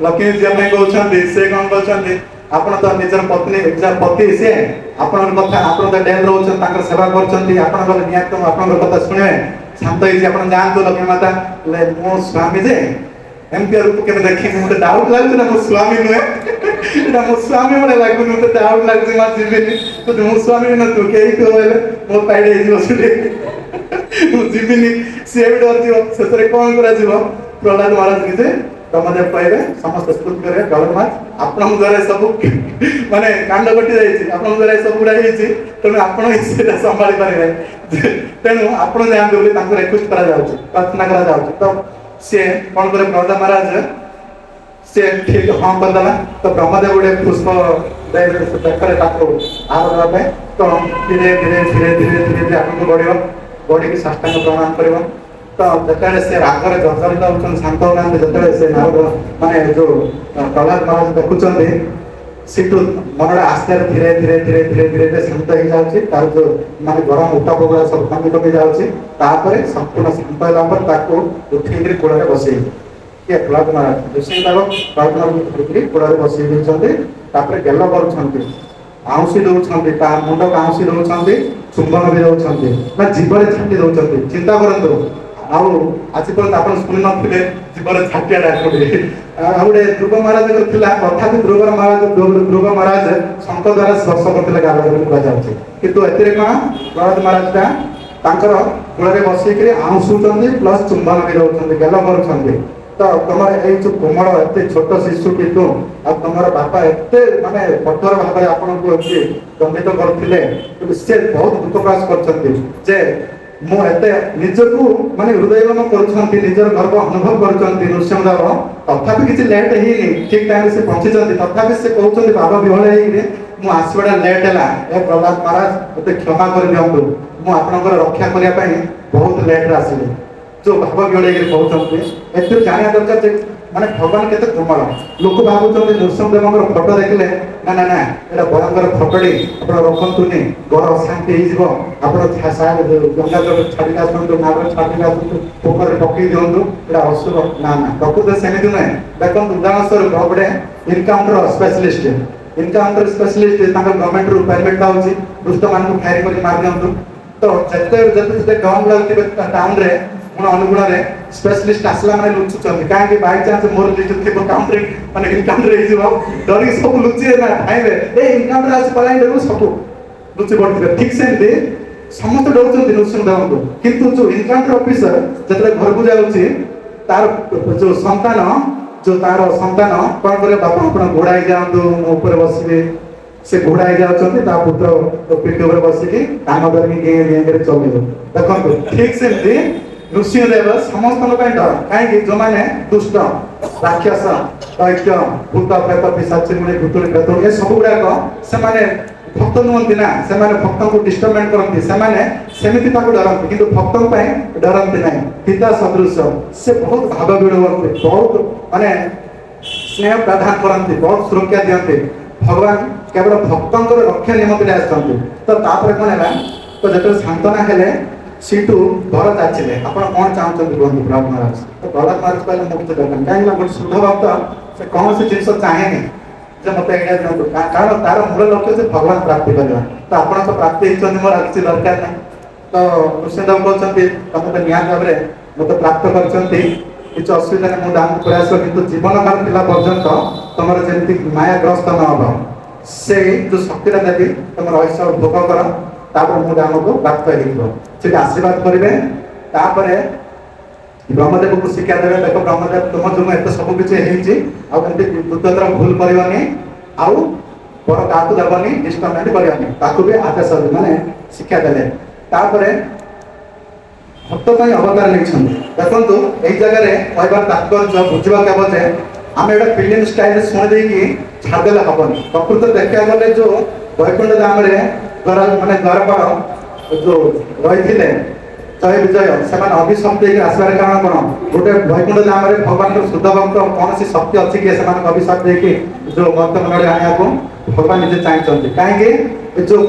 ଲକ୍ଷ୍ମୀ ଯିବା ପାଇଁ କହୁଛନ୍ତି, ସେ କଣ କହୁଛନ୍ତି? ଆପଣ ତ ନିଜର ପତ୍ନୀ, ପତି ସିଏ ଆପଣଙ୍କ କଥା, ଆପଣ ତ ଡେନ୍ ରହୁଛନ୍ତି, ତାଙ୍କର ସେବା କରୁଛନ୍ତି, ଆପଣ ଗଲେ ନିହାତି ଆପଣଙ୍କର କଥା ଶୁଣିବେ, ଶାନ୍ତ ହେଇଛି, ଆପଣ ଯାଆନ୍ତୁ ଲକ୍ଷ୍ମୀ ମାତା। ହେଲେ ମୋ ସ୍ୱାମୀ ଯେ ଏମିତିଆ ରୂପ କେବେ ଦେଖିନି, ମତେ ଡାଉଟ୍ ଲାଗୁଛି ନା ମୋ ସ୍ୱାମୀ ନୁହେଁ, ଏଇଟା ମୋ ସ୍ୱାମୀ ଭଳିଆ ଲାଗୁନି, ମତେ ଡାଉଟ୍ ଲାଗୁଛି, ମା ଯିବିନି। ଯଦି ମୋ ସ୍ୱାମୀ ନଥିବ କେହି କହିଲେ ମୋ ପାଇଡ ହେଇଯିବ ସେଠି, ମୁଁ ଯିବିନି, ସିଏ ବି ଡରିଯିବ। ଶେଷରେ କଣ କରାଯିବ? ପ୍ରହ୍ଲାଦ ମହାରାଜ ନିଜେ ବ୍ରହ୍ମଦେବ କହିବେ, ସମସ୍ତେ ସ୍ତୁତି କରିବେ, ପ୍ରହ୍ଲାଦ ମହାରାଜ ଆପଣଙ୍କ ଦ୍ୱାରା ସବୁ ମାନେ କାଣ୍ଡ କଟି ଯାଇଛି, ଆପଣଙ୍କ ଦ୍ୱାରା ସବୁ ଗୁଡା ହେଇଛି, ତେଣୁ ଆପଣ ହିଁ ସେଇଟା ସମ୍ଭାଳି ପାରିବେ, ତେଣୁ ଆପଣ ଯାଆନ୍ତୁ ବୋଲି ତାଙ୍କୁ ରିକ୍ୱେଷ୍ଟ କରାଯାଉଛି, ପ୍ରାର୍ଥନା କରାଯାଉଛି। ତ ସିଏ କଣ କରିବେ? ପ୍ରହ୍ଲାଦ ମହାରାଜ ସିଏ ଠିକ ହଁ କରିଦେଲା। ତ ବ୍ରହ୍ମଦେବ ଗୋଟେ ପୁଷ୍ପ ବେକରେ ତାକୁ ହାର ଦେବା ପାଇଁ। ତ ଧୀରେ ଧୀରେ ଧୀରେ ଧୀରେ ଧୀରେ ଧୀରେ ଆଗକୁ ବଢିବ, ବଢିକି ସାଷ୍ଟାଙ୍ଗ ପ୍ରଣାମ କରିବ। ତ ଯେତେବେଳେ ସେ ରାଗରେ ଜର୍ଜରିତ ହଉଛନ୍ତି, ଶାନ୍ତ ହଉନାହାନ୍ତି, ଯେତେବେଳେ ସେ ନାରଦ ମାନେ ଯୋଉ ପ୍ରହ୍ଲାଦ ମହାରାଜ ଦେଖୁଛନ୍ତି, ସେଠୁ ମନଟା ଆସ୍ତେ ଧୀରେ ଧୀରେ ଧୀରେ ଧୀରେ ଧୀରେ ଧୀରେ ଶାନ୍ତ ହେଇଯାଉଛି, ତାର ଯୋଉ ମାନେ ଗରମ ଉତ୍ତାପ ଗୁଡା ସବୁ କମି କମି ଯାଉଛି। ତାପରେ ସମ୍ପୂର୍ଣ୍ଣ ଶାନ୍ତ ହେଲା ପରେ ତାକୁ ଉଠେଇକିରି କୋଳରେ ବସେଇବେ। କିଏ? ପ୍ରହ୍ଲାଦ ମହାରାଜ। ଋଷିଙ୍କ ପ୍ରହ୍ଲାଦ ମହାରାଜ ଧରିକିରି କୋଳରେ ବସେଇ ଦେଇଛନ୍ତି। ତାପରେ ଗେଲ କରୁଛନ୍ତି, ଆଉଁସି ଦଉଛନ୍ତି, ତା ମୁଣ୍ଡକୁ ଆଉଁସି ଦଉଛନ୍ତି, ଚୁମ୍ବନ ବି ଦଉଛନ୍ତି ନା ଜିଭରେ ଛାଟି ଦଉଛନ୍ତି। ଚିନ୍ତା କରନ୍ତୁ, ଆଉ ଆଜି ପର୍ଯ୍ୟନ୍ତ ଆପଣ ଶୁଣି ନଥିବେ ଜିଭରେ ଛାଟିଆ ଡାକୁଟି। ଆଉ ଗୋଟେ ଧ୍ରୁବ ମହାରାଜଙ୍କର ଥିଲା, ତଥାପି ଧ୍ରୁବ ମହାରାଜ ଶଙ୍ଖ ଦ୍ୱାରା ସ୍ପର୍ଶ କରିଥିଲେ ଗାଲ ବୋଲି କୁହାଯାଉଛି। କିନ୍ତୁ ଏଥିରେ କଣ ପ୍ରହ୍ଲାଦ ମହାରାଜଟା ତାଙ୍କର କୂଳରେ ବସିକିରି ଆଉଁସୁଛନ୍ତି, ପ୍ଲସ୍ ଚୁମ୍ବନ ବି ଦଉଛନ୍ତି, ଗେଲ କରୁଛନ୍ତି। ତ ତମର ଏଇ ଯୋଉ କୋମଳ ଏତେ ଛୋଟ ଶିଶୁ, କିନ୍ତୁ ଆଉ ତମର ବାପା ଏତେ ମାନେ କଠୋର ଭାବରେ ଆପଣଙ୍କୁ ଏମିତି ଦଣ୍ଡିତ କରୁଥିଲେ, କିନ୍ତୁ ସେ ବହୁତ ଦୁଃଖ ପ୍ରକାଶ କରୁଛନ୍ତି ଯେ ମୁଁ ଏତେ ନିଜକୁ ମାନେ ହୃଦୟଙ୍ଗମ କରୁଛନ୍ତି, ନିଜର ଗର୍ବ ଅନୁଭବ କରୁଛନ୍ତି ନୃସିଂହଦେବ। ତଥାପି କିଛି ଲେଟ୍ ହେଇନି, ଠିକ ଟାଇମରେ ସେ ପହଞ୍ଚିଛନ୍ତି। ତଥାପି ସେ କହୁଛନ୍ତି ଭାବ ବିହ୍ୱଳ ହେଇକିରି, ମୁଁ ଆସିବାଟା ଲେଟ୍ ହେଲା, ଏ ପ୍ରହ୍ଲାଦ ମହାରାଜ, ମତେ କ୍ଷମା କରିଦିଅନ୍ତୁ, ମୁଁ ଆପଣଙ୍କର ରକ୍ଷା କରିବା ପାଇଁ ବହୁତ ଲେଟ୍ରେ ଆସିଲି। ଯୋଉ ଭାବ ବିହ୍ୱଳ ହେଇକିରି କହୁଛନ୍ତି, ଏଥିରୁ ଜାଣିବା ଦରକାର ଯେ ମାନେ ଭଗବାନ କେତେ କୋମଳ। ଲୋକ ଭାବୁଛନ୍ତି ନୃସିଂହଦେବଙ୍କର ଫଟୋ ଦେଖିଲେ, ନା ନା ନା, ଏଇଟା ଭୟଙ୍କର ଫଟୋଟି, ଆପଣ ରଖନ୍ତୁନି, ଘର ଅଶାନ୍ତି ହେଇଯିବ, ଆପଣ ଗଙ୍ଗା ଜଳ ଛାଡ଼ିକି ଆସନ୍ତୁ, ନାଳରେ ଛାଡ଼ିକି ଆସନ୍ତୁ, ପୋଖରୀରେ ପକେଇ ଦିଅନ୍ତୁ, ଏଇଟା ଅଶୁଭ। ନା ନା, ପ୍ରକୃତ ସେମିତି ନୁହେଁ। ଦେଖନ୍ତୁ, ଉଦାହରଣ ସ୍ୱରୂପ ଗୋଟେ ଏନକାଉଣ୍ଟର ସ୍ପେଶାଲିଷ୍ଟ, ଏନକାଉଣ୍ଟର ସ୍ପେଶାଲିଷ୍ଟ ତାଙ୍କ ଗଭର୍ଣ୍ଣମେଣ୍ଟରୁ ପରମିଟ୍ ପାଉଛି, ଦୁଷ୍ଟମାନଙ୍କୁ ଫାୟାରିଂ କରି ମାରି ଦିଅନ୍ତୁ। ତ ଯେତେ ଯେତେ ଯେତେ ଗନ୍ ଲାଗୁଥିବେ ଟାଉନରେ, ଗୁଣ ଅନୁଗୁଣରେ ସ୍ପେଶାଲିଷ୍ଟ ଆସିଲା ମାନେ ଲୁଚୁଛନ୍ତି। କାହିଁକି? ବାଇଚାନ୍ସ ମୋର ଲିଷ୍ଟ ଥିବ, କାଉଣ୍ଟରିଂ ମାନେ ଏନକାଉଣ୍ଟର ହେଇଯିବ, ଡରିକି ସବୁ ଲୁଚିବେ ନା, ଧାଇଁବେ, ଏ ଏନକାଉଣ୍ଟର ଆସି ପଳାଇ, ସବୁ ଲୁଚି ପଡୁଥିବେ। ଠିକ ସେମିତି ସମସ୍ତେ ଡରୁଛନ୍ତି ନୃସିଂହଦେବଙ୍କୁ, କିନ୍ତୁ ଯୋଉ ଏନକାଉଣ୍ଟର ଅଫିସର ଯେତେବେଳେ ଘରକୁ ଯାଉଛି, ତାର ଯୋଉ ସନ୍ତାନ, ଯୋଉ ତାର ସନ୍ତାନ କଣ କରିବ? ବାପା, ଆପଣ ଘୋଡ଼ା ହେଇଯାଆନ୍ତୁ, ମୋ ଉପରେ ବସିବେ। ସେ ଘୋଡ଼ା ହେଇଯାଉଛନ୍ତି, ତା ପୁତ୍ର ପିଠି ଉପରେ ବସିକି କାନ ଧରିକି ଗେଁ ଗେଁ କରି ଚଲେଇବ। ଦେଖନ୍ତୁ, ଠିକ ସେମିତି ନୃସିଂହଦେବ ସମସ୍ତଙ୍କ ପାଇଁ ଡର। କାହିଁକି? ଯୋଉମାନେ ଦୁଷ୍ଟ, ରାକ୍ଷସ, ଦୈତ୍ୟ, ଭୂତ, ପ୍ରେତ, ପିଶାଚ, ଭୂତୁଣି, ପ୍ରେତୁଣି, ଏ ସବୁ ଗୁଡାକ ସେମାନେ ଭକ୍ତ ନୁହନ୍ତି ନା, ସେମାନେ ଭକ୍ତଙ୍କୁ ଡିଷ୍ଟର୍ବେଣ୍ଟ କରନ୍ତି। ସେମାନେ ସେମିତି ତାକୁ ଡରନ୍ତି, କିନ୍ତୁ ଭକ୍ତଙ୍କ ପାଇଁ ଡରନ୍ତି ନାହିଁ। ପିତା ସଦୃଶ ସେ ବହୁତ ଭାବ ହୁଅନ୍ତି, ବହୁତ ମାନେ ସ୍ନେହ ପ୍ରଦାନ କରନ୍ତି, ବହୁତ ସୁରକ୍ଷା ଦିଅନ୍ତି। ଭଗବାନ କେବଳ ଭକ୍ତଙ୍କର ରକ୍ଷା ନିମନ୍ତେ ଆସିଛନ୍ତି। ତ ତାପରେ କଣ ହେଲା? ତ ଯେତେବେଳେ ସାନ୍ତ୍ୱନା ହେଲେ, ସେଇଠୁ ବର ଯାଚିଲେ, ଆପଣ କଣ ଚାହୁଁଛନ୍ତି କୁହନ୍ତୁ ପ୍ରହ୍ଲାଦ ମହାରାଜ। ତ ପ୍ରହ୍ଲାଦ ମହାରାଜ କହିଲେ, ମୁଁ କିଛି ଦରକାର। କାହିଁକି ନା ଗୋଟେ ଶୁଦ୍ଧ ଭକ୍ତ ସେ କୌଣସି ଜିନିଷ ଚାହେଁନି ଯେ ମତେ ଏଇଟା ଦିଅନ୍ତୁ, କାରଣ ତାର ମୂଳ ଲକ୍ଷ୍ୟ ଯେ ଭଗବାନ ପ୍ରାପ୍ତି କରିବା। ତ ଆପଣ ତ ପ୍ରାପ୍ତି ହେଇଛନ୍ତି, ମୋର ଆଉ କିଛି ଦରକାର ନାହିଁ। ତ ନୃସିଂହଦେବ କହୁଛନ୍ତି, ତମେ ତ ନିହାତି ଭାବରେ ମତେ ପ୍ରାପ୍ତ କରିଛନ୍ତି, କିଛି ଅସୁବିଧା ନାହିଁ, ମୁଁ ଦାମକୁ ପଳେଇ ଆସିବ, କିନ୍ତୁ ଜୀବନ କାଳ ଥିଲା ପର୍ଯ୍ୟନ୍ତ ତମର ଯେମିତି ମାୟାଗ୍ରସ୍ତ ନ ହବ, ସେଇ ଯୋଉ ଶକ୍ତିଟା ଦେବି, ତମେ ରହସ୍ୟ ଭୋଗ କର, ତାପରେ ମୁଁ ଦାମକୁ ପ୍ରାପ୍ତ ହେଇଯିବ। ସେଠି ଆଶୀର୍ବାଦ କରିବେ। ତାପରେ ବ୍ରହ୍ମଦେବକୁ ଶିକ୍ଷା ଦେବେ, ଦେଖ ବ୍ରହ୍ମଦେବ, ତୁମ ଯୋଗୁଁ ଏତେ ସବୁ କିଛି ହେଇଛି, ଆଉ ଏମିତି ଦ୍ୱିତୀୟ ଭୁଲ କରିବନି, ଆଉ ବର କାହାକୁ ଦେବନି, ଡିଷ୍ଟର୍ବେଣ୍ଟ କରିବନି। ତାକୁ ବି ଆଦେଶ ମାନେ ଶିକ୍ଷା ଦେଲେ। ତାପରେ ଭକ୍ତ ପାଇଁ ଅବତାର ନେଇଛନ୍ତି। ଦେଖନ୍ତୁ, ଏଇ ଜାଗାରେ କହିବାର ତାତ୍ପର୍ଯ୍ୟ ବୁଝିବାକୁ ହେବ ଯେ ଆମେ ଗୋଟେ ଫିଲ୍ମ ଷ୍ଟାଇଲରେ ଶୁଣି ଦେଇକି ଛାଡ଼ିଦେଲେ ହବନି। ପ୍ରକୃତ ଦେଖିବାକୁ ଗଲେ ଯୋଉ ବୈକୁଣ୍ଠ ଧାମରେ ମାନେ ଦ୍ୱାରପାଳ ଯୋଉ ରହିଥିଲେ ଜୟ ବିଜୟ, ସେମାନେ ଅଭିଶପ୍ତ ହେଇକି ଆସିବାର କାରଣ କଣ? ଗୋଟେ ବୈକୁଣ୍ଠ ଧାମରେ ଭଗବାନଙ୍କର ଶୁଦ୍ଧ ଭକ୍ତ କୌଣସି ଶକ୍ତି ଅଛି କି ସେମାନଙ୍କୁ ଅଭିଶାପ ଦେଇକି ଯୋଉ ମର୍ତ୍ତ୍ୟମଣ୍ଡଳରେ ଆଣିବାକୁ? ଭଗବାନ ନିଜେ ଚାହିଁଛନ୍ତି। କାହିଁକି? ଏ ଯୋଉ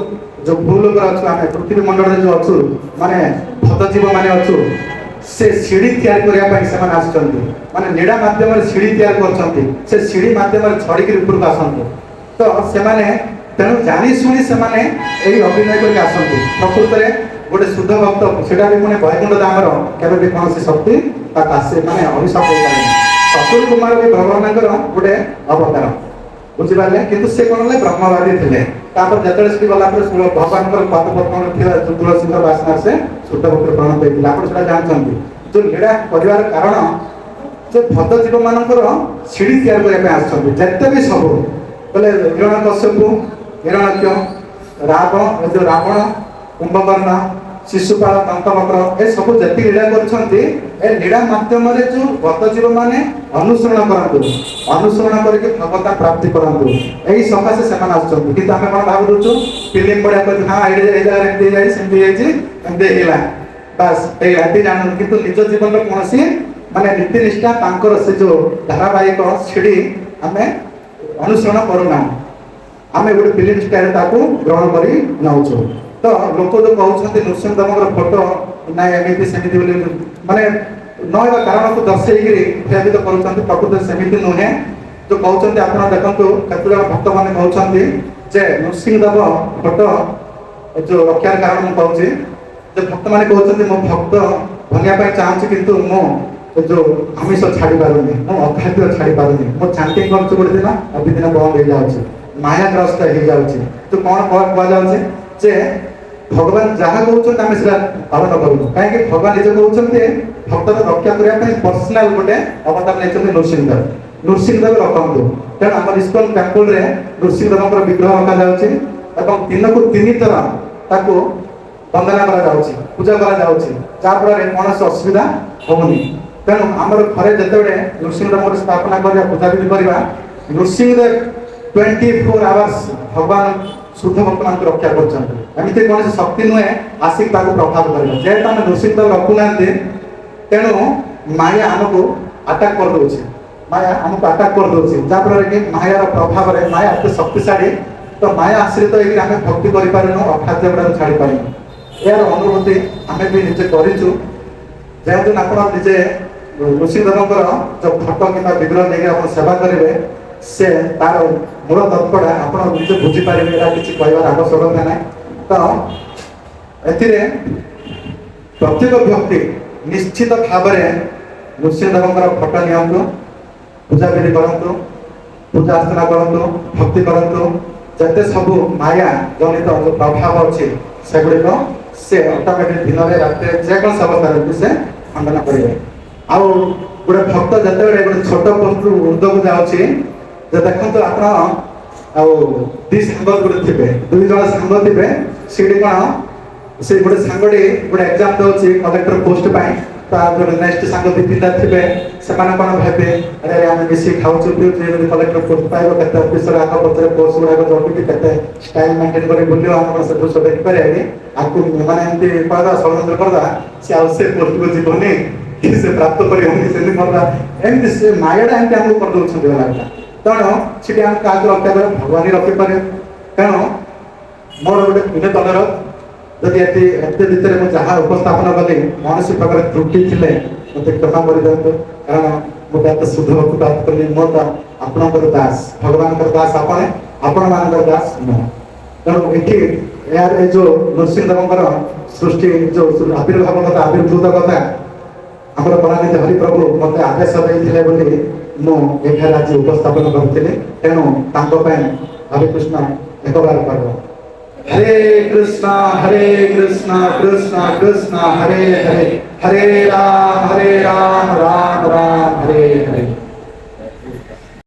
ଯୋଉ ଭୂଲୋକରେ ଅଛୁ ଆମେ, ପୃଥିବୀ ମଣ୍ଡଳରେ ଯୋଉ ଅଛୁ, ମାନେ ଭଦ୍ର ଜୀବ ମାନେ ଅଛୁ, ସେ ସିଢି ତିଆରି କରିବା ପାଇଁ ସେମାନେ ଆସୁଛନ୍ତି। ମାନେ ଲୀଳା ମାଧ୍ୟମରେ ସିଢି ତିଆରି କରୁଛନ୍ତି, ସେ ସିଢି ମାଧ୍ୟମରେ ଛଡିକିରି ଉପରକୁ ଆସନ୍ତି। ତ ସେମାନେ ତେଣୁ ଜାଣି ଶୁଣି ସେମାନେ ଏଇ ଅଭିନୟ କରିକି ଆସନ୍ତି। ପ୍ରକୃତରେ ଗୋଟେ ଶୁଦ୍ଧ ଭକ୍ତ, ସେଟା ବି ପୁଣି ବୈକୁଣ୍ଠ ଧାମର, କେବେ ବି କୌଣସି ଶକ୍ତି ତାକୁ ଆସେ ମାନେ ଅଭିଶାପ ହେଇପାରେନି। ଚତୁର କୁମାର ବି ଭଗବାନଙ୍କର ଗୋଟେ ଅବତାର, ବୁଝିପାରିଲେ? କିନ୍ତୁ ସେ କଣ ହେଲେ? ବ୍ରହ୍ମବାଦୀ ଥିଲେ। ତାପରେ ଯେତେବେଳେ ସେଠି ଗଲା ପରେ ଭଗବାନଙ୍କର ପାଦ ପଦ୍ମରେ ଥିବା ଯୋଉ ତୁଳସୀଙ୍କ ବାସ୍ନା, ସେ ଶୁଦ୍ଧ ଭକ୍ତ ପରିଣତ ହେଇଥିଲା। ଆପଣ ସେଟା ଜାଣିଛନ୍ତି। ଯୋଉ ଲୀଳା କରିବାର କାରଣ ଯେ ଭଦ୍ର ଜୀବ ମାନଙ୍କର ସିଢି ତିଆରି କରିବା ପାଇଁ ଆସୁଛନ୍ତି। ଯେତେ ବି ସବୁ ବୋଲେ ହିରଣ୍ୟକଶ୍ୟପୁ, ହିରଣ୍ୟାକ୍ଷ, ରାବଣ, ଏ ଯୋଉ ରାବଣ, କୁମ୍ଭକର୍ଣ୍ଣ, ଶିଶୁପାଳ, ଦନ୍ତବକ୍ର, ଏ ସବୁ ଯେତିକି ଲୀଳା କରୁଛନ୍ତି, ଏ ଲୀଳା ମାଧ୍ୟମରେ ଯୋଉ ଭଦ୍ର ଜୀବ ମାନେ ଅନୁସରଣ କରନ୍ତୁ, ଅନୁସରଣ କରିକି ଭଗବତା ପ୍ରାପ୍ତି କରନ୍ତୁ, ଏଇ ସକାଶେ ସେମାନେ ଆସୁଛନ୍ତି। କିନ୍ତୁ ଆମେ କଣ ଭାବି ଦଉଛୁ, ଫିଲ୍ମ ବଢିଆ କରୁଛୁ, ହଁ, ଏଇଠି ଏଇ ଜାଗାରେ ଏମିତି ହେଇଯାଇଛି, ସେମିତି ହେଇଯାଇଛି, ଏମିତି ହେଇଗଲା, ବାସ୍ ହେଇଗଲା, ଏତିକି ଜାଣନ୍ତୁ। କିନ୍ତୁ ନିଜ ଜୀବନର କୌଣସି ମାନେ ନୀତି ନିଷ୍ଠା, ତାଙ୍କର ସେ ଯୋଉ ଧାରାବାହିକ ସିଢି ଆମେ ଅନୁସରଣ କରୁନାହୁଁ। ଆମେ ଗୋଟେ ଫିଲ୍ମ ଷ୍ଟାଇଲ ତାକୁ ଗ୍ରହଣ କରି ନେଉଛୁ। ତ ଲୋକ ଯୋଉ କହୁଛନ୍ତି ନୃସିଂହ ଦେବଙ୍କର ଫଟୋ ନାଇଁ, ଏମିତି ସେମିତି ବୋଲି ମାନେ ନ ହେବା କାରଣକୁ ଦର୍ଶେଇକିରି ଭୟଭୀତ କରୁଛନ୍ତି, ପ୍ରକୃତରେ ସେମିତି ନୁହେଁ। ଯୋଉ କହୁଛନ୍ତି, ଆପଣ ଦେଖନ୍ତୁ, କେତେ ଜଣ ଭକ୍ତମାନେ କହୁଛନ୍ତି ଯେ ନୃସିଂହ ଦେବ ଫଟୋ ଯୋଉ ରଖିବାର କାରଣ ମୁଁ କହୁଛି ଯେ ଭକ୍ତମାନେ କହୁଛନ୍ତି, ମୁଁ ଭକ୍ତ ବନିବା ପାଇଁ ଚାହୁଁଛି, କିନ୍ତୁ ମୁଁ ଯୋଉ ଆମିଷ ଛାଡି ପାରୁନି, ମୁଁ ଅଖାଦ୍ୟ ଛାଡି ପାରୁନି, ମୁଁ ଚାଣ୍ଟିଂ କରୁଛି ଗୋଟେ ଦିନ ଆଉ 2 ଦିନ ବନ୍ଦ ହେଇଯାଉଛି, ମାୟାଗ୍ରସ୍ତ ହେଇଯାଉଛି। ତ କଣ କୁହାଯାଉଛି ଯେ ଭଗବାନ ଯାହା କହୁଛନ୍ତି ଆମେ ସେଟା ପାଳନ କରିବୁ। କାହିଁକି ଭଗବାନ ନିଜେ କହୁଛନ୍ତି, ଭକ୍ତର ରକ୍ଷା କରିବା ପାଇଁ ପର୍ସନାଲ ଗୋଟେ ଅବତାର ନେଇଛନ୍ତି ନୃସିଂହଦେବ। ନୃସିଂହଦେବ ରଖନ୍ତୁ। ତେଣୁ ଆମର ଇସ୍କନ ଟେମ୍ପଲରେ ନୃସିଂହଦେବଙ୍କର ବିଗ୍ରହ ରଖାଯାଉଛି ଏବଂ ଦିନକୁ 3 ଥର ତାକୁ ବନ୍ଦନା କରାଯାଉଛି, ପୂଜା କରାଯାଉଛି, ଯାହାଫଳରେ କୌଣସି ଅସୁବିଧା ହଉନି। ତେଣୁ ଆମର ଘରେ ଯେତେବେଳେ ନୃସିଂହଦେବଙ୍କର ସ୍ଥାପନା କରିବା, ପୂଜାବିଧି କରିବା, ନୃସିଂହଦେବ 24 ଆୱାର୍ସ ଭଗବାନ ଶୁଦ୍ଧ ଭକ୍ତମାନଙ୍କୁ ରକ୍ଷା କରୁଛନ୍ତି। ଏମିତି କୌଣସି ଶକ୍ତି ନୁହେଁ ଆସିକି ତାକୁ ପ୍ରଭାବ କରିବ। ଯେହେତୁ ଆମେ ନୃସିଂହଦେବ ରଖୁନାହାନ୍ତି, ତେଣୁ ମାୟା ଆମକୁ ଆଟାକ୍ କରିଦଉଛି। ମାୟା ଆମକୁ ଆଟାକ୍ କରିଦଉଛି, ଯାହାଫଳରେ କି ମାୟାର ପ୍ରଭାବରେ, ମାୟା ଏତେ ଶକ୍ତିଶାଳୀ, ତ ମାୟା ଆଶ୍ରିତ ହେଇକି ଆମେ ଭକ୍ତି କରିପାରୁନୁ, ଅଖାଦ୍ୟ ଗୁଡ଼ାକୁ ଛାଡ଼ି ପାରୁନୁ। ଏହାର ଅନୁଭୂତି ଆମେ ବି ନିଜେ କରିଛୁ। ଯେଉଁଦିନ ଆପଣ ନିଜେ ନୃସିଂହଦେବଙ୍କର ଯୋଉ ଫଟୋ କିମ୍ବା ବିଗ୍ରହ ନେଇକି ଆପଣ ସେବା କରିବେ, ସେ ତାର ମୂଳ ତତ୍ତ୍ୱଟା ଆପଣ ନିଜେ ବୁଝିପାରିବେ। ଏଇଟା କିଛି କହିବାର ଆବଶ୍ୟକତା ନାହିଁ। ତ ଏଥିରେ ପ୍ରତ୍ୟେକ ବ୍ୟକ୍ତି ନିଶ୍ଚିତ ଭାବରେ ନୃସିଂହଦେବଙ୍କର ଫଟୋ ନିଅନ୍ତୁ, ପୂଜାବିଧି କରନ୍ତୁ, ପୂଜା ଅର୍ଚ୍ଚନା କରନ୍ତୁ, ଭକ୍ତି କରନ୍ତୁ। ଯେତେ ସବୁ ମାୟା ଜନିତ ଯୋଉ ପ୍ରଭାବ ଅଛି, ସେଗୁଡ଼ିକ ସେ ଅଟୋମେଟିକ ଦିନରେ, ରାତିରେ, ଯେକୌଣସି ଅବସ୍ଥାରେ ବି ସେ ଖଣ୍ଡନ କରିବେ। ଆଉ ଗୋଟେ ଭକ୍ତ ଯେତେବେଳେ ଗୋଟେ ଛୋଟ ପୋଷ୍ଟରୁ ଉର୍ଦ୍ଧ୍ୱକୁ ଯାଉଛି, ଯେ ଦେଖନ୍ତୁ, ଆପଣ ଆଉ ଦି ସାଙ୍ଗ ଗୋଟେ ଥିବେ, ଦୁଇ ଜଣ ସାଙ୍ଗ ଥିବେ, ସେଠି କ'ଣ ସେ ଗୋଟେ ସାଙ୍ଗଟି ଗୋଟେ ଏକ୍ଜାମ ଦଉଛି କଲେକ୍ଟର ପୋଷ୍ଟ ପାଇଁ। ତା ଗୋଟେ ନେକ୍ସଟ ସାଙ୍ଗ ଦି ତିନିଟା ଥିବେ, ସେମାନେ କ'ଣ ଭାବିବେ? ଆରେ ଆରେ, ଆମେ ମିଶିକି ଖାଉଛୁ ପିଉଛୁ, ଯଦି କଲେକ୍ଟର ପୋଷ୍ଟ ପାଇବ, କେତେ ଅଫିସର ଆଗ ପଛରେ ପୋଷ୍ଟ ଗୁଡାକ ଜଗିକି କେତେ ଷ୍ଟାଇଲ ମେଣ୍ଟେନ କରି ବୁଲିବ, ଆମେ କଣ ସେ ଦୃଶ୍ୟ ଦେଖିପାରିବା କି? ଆକୁ ମାନେ ଏମିତି କରିଦବା, ଷଡ଼ଯନ୍ତ୍ର କରିଦବା, ସେ ଆଉ ସେ ପୋଷ୍ଟକୁ ଯିବନି କି ସେ ପ୍ରାପ୍ତ କରିବନି, ସେମିତି କରିଦବା। ଏମିତି ସେ ମାୟାଟା ଏମିତି ଆମକୁ କରିଦଉଛନ୍ତି ବାଲା। ତେଣୁ ସେଠି ଆମେ କାହାକୁ ରକ୍ଷା କରିବା? ଭଗବାନ ହିଁ ରଖିପାରିବେ। ତେଣୁ ମୋର ଗୋଟେ ବିନୀତ ଅନୁରୋଧ, ଯଦି ଏଠି ଏତେ ଭିତରେ ମୁଁ ଯାହା ଉପସ୍ଥାପନ କଲି କୌଣସି ପ୍ରକାର ତ୍ରୁଟି ଥିଲେ ମୋତେ କ୍ଷମା କରିଦିଅନ୍ତୁ। କାରଣ ମୁଁ ତ ଏତେ ଶୁଦ୍ଧ ଭକ୍ତି ପ୍ରାପ୍ତ କଲି, ମୁଁ ତ ଆପଣଙ୍କର ଦାସ, ଭଗବାନଙ୍କର ଦାସ ଆପଣ, ଆପଣମାନଙ୍କର ଦାସ ନୁହଁ। ତେଣୁ ଏଠି ଏହାର ଏ ଯୋଉ ନୃସିଂହଦେବଙ୍କର ସୃଷ୍ଟି, ଯୋଉ ଆବିର୍ଭାବ କଥା, ଆବିର୍ଭୂତ କଥା, ଆମର ପରାନିଧି ହରିପ୍ରଭୁ ମୋତେ ଆଦେଶ ଦେଇଥିଲେ ବୋଲି ମୁଁ ଏଠାରେ ଆଜି ଉପସ୍ଥାପନ କରିଥିଲି। ତେଣୁ ତାଙ୍କ ପାଇଁ ହରେ କୃଷ୍ଣ ଏକବାର କରିବ। ହରେ କୃଷ୍ଣ ହରେ କୃଷ୍ଣ କୃଷ୍ଣ କୃଷ୍ଣ ହରେ ହରେ, ହରେ ରାମ।